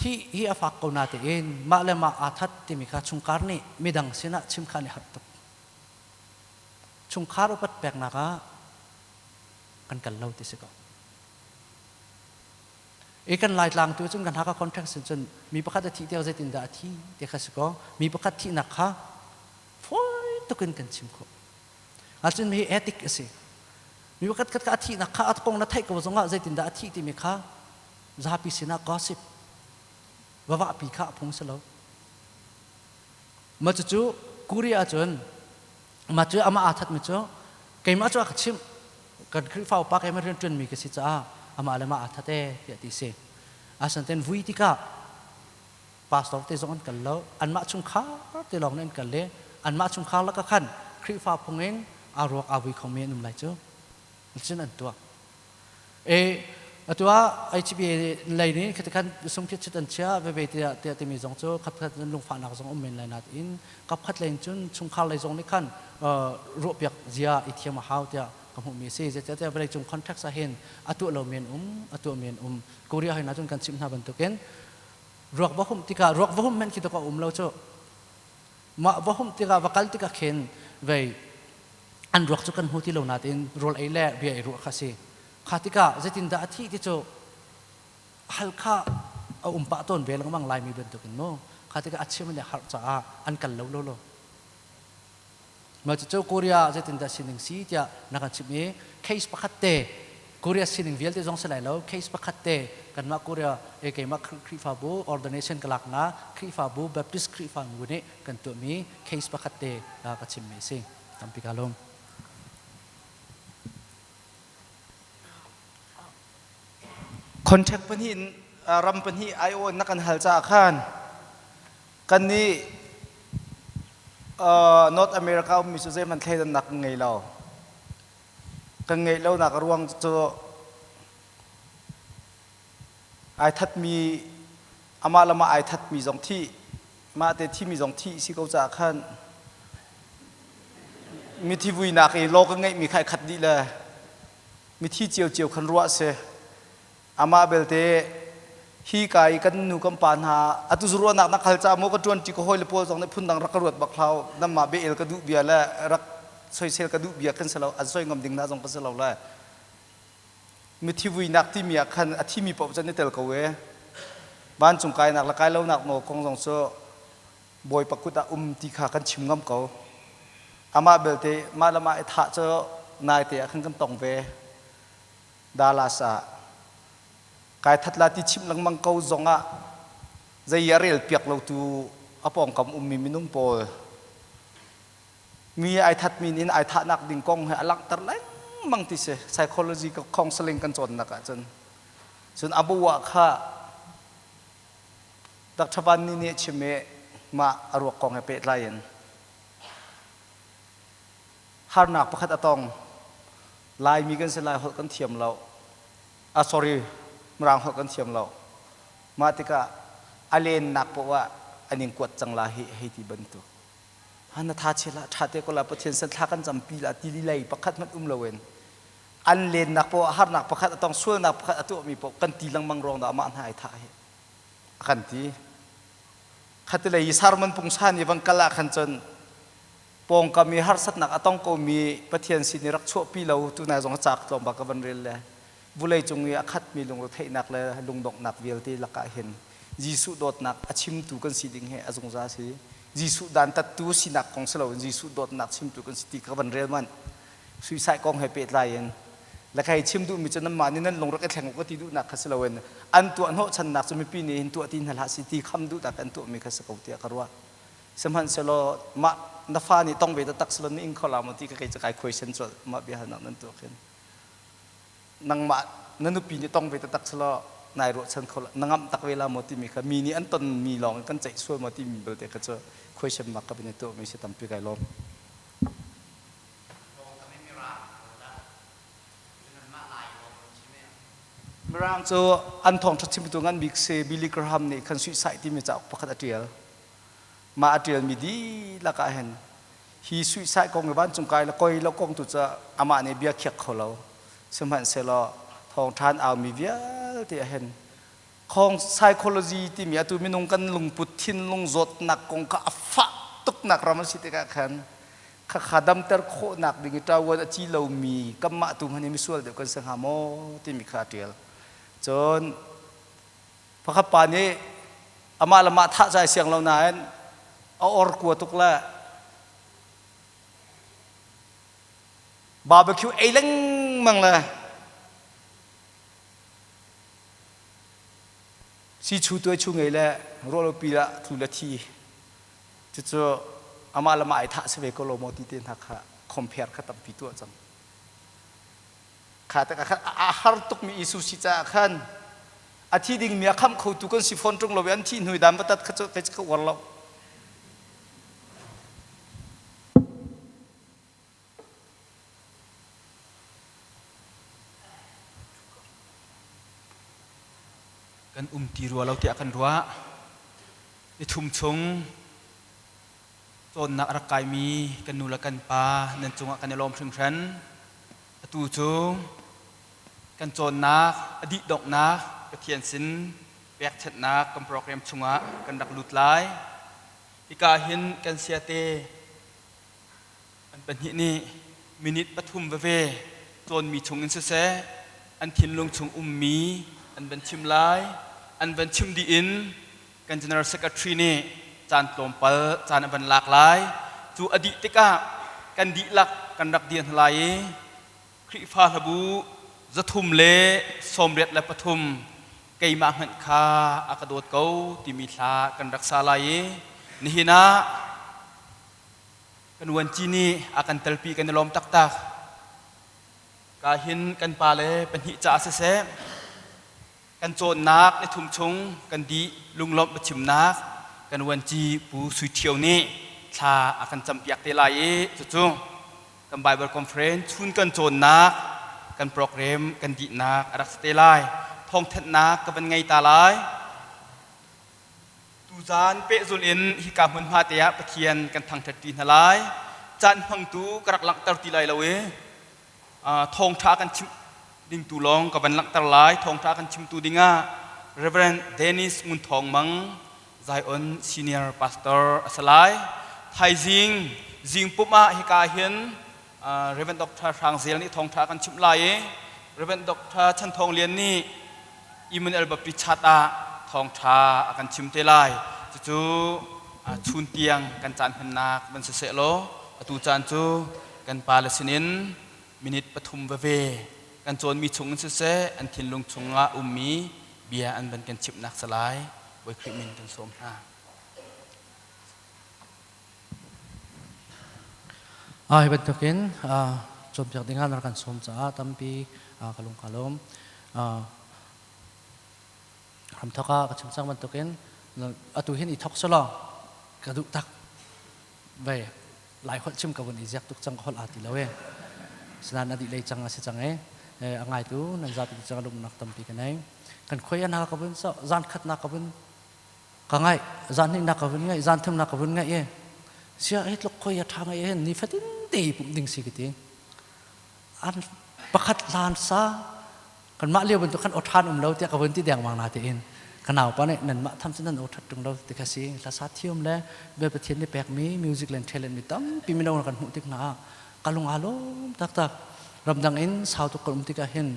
Thih hi a fak ko natein mah le mah aa that timi kha chungkhar nih midang sinah chim kha an i harh tuk. Chungkhar upat peknak ah kan kal lo ti si ko. I kan Laitlang tu cun kan Hakha context in cun mi pakhat a thih tiang zeitindah a thi ti kha si ko. Mi pakhat thihnak kha fawi tukin kan chim khawh. Ahcun hi ethic a si. Mi pakhat khat kha a thihnak kha a kong na theih ko zongah zeitindah a thih timi kha zapi sinah gossip va vahpi kha a phung si lo. Mah cucu Korea ahcun mah cu amah aa thatmi cu keimah cu a ka chimh kan Khrihfa upa keimah rian ṭuanmi ka si caah amah le mah aa that ee tiah ti si. Asinain vui tikah pastor te zong an kal lo anmah chungkhar te lawng nih an kal i anmah chungkhar lakah khan Khrihfa phung in aa ruak aa vui khomi an um lai cu cun an tuah. E atu ah HBA lei nih khati khan sungkit chit an chia veve tiah tiah timi zong cu khatkhat lungfahnak zong um men lai nain kapkhat lei cun chungkhar lei zong nih khan ruahpiak zia i thiam a hau tiah ka hmuhmi a si. Zeicahtiah vawleicung context ah hin a tuah lomi an um, a tuahmi an um. Korea hoi hna cun kan chimh hna bantukin ruak va humh tikah ruak va humh hmanh khi dawk a um lo cu. Mah va humh tikah va kal tikah khin vei an ruak cu kan hmu ti lo nain rawl ei le bia i ruah kha si. Kha tikah zeitindah a thih ti cu hal kha a um pah tawn ve lengmang Laimi bantukin mu. Kha tikah a chim le harh caah an kal lo lo lo. Mah cucu Korea ah zeitindah sining si tiah na kan chimh i case pakhat te Korea sining vialte zong si lai lo case pakhat te kanmah Korea e keimah Khrihfabu ordination ka laknak Khrihfabu Baptist Khrihfabu nih kan tuahmi case pakhat te ka chimmi a si. Tampi ka lawm. Contact pahnih in ram pahnih aiawh na kan hal caah khan Kannih North America ummi cu zeihmanh thleidannak kan ngei lo. Kan ngeih lonak a ruang cu ai thatmi amah le mah ai thatmi zong thih mah te thimi zong thih si ko caah khan mithi vuinak i law kan ngeihmi kha ai khat dih le mithi ciocio khan ruah si. Amah belte hi ka i kan nu kan pa hna atu ruahnak na khal ca maw ka ṭuan ṭi ka hawile pawl zong nih phundang rak ka ruat bak hlah nanmah bia-el ka duh bia le rak soisel ka duh bia kan si lo an soi ngam ding hna zong ka si lo le mithi vuinak timi ah khan a thimi paoh cu an i tel ko e vancung kainak le kai lonak nawl kong zong cu Bawipa kut ah um ti kha kan chim ngam ko. Amah belte mah le mah i thah cu naite ah khan kan tong ve. Dallas ah kai that la ti chimh lengmang ko zongah zei a rel piak lo tu a pawngkam ummi minung pawl mi ai thatmi in ai thahnak ding kong he a langhter lengmang ti si psychology counseling kan cawnnak ahcun cun a bu ah kha Dr. Van Ni nih a chim i mah a ruak kong he pehtlai in Harnak pakhat a tong. Laimi kan si, Lai holh kan thiam lo. Ah, sorry, Mirang holh kan thiam lo. Mah tikah a lennak poah ah an in kuat cang la hi hei ti bantuk. Ha na tha chia la, tha te ko la, Pathian san thla kan campi la ti lei pakhat hmanh um loin an lennak poah harnak pakhat a tong, sualnak pakhat a tuahmi poah kan ti lengmang ruang dah amah hna ai thah hi a kan ti. Khatilei i sermon pungsan i van kal ah khan cun pawngkam i harsatnak a tong komi Pathian sin i rak chuahpi lo tunai zong a caak tlawmpal ka van rel le vulei cung i a khatmi lungretheihnak le lungdonghnak vialte lakah hin Jesuh dawtnak a chimtu kan si ding hi a zungzal si. Jesuh dantattu sinak kong si loin Jesuh dawtnak chimtu kan si ti ka van rel manh. Suicide kong he pehtlai in le kai chim duhmi cu nanmah nih nan lung rak i thleng u ka ti duhnak kha si loin an tuah hnawhchannak cu mipi nih hin tuah ti hna hlah si ti kham duhnak an tuahmi kha si ko tiah ka ruah. Sihmanhsehlaw mah na fa nih tong ve taktak selaw na ing kho la maw ti ka kei cu kai question colh mah biahalnak nan tuah khin. Nangmah na nupi nih tong ve taktak selaw nai ruahchan kho la na ngamh tak ve la maw timi kha mi nih an ton mi lawng in kan ceih sual maw timi belte kha cu question mark ka van i tuah mi si tampi kai lawm. Mirang cu an thawngṭha chimtu ngan bik si Billy Graham nih khan suicide timi cauk pakhat a ṭial. Mah a ṭialmi dihlak ah hin hi suicide kong i vancung kai le koi lo kong tu cu amah nih bia khiak kho lo. Sihmanhsehlaw thawngṭha an aumi vialte ah hin Khong psychology timi atu minung kan lungput thinlung zawtnak kong kha a fah tuknak ram a si tikah khan khakha damter khawhnak ding i ṭavuan a ci lomi kanmah tu hmanh hi misual deuh kan si hnga maw timi kha a ṭial. Cun pakhat pa nih amah le mah thah cai siang lo nain a or kua tuk le barbecue ei lengmang le sichu tuai chu ngei le ruahlopi ah tlu le thi cucu amah le mah ai thah si ve ko lo maw ti te hna kha compare kha tampi tuah cang kha tak khan a har tukmi issue si caah khan a thi dingmi a khamh khotu kan si fawn ṭung lo i an thih hnu i dan va tat kha cu kei cu ka uar lo. Kan um ti rua lo tiah kan ruah. Nithum chung cawnnak a rak kaimi kan nu le kan pa nan cungah kan i lawm hringhran. Atu cu kan cawnnak a dih donghnak Pathian sin pekchanhnak kan program chungah kan rak lut lai. Hika hin kan siate An pahnih nih minute pathum veve cawnmi chung in siseh, an thinlung chung ummi an van chim lai. An van chim dih in kan General Secretary nih caan tlawmpal caan a van lak lai. Cu a dih tikah kan dihlak kan rak dir hna lai i Khrihfa hlabu 383 keimah hmanh kha a ka dawt ko timi hla kan rak sa lai i nihin ah Kan uanci nih a kan telpi kan i lawm taktak. Ka hin kan pale pahnih caah siseh, kan cawnnak nithum chung kan dih lunglawmh biachimnak kan uanci Pu Sui Ṭhio nih thla a kan campiak te lai i cucu kan Bible Conference chun kan cawnnak kan program kan dihnak a rak si te lai. Thawngthanhnak ka van ngei ta lai. Tuzaan pehzulh in hika hmunhma te ah Pathian kan thangṭhat ṭi hna lai. Caan hmangtu ka rak langhter ti lai lo i thawngṭha kan chimh ding tu lawng ka van langhter lai. Thawngṭha kan chimtu dingah Reverend Dennis Ngun Thawng Mang, Zion Senior Pastor a si lai. Thaizing zingpumh ah hika hin Reverend Dr. Hrang Zel nih thawngṭha kan chimh lai i Reverend Dr. Chan Thawng Lian nih Emmanuel Baptist Church ah thawngṭha a kan chim te lai. Cucu chun tiang kan caan hmannak van si seh law atu caan cu kan pale sinin minute pathum veve kan cawnmi chung in siseh an thinlung chungah ummi bia an van kan chimhnak si lai. Bawi Khrih min kan sawm hna. Hi bantukin cawnpiak dingah na rak kan sawm caah tampi ka lung kaa lawm. Hramthawk ah ka chim cang bantukin atu hin i thawk selaw ka duh tak ve lai holh chim ka vun i ziak tuk cang ka holh aa ti lo e. Sinain a dih lei cang a si cang e. A ngaitu nan zapi cang lungnak tampi ka nei. Kan khuai an ha ka vun so zan khatnak ka vun ka ngaih zan hnihnak ka vun ngaih zan thumnak ka vun ngaih e sia hi tluk khoi a ṭha ngai hen ni fatin te i pumh ding si ka ti an pakhat hlan sa kanmah lio bantuk khan aw ṭhan um lo tiah ka vun ti dengmang na tiin ka nau pa nih nanmah tham cu nan aw ṭhat ṭung lo ti kha si hlasa thiam le bia Pathian nih pekmi music le talent mi tampi mino kan hmuh tik hna ah ka lung aa lawm taktak ramdang in sau tuk kan um tikah hin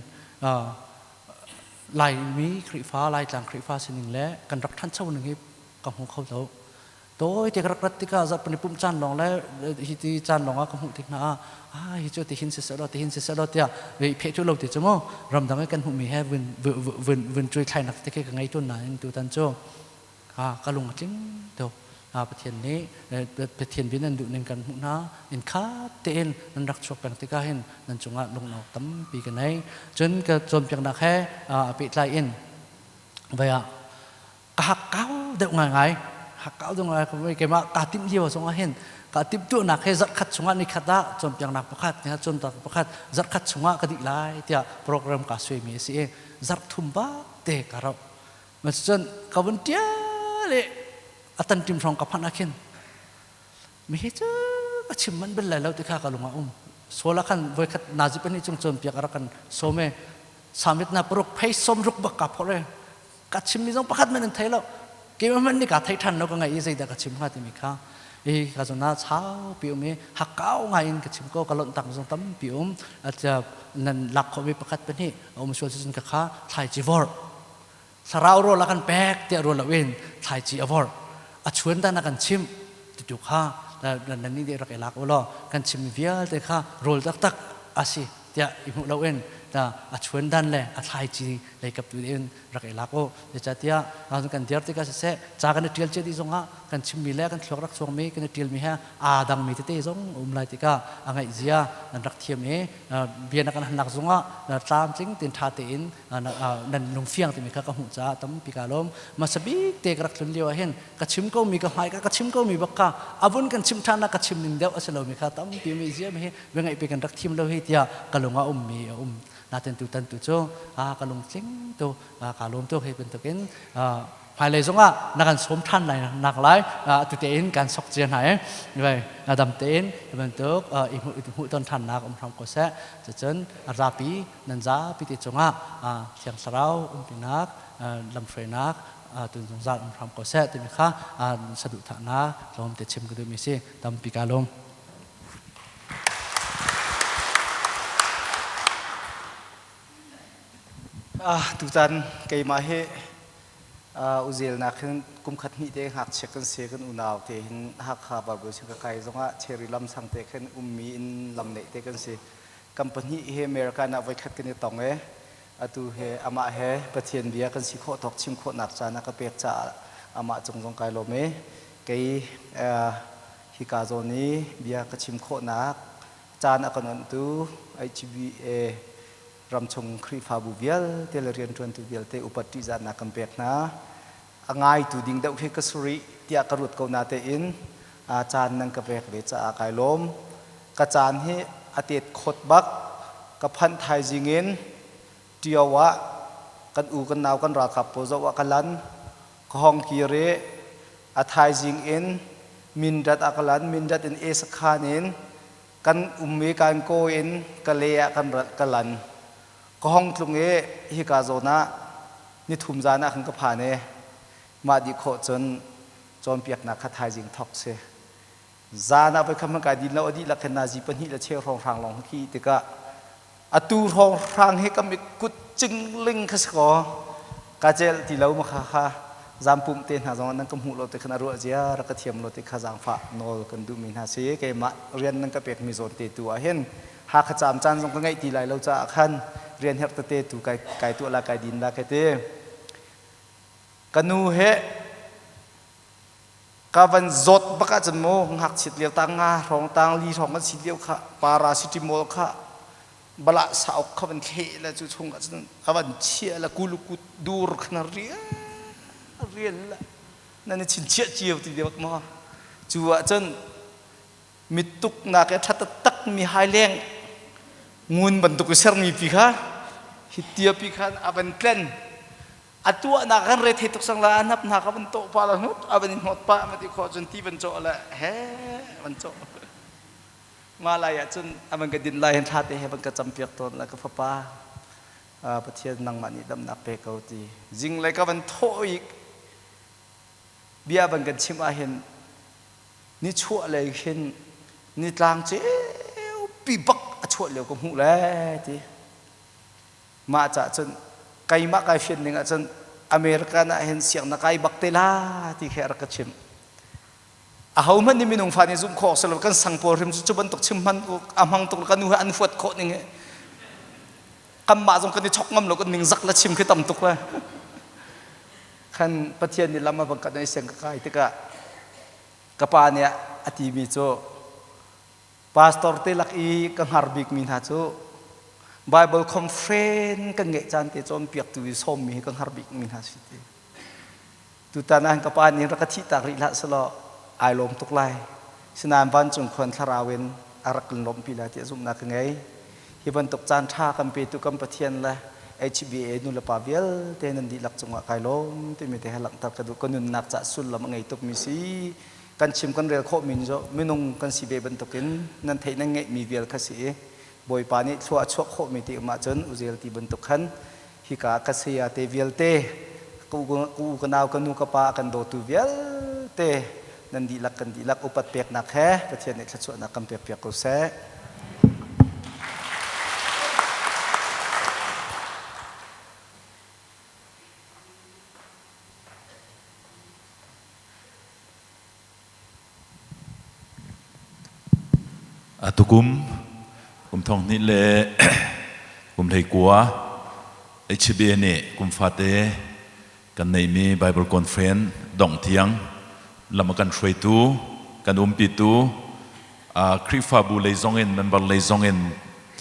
Laimi Khrihfa, Laitlang Khrihfa sining le kan rak ṭhancho ning hi ka hmu kho lo. Tawi te ka rak rat tikah zarhpini pumh caan lawng le hi ti caan lawng ah ka hmuh tik hna ah ah hi cu tihin siseh law tihin siseh law tiah phe cu lo ti cu mu ramdang i kan hmuhmi he vun vun vun cuai thlainak te khi ka ngei tawn nain tutan cu ka lung a tling tuk. Pathian nih Pathian bia nan duh ning kan hmuh hna in khat tein nan rak chuak peng tikah hin nan cungah lunglawmhnak tampi ka nei cun ka cawnpiaknak he a pehtlai in vai ah ka hakkau deuh ngaingai hakkau deuh ngaingai keimah kaa timh lio zongah hin ka timhtuahnak he zarhkhat chungah nikhat ah cawnpiaknak pakhat nikhat cawnpiaknak pakhat zarhkhat chungah ka dih lai tiah program kaa suaimi a si i zarh thum bak te ka rauh Cun ka vun ṭial i a tanṭim hrawng ka phanh ah khin mi hi cu ka chim manh bal lai lo ti kha ka lung ah um. Saul ah khan voikhat nazi pahnih cung cawnpiak a rak kan sawm i samit na paruk phei sawm ruk bak kaa phorh i. Ka chimmi zong pakhat hmanh an thei lo. Keimah hmanh nih kaa thei ṭhan lo ka ngaih i zeidah ka chim hnga timi kha i ka zawn ah saupi um i hakkau ngai in ka chim ko ka lonh tak zong tampi um nan lak khawhmi pakhat pahnih a um sual cun ka kha thlaici vorh thlarau rawl a kan pek tiah rual loin thlaici a vorh a chuan dan a kan chimh tu kha nan nih rak i lak u law kan chimmi vialte kha rawl taktak a si tiah i hmuh loin a chuan dan le a thlaici lei kap tu in rak i lak u zeicahtiah kan dir tikah siseh ca kan i ṭial cia dih zongah kan chimmi le kan thluak rak chuakmi kan i ṭialmi he aa dangmi tete zong a um lai tikah a ngaih zia nan rak thiam i bia na kan halnak zongah tlamtling tein ṭha tein nan lungfiang timi kha ka hmuh caah tampi kaa lawm hmasa bik te ka rak tlun lio ah hin ka chim ko mi ka hmai ka ka chim ko mi bak kha avun kan chim ṭhan ka chim ning deuh a si lomi kha tampi mi zia mi hi biangaih pe kan rak thim lo hi tiah ka lung ah ummi a um natin tutan tu cu ka lungtling tu kaa lawm tuk hi bantukin hmailei zongah na kan sawm ṭhan lai nak lai atu tein kan sok cia hna i vai dam tein hi bantuk i hmuh ton ṭhannak um hram ko seh cucun zapi nan zapi te cungah thiang thlarau umpinak lamhruainak tun zungzal um hram ko seh timi kha saduhthahnak tlawm te chim ka duhmi si tampi kaa lawm. Tutan keimah hi uzelnak hin kum khat hnih te ngakchia kan si kan unau te hin Hakha Bible sianginn ka kai zongah Cherry lam sang te khin ummi in lam neih te kan si. Kan pahnih hi America ah voikhat kan i tong i atu he amah he Pathian bia kan si khawh tawk chim khawhnak caan a ka pek caah amah cung zong kai lawm i kei hika zawn i bia ka chim khawhnak caan a kan onhtu HBA ramchung Khrihfabu vialte le rianṭuantu vialte upat ṭihzahnak kan pek hna. A ngaitu ding deuh khi ka si rih tiah ka ruat ko natein caan nan ka pek ve caah kai lawm. Ka caan hi a tet khawt bak. Ka phanh thaizing in Ṭio ah kan u kan nau kan ralkap pawl zoh ah ka lan. Ka hong kir i a thaizing in Mindat ah ka lan. Mindat in E sakhan in kan um i kan kaw in Kale ah kan ka lan. Ka hong tlung i hika zawn ah nithum zan ah khan ka phan i mah dih khawh cun cawnpiaknak kha thaizing thawk si. Zan ah voikhat hmanh kai din lo a dihlak khin nazi pahnih le cheu hrawnghrang lawng khi tikah atu hrawnghrang hi kam i kut cingling kha si kaw ka celh ti lo ma kha kha zampum te hna zong nan ka hmuh lo te khan a ruah zia rak ka thiam lo te kha zaangfah nawl kan duhmi hna si keimah rian nan ka pekmi zawn te tu ah hin Hakha caam caan zong ka ngeih ti lai lo caah khan rian herh tete tu kai kai tuah la kai din la kai ti ka nu he ka van zawt bak ahcun mu ngakchiat lio tang nga hrawng tang li hrawng kan si lio kha paracetamol kha balah sauk kha van thleh le cu chung ahcun a van chia le kulukut dur khan rial rial la nan i chinchiah cio ti bak maw cu ahcun mittuk nak i ṭha taktak mi haileng ngun bantuk i sermi pi kha hitia pi khan a van tlen a tuahnak kan re thei tuk sang la a hnap hna ka van tawh pa la hnut a van i hnawt pa ma ti khawh cun ti van cawh le he van cawh ma lai ah cun a van ka din lai hin thla te he van ka campiak tawn la ka fapa Pathian nangmah nih damnak pe ko ti zinglei ka van thawh i bia van kan chim ah hin ni chuah lei khin nitlang ceu pi bak a chuah lio ka hmuh le ti Mah cah cun keimah kai fian ning ahcun American ah hin siang na kai bak te la ti khi a rak ka chimh. Aho hmanh nih minung fa nih zumh khawh si lo kan sang pawl hrim cu bantuk chim hman a hmang tuk ka nu he an huat khawh ning hi kanmah zong kan i chok ngam lo kan ning zak le chim khi tam tuk le khan Pathian nih lam a bang kan siang ka kai tikah ka pa nih a timi cu Pastor te lak i ka hngar bikmi hna cu Bible conference kan ngeih caan te cawnpiaktu i sawmmi hi ka hngar bikmi hna si ti. Tutan ah ka pa nih rak ka thih tak rih hlah selaw ai lawm tuk lai. Sinain vancung khuan thlarau in a rak kan lawmhpi lai tiah zumhnak ka ngei. Hi bantuk caan ṭha kan petu kan Pathian le HBA nulepa vialte nan dihlak cungah kai lawm timi te he langhter ka duh. Ka nunnak cah sullam a ngei tukmi si. Kan chim kan rel khawhmi cu minung kan si ve bantukin nan theih nan ngeihmi vial kha si i Bawipa nih thlua a chuah khawhmi ti um ahcun uzel ti bantuk khan hika ka saya te vialte. Ka u ka nau ka nu ka pa a kan dawtu vialte nan dihlak kan dihlak upat peknak he Pathian nih thluachuahnak kan pekpiak ko seh. Tukum kum thong hnih le kum hlei kua HBA nih kum fate kan neihmi Bible Conference dongh tiang lam a kan hruaitu, kan umpitu, Khrihfabu lei zong in member lei zong in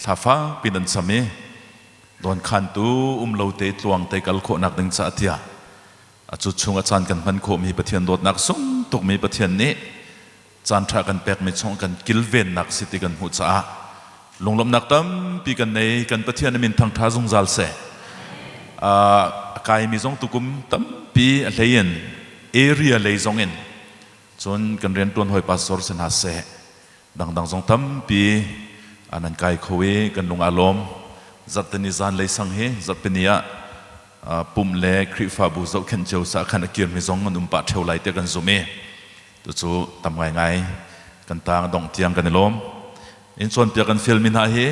thla fakpi nan cam i dawnkhantu um lo te tluang te kal khawhnak ding caah tiah a cu chung a caan kan hman khawhmi Pathian dawtnak sung tukmi Pathian nih caan ṭha kan pekmi chung kan kilvennak si ti kan hmuh caah lunglawmhnak tampi kan nei. Kan Pathian min thangṭha zungzal seh. A kaimi zong tukum tampi a hlei in area lei zong in cun kan rianṭuan hawi pastor si hna seh dangdang zong tampi nan kai kho i kan lung aa lawm. Zarhteni zan lei sang hi zarhpini ah pumh le Khrihfabu zohkhenh cio sa khan a kirmi zong an um pah ṭheo lai tiah kan zumh i tucu tam ngaingai kan tang dongh tiang kan i lawm. In cawnpiak kan fialmi hna hi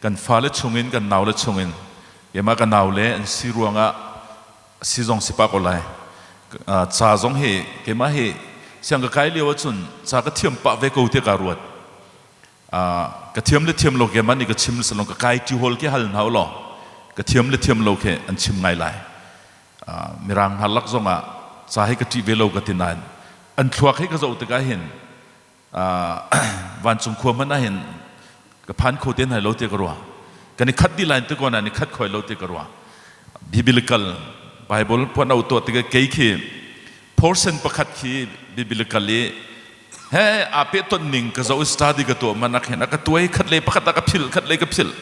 kan fale chungin kan naule chungin keimah ka naule an si ruangah si zong si pah ko lai. Ca zong hi keimah hi siang ka kai lio ahcun ca ka thiam pah ve ko tiah kaa ruat. Ka thiam le thiam lo keimah nih ka chim salong ka kai ṭi hawl khi hal hna u law ka thiam le thiam lo khi an chim ngai lai. Mirang hna lak zongah ca hi ka ṭih ve lo ka ti nain an thluak hi ka zoh tikah hin vancung khua hmanh ah hin ka phan kho te hna lo ti ka ruah. Kan i khat dih lai ti ko nain i khat khoi lo ti ka ruah. Biblical Bible puan au tuah tikah kei khi portion pakhat khi biblical i he aa pehtonh ning ka zoh study ka tuah man ah khin a ka tuai khat le pakhat ah ka philh khat le ka philh.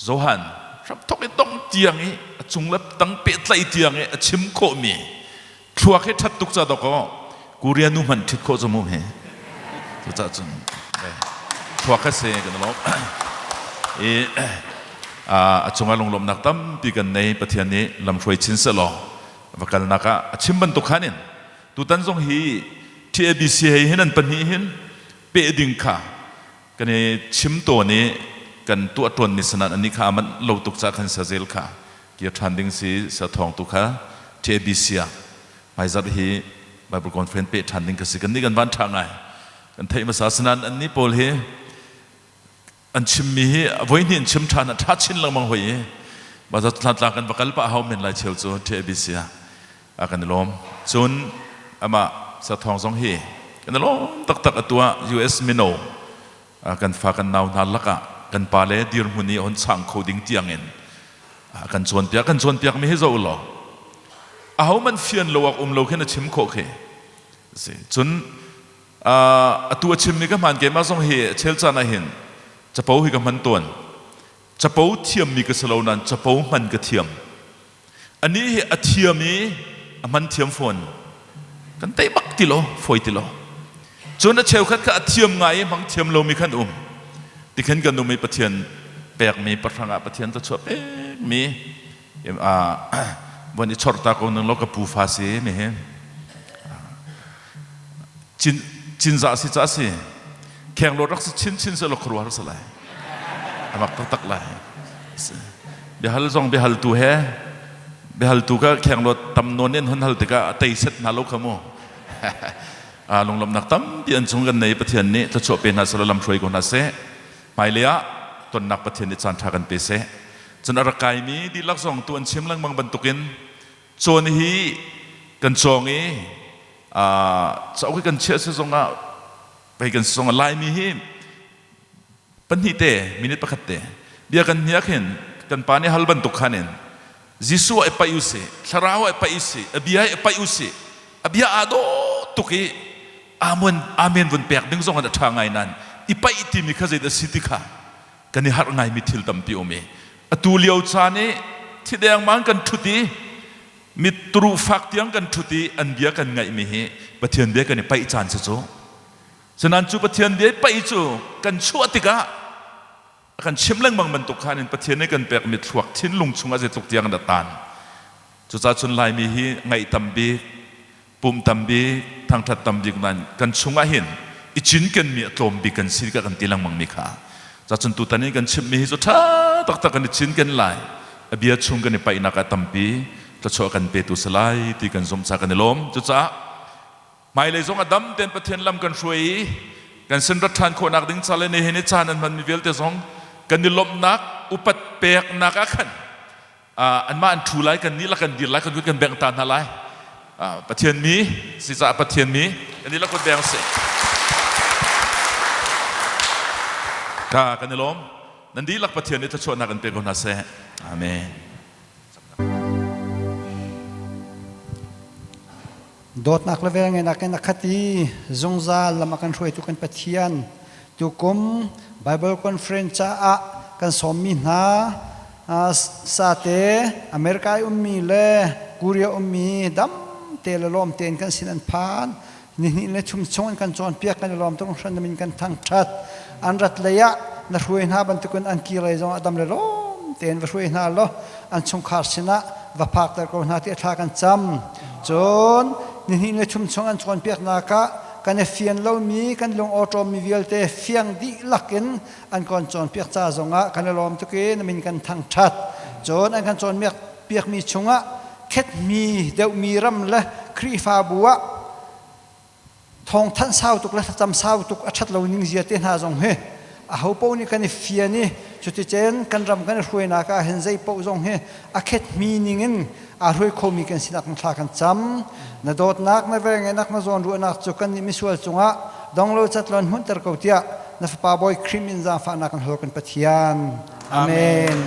Johan hramthok i dong tiang i a cung le tang pehtlaih tiang i a chim khawhmi thluak hi ṭhat tuk ca dawk aw Korea nu hmanh ṭhit khawh cu mu hi. Cucaah cun thluak kha si kan lawm i a cungah lunglawmhnak tampi kan nei. Pathian nih lamhruai chin sehlaw va kalnak ah a chim bantuk khan in tutan zong hi TABC hei hin an pahnih hin peh ding kha kan i chim tawn i kan tuah ṭuanmi sanan anih kha a manh lo tuk caah khan sazel kha kir ṭhan ding si sa thawng tu kha TABC ah hmaizarh hi Bible conference peh ṭhan ding ka si. Kan nih kan van ṭha ngai kan theih hmasa sanan annih pawl hi an chimmi hi voi hnih an chim ṭhan a ṭha chin lengmang hoi i baza tla kan va kal pah hau men lai cheu cu TABC ah a kan i lawm. Cun amah sathawng zong hi kan i lawm taktak. Atu ah US mino kan fa kan nau hna lakah kan pa le dirhmun i hon chang kho ding tiangin kan cawnpiak kan cawnpiak mi hi zoh law aho man fian lo ak um lo khin a chim khawh khi si. Cun atu a chimmi ka hmaan keimah zong hi chel caan ah hin capo hi ka hman tawn. Capo thiammi ka si lo nain capo hman ka thiam. Anih hi a thiam i a hman thiam fawn. Kan tei bak ti lo, fawi ti lo. Cun a cheukhat kha a thiam ngai i hmang thiam lomi khan um. Tikhin kan um i Pathian pekmi pahrang ah Pathian thluachuah pekmi von i chorta ko ning law ka pu fa si mi hi. Cin cinzah si ca si. Khenglawt rak si chinchin seh law khuaruahhar si lai. A mak taktak lai. Biahal zong biahaltu he biahaltu kha khenglawt tam nawn in hun hal tikah a tei set hna lo kha mu. Lunglawmhnak tampi an chung kan nei. Pathian nih thluachuah pe hna seh law lamhruai ko hna seh. Hmailei ah tonnak Pathian nih caan ṭha kan pe seh. Cun a rak kaimi dihlak zong tu an chim lengmang bantukin cawn hi kan cawng i cauk hi kan chiah si zongah pei kan si zongah Laimi hi pahnih te minute pakhat te bia kan hniak hin kan pa nih hal bantuk khan in Jesuh ah i paih usih, thlarau ah i paih usih, a bia i paih usih, a bia aa dawh tuk i amen amen vun pek ding zong ah a ṭha ngai nain i paih timi kha zeidah si ti kha kan i harh ngaimi thil tampi um i atu lio caan i thi dengmang kan ṭhut i mit fak tiang kan ṭhut i an bia kan ngaihmi hi Pathian bia kan i paih caan si cu. Sinan cu Pathian bia i paih cu kan chuah tikah a kan chim lengmang bantuk khan in Pathian nih kan pekmi thluak thinlung chungah zeitluk tiang in a tan. Cucaah cun Laimi hi ngaih tam bik, pum tam bik, thangṭhat tam bik nain kan chungah hin i cinkenmi a tlawm bik kan si ka kan ti lengmang mi kha. Cacun tutan in kan chimhmi hi cu ṭha taktak kan i cinken lai. A bia chung kan i paihnak ah tampi thluachuah kan petu si lai ti kan zumh caah kan i lawm. Cucaah hmailei zong a dam tein Pathian lam kan hruai i kan sin rat ṭhan khawhnak ding ca le nihin i caan an hmanmi vialte zong kan i lawmhnak upat peknak ah khan anmah an ṭhu lai kan nih la kan dir lai kan kut kan bengh ta hna lai. Pathian mi si caah Pathian mi kan nih la kut beng si ka kan i lawm. Nan dihlak Pathian nih thluachuahnak in pe ko hna seh. Amen. Dawtnak le velngeihnak in a khat i zungzal lam a kan hruaitu kan Pathian, tukum Bible Conference caah kan sawmmi hna sate America i ummi le Korea ummi dam te le lawm tein kan sin an phan. Nihnih le thum chung an kan cawnpiak kan i lawm tuk hran min kan thangṭhat. An rat lei ah na hruai hna bantukin an kir lei zong ah dam le lawm tein va hruai hna law an chungkhar sinah va phakter ko hna ti thla kan cam. Cun nihnih le thum chung an cawnpiaknak ah kan i fian lomi kan lung awṭawmmi vialte fiang dihlak in an kan cawnpiak ca zongah kan i lawm tuk i na min kan thangṭhat. Cun an kan cawnpiak piakmi chungah khetmi deuhmi ram le Khrihfabu ah thawngthanh sau tuk le thlacam sau tuk a ṭhat lo ning zia te hna zong hi aho paoh nih kan i fian i cuticun kan ram kan i hruainak ah hin zei paoh zong hi a khetmi ning in aa hruai khomi kan sinak thla kan cam. Na dawtnak, na velngeihnak, na zawnruahnak cu kannih misual cungah donglo catlon hmunhter ko tiah na Fapa Bawi Khrih min zaangfahnak kan hal kan Pathian. Amen.